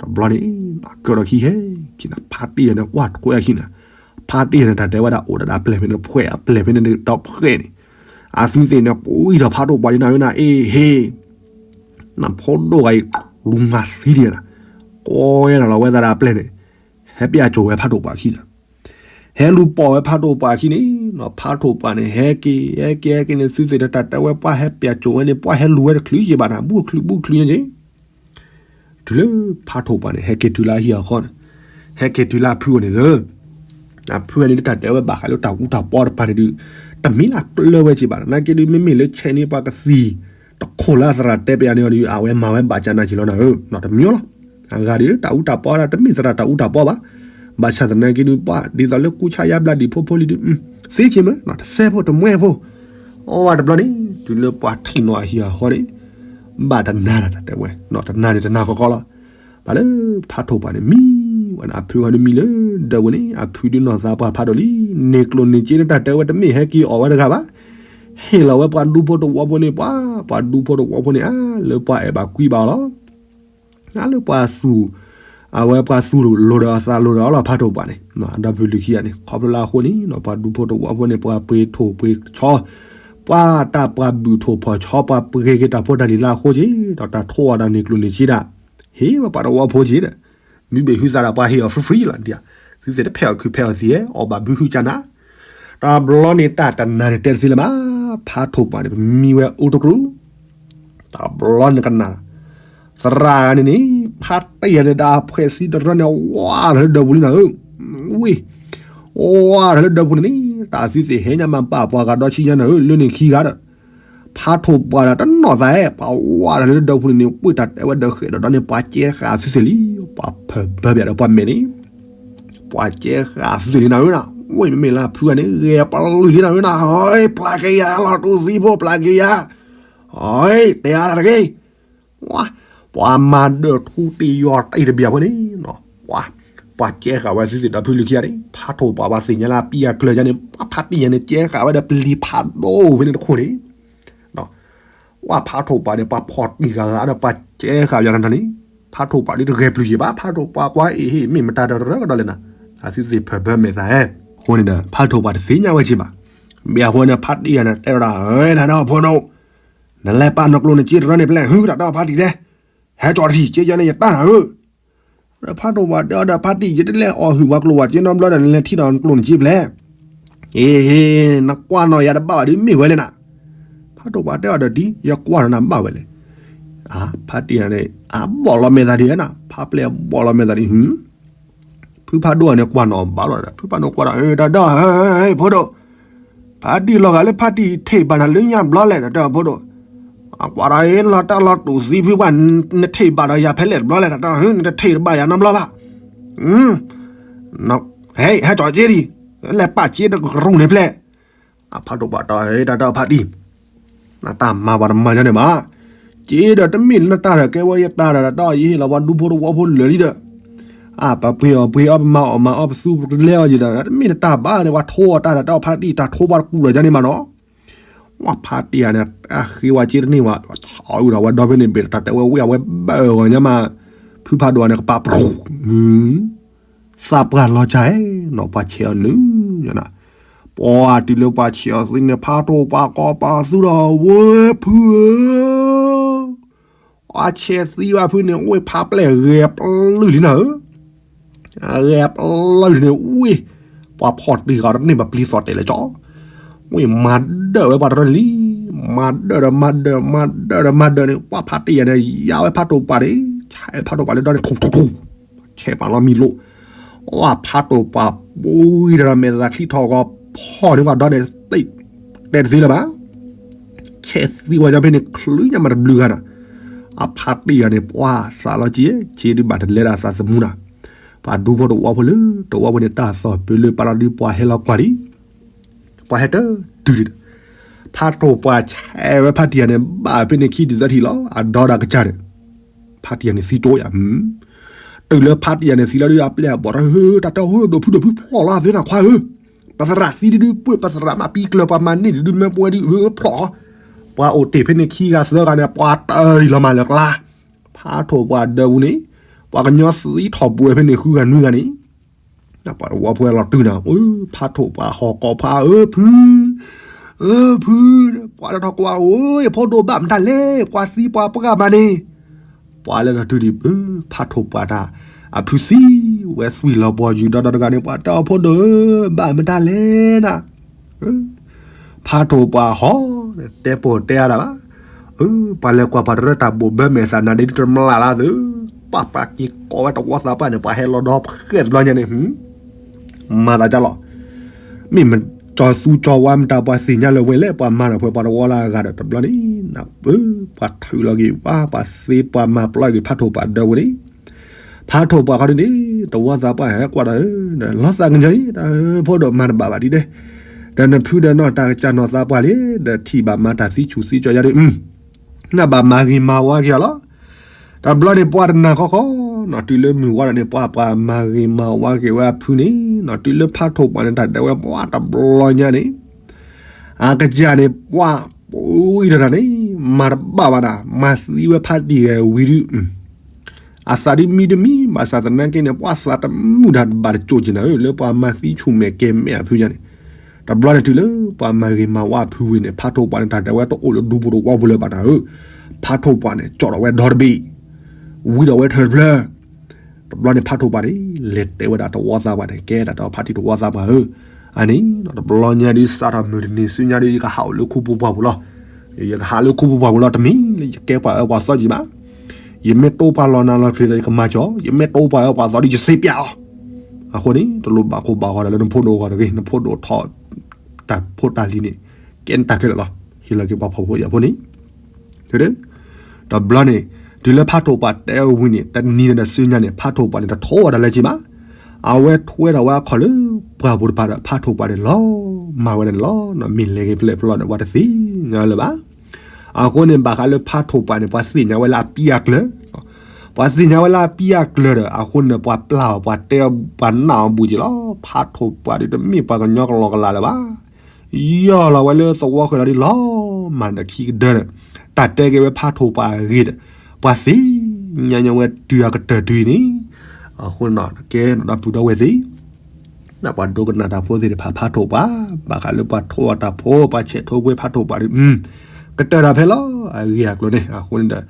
တဘျီန့ၣ် ကၢၢ်ဒီးခံဟဲ ခံနၤ ဖါတံၢ်ဂၤန့ၣ် ကွၢ်တကွဲအခံနၤ, ဖါတံၢ်ဂၤန့ၣ် တၢ်တဲဝဲဒၣ်အိၣ်ဒၣ်ဒီးအပျဲၢ်ဖဲန့ၣ်တဖှဲး အပျဲၢ်ဖဲန့ၣ်ဒီဖှဲးန့ၣ်, အသုသ့ၣ်န့ၣ် ပှံၤထီၣ်ဖးထိၣ်ပှၢ်ဒ်နၤဧၢနၤ အ့ဟ့ နဖိဒိၣ်ဂၤအံၤ လူၤမၤသံဒံးနၤ, ကွဲနၤလီၤဝဲသးဒီးအပျဲၢ်န့ၣ်, ဟဲပျဲၢ်ကိၤဝဲဖးထိၣ်ပှၢ်ခံနၤ ဟဲလူၤပိာ်ဝဲဖးထိၣ်ပှၢ်ခံန့ၣ်, ဖးထိၣ်ပှၢ်န့ၣ် ဟဲက့ၤ ဟဲက့ၤ ဟဲက့ၤန့ၣ် သုသ့ၣ်တၢ်တဲဝဲပှၢ်ဟဲပျဲၢ်ကိၤဝဲန့ၣ် ပှၢ်ဟဲလူၤဝဲတချုးယံၤဘၣ်နၤ ဘူးချုးဘူးချုးညါက့ၤ, တုၤလၢဖးထိၣ်ပှၢ်န့ၣ် ဟဲက့ၤတုၤလၢအဟံၣ်အဃီန့ၣ်, ဟဲက့ၤတုၤလၢအဖုအအိၣ်န့ၣ်လၢ အဖုအန့ၣ်တၢ်တဲဝဲဘၣ်ဃးလၢတၢ်အူတၢ်ပီတပၤန့ၣ်ဒုး, တမ့ၢ်လၢကျၢၤဝဲက့ၤဘၣ်, နာ်က့ဒုးမ့မ့ၢ်လၢဆဲးန့ၢ်ပှၤကသံၣ်တခိၣ်လၢအသရၣ်တဲပယၤန့ၣ်ဒီး အဝဲမၤဝဲဘၣ်ကနၣ်က့ၤလီၤနၤဧၢ, တမံၤလီၤ. အဂၤဒုးတၢ်အူတၢ်ပီဒၣ် တမ့ၢ်သရၣ်တၢ်အူတၢ်ပီဘၣ်. ဘၣ်ဆၣ်သနာ်က့ဒုး ပှၤဒ်သိးလၢကူၣ်ဆါယါဘျါဒံးဖိဖိလံဒုး သ့က့ၤမ့ၢ် တစဲးဖိတမှဲဖိ, အဝဲတဘျီန့ၣ် တုၤလၢပှၤထံၣ်နီၤအဟံၣ်အဃီန့ၣ် ဘၣ်တနၤနၤတၢ်တဲဝဲ, တနၤန့ၣ်တနၤဃီဃီလီၤ. ဘၣ်လၢဖးထိၣ်ပှၢ်န့ၣ် မံဝဲန့ၣ် အဖုဂၤဒုးမံလၢဒၢးပူၤန့ၣ် အဖုဒုးနီၢ်သးပှၢ်ဖးဒိၣ်လံ, န့ၢ်ကျိၣ်န့ၢ်စ့န့ၣ်တၢ်တဲဝဲတမ့ၢ်ဟဲက့ၤအီၣ်ဝဲတဂၤဘၣ်, ဟ့ၣ်လီၤဝဲပှၤဒူဖိတဝီဖိန့ၣ်ပှၤ, ပှၤဒူဖိတဝီဖိန့ၣ် အါလၢပှၤအဲၣ်ဘၣ်ကွံဘၣ်အီၤလီၤ. အါလၢပှၤသူၣ်, အဝဲပှၤသူၣ်လိာ်ဒီးအသးလိာ်ဒီးအီၤလီၤ ဖးထိၣ်ပှၢ်န့ၣ်, အဒီပုၢ်လုၢ်ခံဂၤန့ၣ် ခီဖျိလၢအဃိန့ၣ် ပှၤဒူဖိတဝီဖိန့ၣ် ပှၤပှ့ၤထိၣ်ပှ့ၤဆီ, ပှၤတၢ်ပှၤဘုၣ်ထိၣ်ဖီၣ်ဆီ ပှၤပှ့ၤက့ၤတၢ်ဖိတၢ်လံၤလၢအဃိက့ၤ ဒီးတၢ်ထိၣ်အီၤဒီးန့ၢ်ကျိၣ်န့ၢ်စ့ဒၣ်, ဟ့ၣ်ဝဲပှၤတဝီဖိက့ၤဒီး မ့ၢ်ဘၣ်ဟုသးဒီးပှၤဟ့ၣ်အီၤ free free လီၤ, သုသ့ၣ်တဖဲအီၣ်ခုဖဲအီၣ်သံ အီၣ်ဘၣ်ဘုဟုကနၤ, တဘျီန့ၣ်တၢ်တနၤန့ၣ်တဲတသ့လၢၤဘၣ်, ဖးထိၣ်ပှၢ်န့ၣ် ပမံဝဲအိၣ်တကြူၢ် တဘျီန့ၣ်ကနၣ်, သရၣ်န့ၣ်န့ၣ် ဖါတံၢ်ဂၤန့ၣ်ဒီးအဖှဲးစံတရၢန့ၣ် ဝါထီၣ်လၢဒၢးပူၤလံနၤဧၢ, ဝ့ၢ်, ဝါထီၣ်လၢဒၢးပူၤန့ၣ်န့ၣ် တၢ်သုသ့ၣ်ဟဲညါမၤဘၣ်ပှၤဂၤဒီဆံညါနၤဧၢ, လၢန့ၣ်ခံဂၤဒီး ဖးထိၣ်ပှၢ်ဒီးတနီၣ်သးဧၢ, ပှၤဝါထီၣ်လၢဒၢးပူၤန့ၣ်န့ၣ် ပှ့ၤတၢ်တဲဝဲဒၢးဃဲးဒီးဒီးန့ၣ် ပှၤကဲဃာ်သုသ့ၣ်လံ, ပှၤဖၢၣ်ဘၢဘၣ်ဒီးပှၤမဲာ်န့ၣ် ပှၤကဲဃာ်သုသ့ၣ်လံနၤဧၢနၤ, ဝ့ၢ်မ့မ့ၢ်လၢအဖုဂၤန့ၣ် ဂဲၤပျုၢ်လံနၤဧၢနၤ, ဟဲပျၢ်က့ၤယၤလီၤ တူၢ်သံဖိပျၢ်က့ၤယၤ, ဟဲတဲအါတၢ်တဂ့ၤ ပှၤမၤဒၢးထူတ့ၢ်ယီၤတ့ၢ်တဘျီဖိန့ၣ်, ပှၤကဲဃာ်ဝဲသုသ့ၣ်ဒီးဖုလုၢ်ခံဂၤန့ၣ် ဖးထိၣ်ပှၢ်ပှၤသ့ၣ်ညါလၢအပံအကျၢၤယါန့ၣ် ပှၤဖးတံၢ်ယါန့ၣ် ကဲဃာ်ဝဲဒီးပလံၤဖးဒိၣ်ဖဲန့ၣ်တခိၣ်န့ၣ်, ပှၤဖးထိၣ်ပှၢ်န့ၣ် ပှၤဖီၣ်တံၢ်ဃာ်ဃာ်ဒီးပှၤကဲဃာ်ယါနၤန့ၣ်, ဖးထိၣ်ပှၢ်ဒ်တဂဲၤပျုၢ်ယံၤဘၣ် ဖးထိၣ်ပှၢ်ကွၢ်အ့ၣ်ဟ့ၣ် မ့ၢ်မတၤတရၢကဒီးလဲၣ်နၤ, အသုသ့ၣ်ဖၢၣ်ဘၢမဲာ်သးဟဲ, အဃိန့ၣ်ဒီး ဖးထိၣ်ပှၢ်တသ့ၣ်ညါဝဲက့ၤဘၣ်, ဘၣ်အဃိန့ၣ် ဖးတံၢ်ယါန့ၣ် တဲဝဲဒၣ် ဧၢ တၢ်ဒီးဖိဒိၣ် နလဲၤပာ်နကျိၣ်နစ့တရၢန့ၣ်ဖဲလဲၣ် ဟုတၢ်ဒီးဖးတံၢ်လဲၣ်, ဟဲကၠီတထံၣ်က့ယါန့ၣ် ယတၢ်နၤဧၢ, ဒီးဖးထိၣ်ပှၢ်တဲအီၤဒီး ဖးတံၢ် ယတလဲၤအီၣ်ဟုၣ်ပှၤကျိၣ်ပှၤစ့နီတဘျီဒီး နလဲၤထံၣ်ဒီးနကျိၣ်နစ့ဖဲလဲၣ်, အ့ၣ်ဟ့ၣ် နကွၢ်နီၣ်ယၤတဘၣ်ဘၣ်ဒီးမ့ၢ်ဝဲလဲၣ်နၤ, ဖးထိၣ်ပှၢ်တဲအီၤဒီးဒ် ယကွၢ်ဒီးနၤဘၣ်ဝဲလဲၣ်, ဖးတံၢ်န့ၣ် အဘီၣ်လီၤမဲာ်သးဒ်နၤ, ဖးပျဲၢ်ဘီၣ်လီၤမဲာ်သးဒ် ဖုဖးဒိၣ်န့ၣ်ကွၢ်နီၣ်ဘၣ်လီၤဒီး ဖုဖးဒိၣ်ကွၢ်ဒီး တၢ်ဒီး ဖိဒိၣ်, ဖးတံၢ်လီၤဂာ်လၢဖးတံၢ်ထံၣ်ဘၣ်နၤလၢညါဘျီလဲၣ် တၢ်ဒီးဖိဒိၣ်, အကွၢ်ဒီးလီၤတၢ်လီၤတူာ်သံဖုပှၢ် နထံၣ်ဘၣ်ဒီးယၤဖဲလဲၣ်တဘျီလဲၣ် တၢ်ဒီး နတထံၣ်တဘၣ်ယၤနီတဘျီဘၣ်, ဟဲ ဟဲကၠီက့ဒံး, လဲၤပာ်စ့တကရူၢ်န့ၣ်ဖဲလဲၣ်, အဖးဒိၣ်ပှၢ်တဲအီၤ တၢ်ဒီးဖးတံၢ် နတၢ်မၤပှၤတမၤညါန့ၣ်ဘၣ်, က့ဒီးတမ့ၢ်လၢနတၢ်ဒီးကဲဝဲယတၢ်ဒီး တၢ်ဒီးယဟ့ၣ်လီၤပှၤဒူဖိတဝီဖိလၢာ်လံဒီး, အပပှ့ၤအီၣ်ပှ့ၤအီၣ် ပမၤအီၣ်မၤအီၣ် ပသူပကလဲအီၤယံၤဒီး တမ့ၢ်နတၢ်ဘၣ်န့ၣ် ပှၤထိအီၤတၢ်ဒီး တၢ်ဒီးဖးတံၢ် တၢ်ထိပှၤတကူၣ်ဒီးယါန့ၣ်မးနီၤ, ဝဲဖးတံၢ်ဧါန့ၣ် အဃ့ဝဲက့တန့ၢ်ဝဲ အီၣ်အုၣ်ဒီးဝဲဒီဖဲန့ၣ်ဘ့ၣ် တၢ်တဲဝဲဝံၤအဝဲဘၣ်အီၤညါမး, ဖုဖးဒိၣ်န့ၣ် ကပာ်ပရူၤ သးပှၢ်လီၤကၢ်နီၤ ပှၤဆဲးအီၤနုၤ, ပှၤတုၤလၢပှၤဆဲးအီၤသံန့ၣ် ဖးဒိၣ်ပှၢ်ကီပာ်သူဒီးဝဲဖုဧၢ, ပှၤဆဲးသံဘၣ်ဖုန့ၣ် ဝ့ၢ်ဖးပျဲၢ်ဂဲၤပျုၢ်လံနၤဧၢ, ဂဲၤပျုၢ်န့ၣ်ဝ့ၢ်, ပှၤဖီၣ်တံၢ်ဃာ်တန့ၢ်ဘၣ်ပျံၤသီၣ်တဲာ်လၢကၠီ, ဝ့ၢ်မၤဒၢးဝဲပှၤတရၢန့ၣ်လံ မၤဒၢၣ်ဒီးမၤဒၢၣ် မၤဒၢၣ်ဒီးမၤဒၢၣ်န့ၣ် ပှၢ်ဖါတံၢ်ယၤန့ၣ် ယါဝဲဖးထိၣ်ပှၢ်န့ၣ် ဆဲးဖးထိၣ်ပှၢ်လၢဒီန့ၣ် ထူၣ်ထူၣ်ထူၣ် ဆဲးပာ်လီၤမံၤလိာ်, အဖးထိၣ်ပှၢ်ပူၤဒီး မဲာ်သၣ်ချံထီၣ်ဂီၤဖီၣ်န့ၢ်ဝဲဒီန့ၣ် သ့ၣ်တဲတသ့လၢၤဘၣ်, ဆဲးသံဝဲညါဖဲန့ၣ် ချုးညါမးတဘျုးဂၤနီၤ, အဖါတံၢ်ယၤန့ၣ် ပှၢ်သးလီၤက့ၤ ဆ့ဒုးဘၣ်တလဲဒၣ်သးသမူနီၤ, ပှၤဒူဖိတဝီဖိလၢ တဝီဖိန့ၣ် တၢ်သီၣ်ပၢလၢပာ်လီၤဒုး ပှၤဟဲလီၤကွၢ်လံ ပှၤဟဲတတုၤဒံး, ဖးထိၣ်ပှၢ်ဆဲးဝဲဖါတံၢ်ယၤန့ၣ် ဘၣ်ဖဲန့ၣ်ခံတသၢထံၣ်လီၤ အဒီဒီးကစၢ်န့ၣ်, ဖါတံၢ်ယၤန့ၣ်သံတိယၤ, တုၤလၢဖါတံၢ်ယၤန့ၣ်သံလီၤဒုး အပျဲၢ်အဘီၣ် တၢ်တဲ ဒိးဖုဒိးဖုဖျီၣ်လီၤသ့နီၤခွါဧၢ, ပသရၣ်သံဒုးဒုး ပှ့ၢ်ပသရၣ်မးပံကျၢၤ ပှၤမၤန့ၢ်ဒုးဒုး မ့ၢ်ပဝဲဒုး ဖျီၣ်လီၤ, ပှၤအိၣ်တ့ၢ်ဖဲန့ၣ်ခံဂၤသၢဂၤန့ၣ် ပှၤတၢ်ရံၣ်လီၤမးလၢကျါ, ဖးထိၣ်ပှၢ်ဒၢပူၤန့ၣ်, ပှၤကညီသံထီၣ်ပှဲၤဖဲန့ၣ်ဃုဂၤနွံဂၤန့ၣ် ပှၤတဝီဖိလီၤတုၤနီၤ, ဖးထိၣ်ပှၢ်ဟီၣ်ကိးဖး အၢ ဖု, အၢ ဖု, ပှၤလၢထီၣ်ကွၢ် အိၣ် ယဖိဒိၣ်ဘၣ်မတၤလဲၣ် ပှၤသံပှၤပှၢ်မးန့ၣ်, ပှၤလၢထီၣ်တုၤဒံး ဖးထိၣ်ပှၢ်တၢ်, အဖုသံဝဲသွံၣ်လီၤဘီယူၤဒီဒီတဂၤန့ၣ် ပှၤတဲအီၤဖိဒိၣ်ဧၢ, ဘၣ်မတၤလဲၣ်နၤ ဖးထိၣ်ပှၢ်ဟီၣ်, တဲပိာ်တဲအါဒၣ်ဘၣ်, ပှၤလဲၤကွၢ်ပှၤတရၢတၢ်ဘိၣ်ဘၢမဲာ်သးနါဒ့ဒုတမျၢ်လၢသု, ပှၤပှၤက့ၤကိးဝဲတဝီသးပှၢ်န့ၣ် ပှၤဟဲလီၤဒီဖှဲၣ်တဘျီညါန့ၣ်, မၤသးဒ်လီၤ, မ့ၢ်မကၠီၤသူကၠီၤဝါမတၤပှၤသ့ၣ်ညါလၢၤဝဲလဲၣ် ပှၤမၤဒီးဖဲပှၤတဝီလၢအဂၤဒီးတဘျီန့ၣ်, ပှၤထုးလီၤက့ၤဘၣ် ပှၤသ့ပှၤမၤပျီက့ၤဖးထိၣ်ပှၢ်ဒၢဝဲန့ၣ်, ဖးထိၣ်ပှၢ်ခီဒုန့ၣ်, တဝီသးပှၢ်ဟဲကွၢ်ဒီး, လီၤသးကညီၤအံၤ တၢ်ဖိဒိၣ်မၤတဘၣ်ဘၣ်ဒ်န့ၣ်, ဒီးနဖုဒီးနီၢ်တၢ်ကစၢ်နီၢ်သးပှၢ်လံ, ဒီးထံၣ်ဘၣ်မၤတၢ်သံဆူၣ်သံကၠီၤယါဒုး နဘၣ်မၤဂ့ၤမၤဝါက့ၤအီၤလီၤ, တဘျီန့ၣ်ပှၤတနာ်ခီဃီ, နီၢ်တုၤလၢမုၢ်ဝါဒီးန့ၣ် ပှၤပှၤမၤဂ့ၤမၤဝါက့ၤဝဲအဖုန့ၣ်, နီၢ်တုၤလၢဖးထိၣ်ပှၢ်န့ၣ် တၢ်ဒၢဝဲပှၤတဘျီညါန့ၣ်, အကစၢ်န့ၣ် ပှၤပူၤအံၤတတၢ်န့ၣ်, မၤတဘၣ်ဘၣ်နၤ, မၤသံဝဲဖးတံၢ်ဂဲၤဝံၤဒုး အသးဒ်မံတမံၤ ဘၣ်ဆၣ်သနာ်က့န့ၣ် ပှၤသးတမုာ်တၢ်ဘၣ်တကၠိၣ်က့ၤနၤဧၢ, လၢပှၤမၤသံဆူၣ်မဲာ်ကဲၤမဲာ်အဖုညါန့ၣ်, တဘျီန့ၣ်တုၤလၢပှၤမၤဂ့ၤမၤဝါအဖုဝံၤန့ၣ် ဖးထိၣ်ပှၢ်န့ၣ် တၢ်ဒၢဝဲတအိၣ်လၢဒူပူၤတဝီပူၤလၢၤဘၣ်နၤဧၢ, ဖးထိၣ်ပှၢ်န့ၣ် ကၠီၣ်ထီၣ်ဝဲဒီတဘ့ၣ်, ဝံထီၣ်ဝဲထၢၣ်တဖျၢၣ် တဘျီန့ၣ်ဖးထိၣ်ပှၢ်န့ၣ် လဲၤတဲဝဲဒၣ်တဝီသးပှၢ်န့ၣ် ကဲဒၣ်ဒီးဖါတံၢ်တဝီသးပှၢ်ဧၢ, အန့ၣ် တဘျီညါဒ်စးထီၣ်မုၢ်တနံၤဆူညါဒ် ယကဟးအိၣ်လၢခူပူၤပှၢ်ပူၤလီၤ, ယကဟးလၢခူပူၤပှၢ်ပူၤလီၤ တမ့ၢ်လၢယကဲပှၤအၢပှၤသီက့ၤဘၣ်, ယမ့ၢ်တိပှၤလီၤနၤလီၤချ့ဒီး ယကမၤကၠီ, ယမ့ၢ်တိပှၤအၢပှၤသီဒီး ယစ့ပျးလီၤ, အဃိန့ၣ် တလိၣ်ဘၣ်ကိၢ်ဘၣ်ဂီၤဒီးလၢနဖိဒိၣ်အဂီၢ်တဂ့ၤ, နဖိဒိၣ်ထီၣ် တၢ်ဖိတၢ်လံၤန့ၣ် ကဲနတၢ်ခဲလၢာ်လီၤ, ဟ့ၣ်လီၤက့ၤပှၤဖှီၣ်ဖိယာ်ဖိန့ၣ် တဘျီန့ၣ် တုၤလၢဖးထိၣ်ပှၢ်တဲဝံၤန့ၣ် တနံၤဒီးဆူညါန့ၣ် ဖးထိၣ်ပှၢ်န့ၣ် တထိၣ်ဝဲဒၣ်လၢၤက့ၤဘၣ်, အဝဲထွဲထီၣ်ဝဲအခီၣ်လၢပှၢ်ပူၤတဖၣ်ဒီး ဖးထိၣ်ပှၢ်န့ၣ် လီၤမၢ်ဝဲဒၣ်န့ၣ်လီၤ, မ့ၢ်လဲၤက့ၤဖဲလဲၣ်ဖဲလဲၣ်ဒီး ပှၤတသ့ၣ်ညါလၢၤဘၣ်, အဃိန့ၣ် ဘၣ်ဃးလၢဖးထိၣ်ပှၢ်န့ၣ် ပှၤသ့ၣ်ညါဝဲလၢအပံအကျၢၤ, ပှၤသ့ၣ်ညါဝဲလၢအပံအကျၢၤဒီး အဃိန့ၣ် ပှၤပျၢ်အီၤ ပှၤတဲအီၤ ပှၤနာ်အီၤဘူးက့ၤလီၤ, ဖးထိၣ်ပှၢ်ဒုးတမ့ၢ်ပှၤကညီကလီကလီလၢၤဘၣ် ယီၢ်လီၤဝဲလၢသဝီဃၢၤဒီးလီၤမၢ်ဒီးခံကဒၢဒီး တၢ်တဲက့ၤဝဲဖးထိၣ်ပှၢ်အဂ့ၢ်ဒီး ပှၤသ့ၣ်ညါညီဝဲတုၤအကတၢၢ်တုၤအံၤန့ၣ်, အဃိန့ၣ် ကဲဒီပုၢ်ဒီဝဲၢ်သ့ၣ်, ပှၤဒိကနၣ်တၢ်ဖိသ့ၣ်တဖၣ် ဖးထိၣ်ပှၢ်, ဘၣ်ဃးလၢပှၤထိၣ်အီၤတၢ်ဖိ ပှၤဆဲးထိၣ်ကွဲဖးထိၣ်ပှၢ်ဒီး ကတၢၢ်တၢ်ဖဲလီၤ အဂ့ၢ်အကျိၤန့ၣ်, အဃိန့ၣ်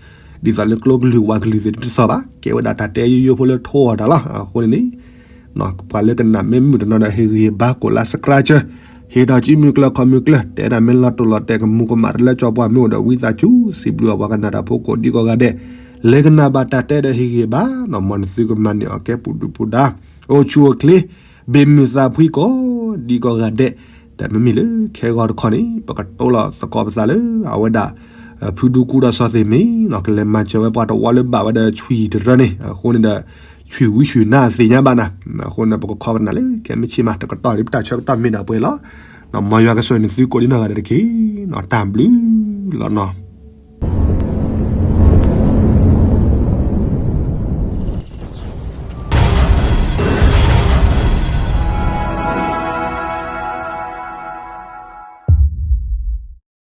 ဒီး ဒ်သိးလၢကျိကလုာ်ဝၤကလုာ်သ့ၣ်တဖၣ်တသီၣ်ဘၣ် ကဲဝဲဒၣ်တၢ်တဲယိယိဖိလၢထိၣ်အီၤတၢ်လီၤ, အဃိန့ၣ်န့ၣ် ပှၤလၢကနၣ်မ့ၢ်မုာ်တနီၤဒီး ဟ့ၣ်ဂံၢ်ဘါကိးလၢ subscribe ဟ့ၣ်ထီၣ်စုမုၢ်ကျၢၢ်ခီၣ်မုၢ်ကျၢၢ် တဲဒၣ်မ့ၢ်လီၤတိၢ်လီၤတဲာ် ကမူၤကမၣ်တလၢကၠီပှၤမ့ၢ်အိၣ်ဒီး ဝံသးစူၤ စံးဘျုးအပှၤကနၣ်တၢ်ဖိကိးဒံကိးဂၤဒဲး, လၢကနၣ်ဘၣ်တၢ်တဲဒီးဟ့ၣ်ဂံၢ်ဘါ, မ်နသုကမၤန့ၢ်အီၤကဲပူၤဒုၣ်ပူၤဒါ, အိၣ်ဆူၣ်အိၣ်ချ့, ဘၣ်မုာ်သးဖှံကိးဒံကိးဂၤဒဲး, ဒီးမ့မ့ၢ်လၢခဲဂီၤတခီန့ၣ် ပကတိၤလီၤသကိးပသးလၢ အဝဲဒၣ် ဖုဒူကူဒီးစီၤသ့ၣ်မ့ၢ် ကလဲၤမၤစၢၤဝဲပှၤတဝီလၢဘၣ်ဝဲဒီးဆွံတရၢန့ၣ်, အဃိန့ၣ်ဒီး ဆွံဝံဆွံနါသ့ၣ်ညါဘၣ်နၤ, အဃိန့ၣ် ပကခီကနၣ်လၢခဲမုၢ်ဆ့ၣ်မး တကတီၢ်ဒ်ပတၢ်ဆၢကတီၢ်မ့ၢ်ဒၣ်ပှဲၤလီၤ, မ်ယွၤကဆိၣ်ဂ့ၤနသုကိးဒံနီၢ်ဂၤဒဲးတက့ၢ်, တၢ်ဘျုးလီၤနီၤ.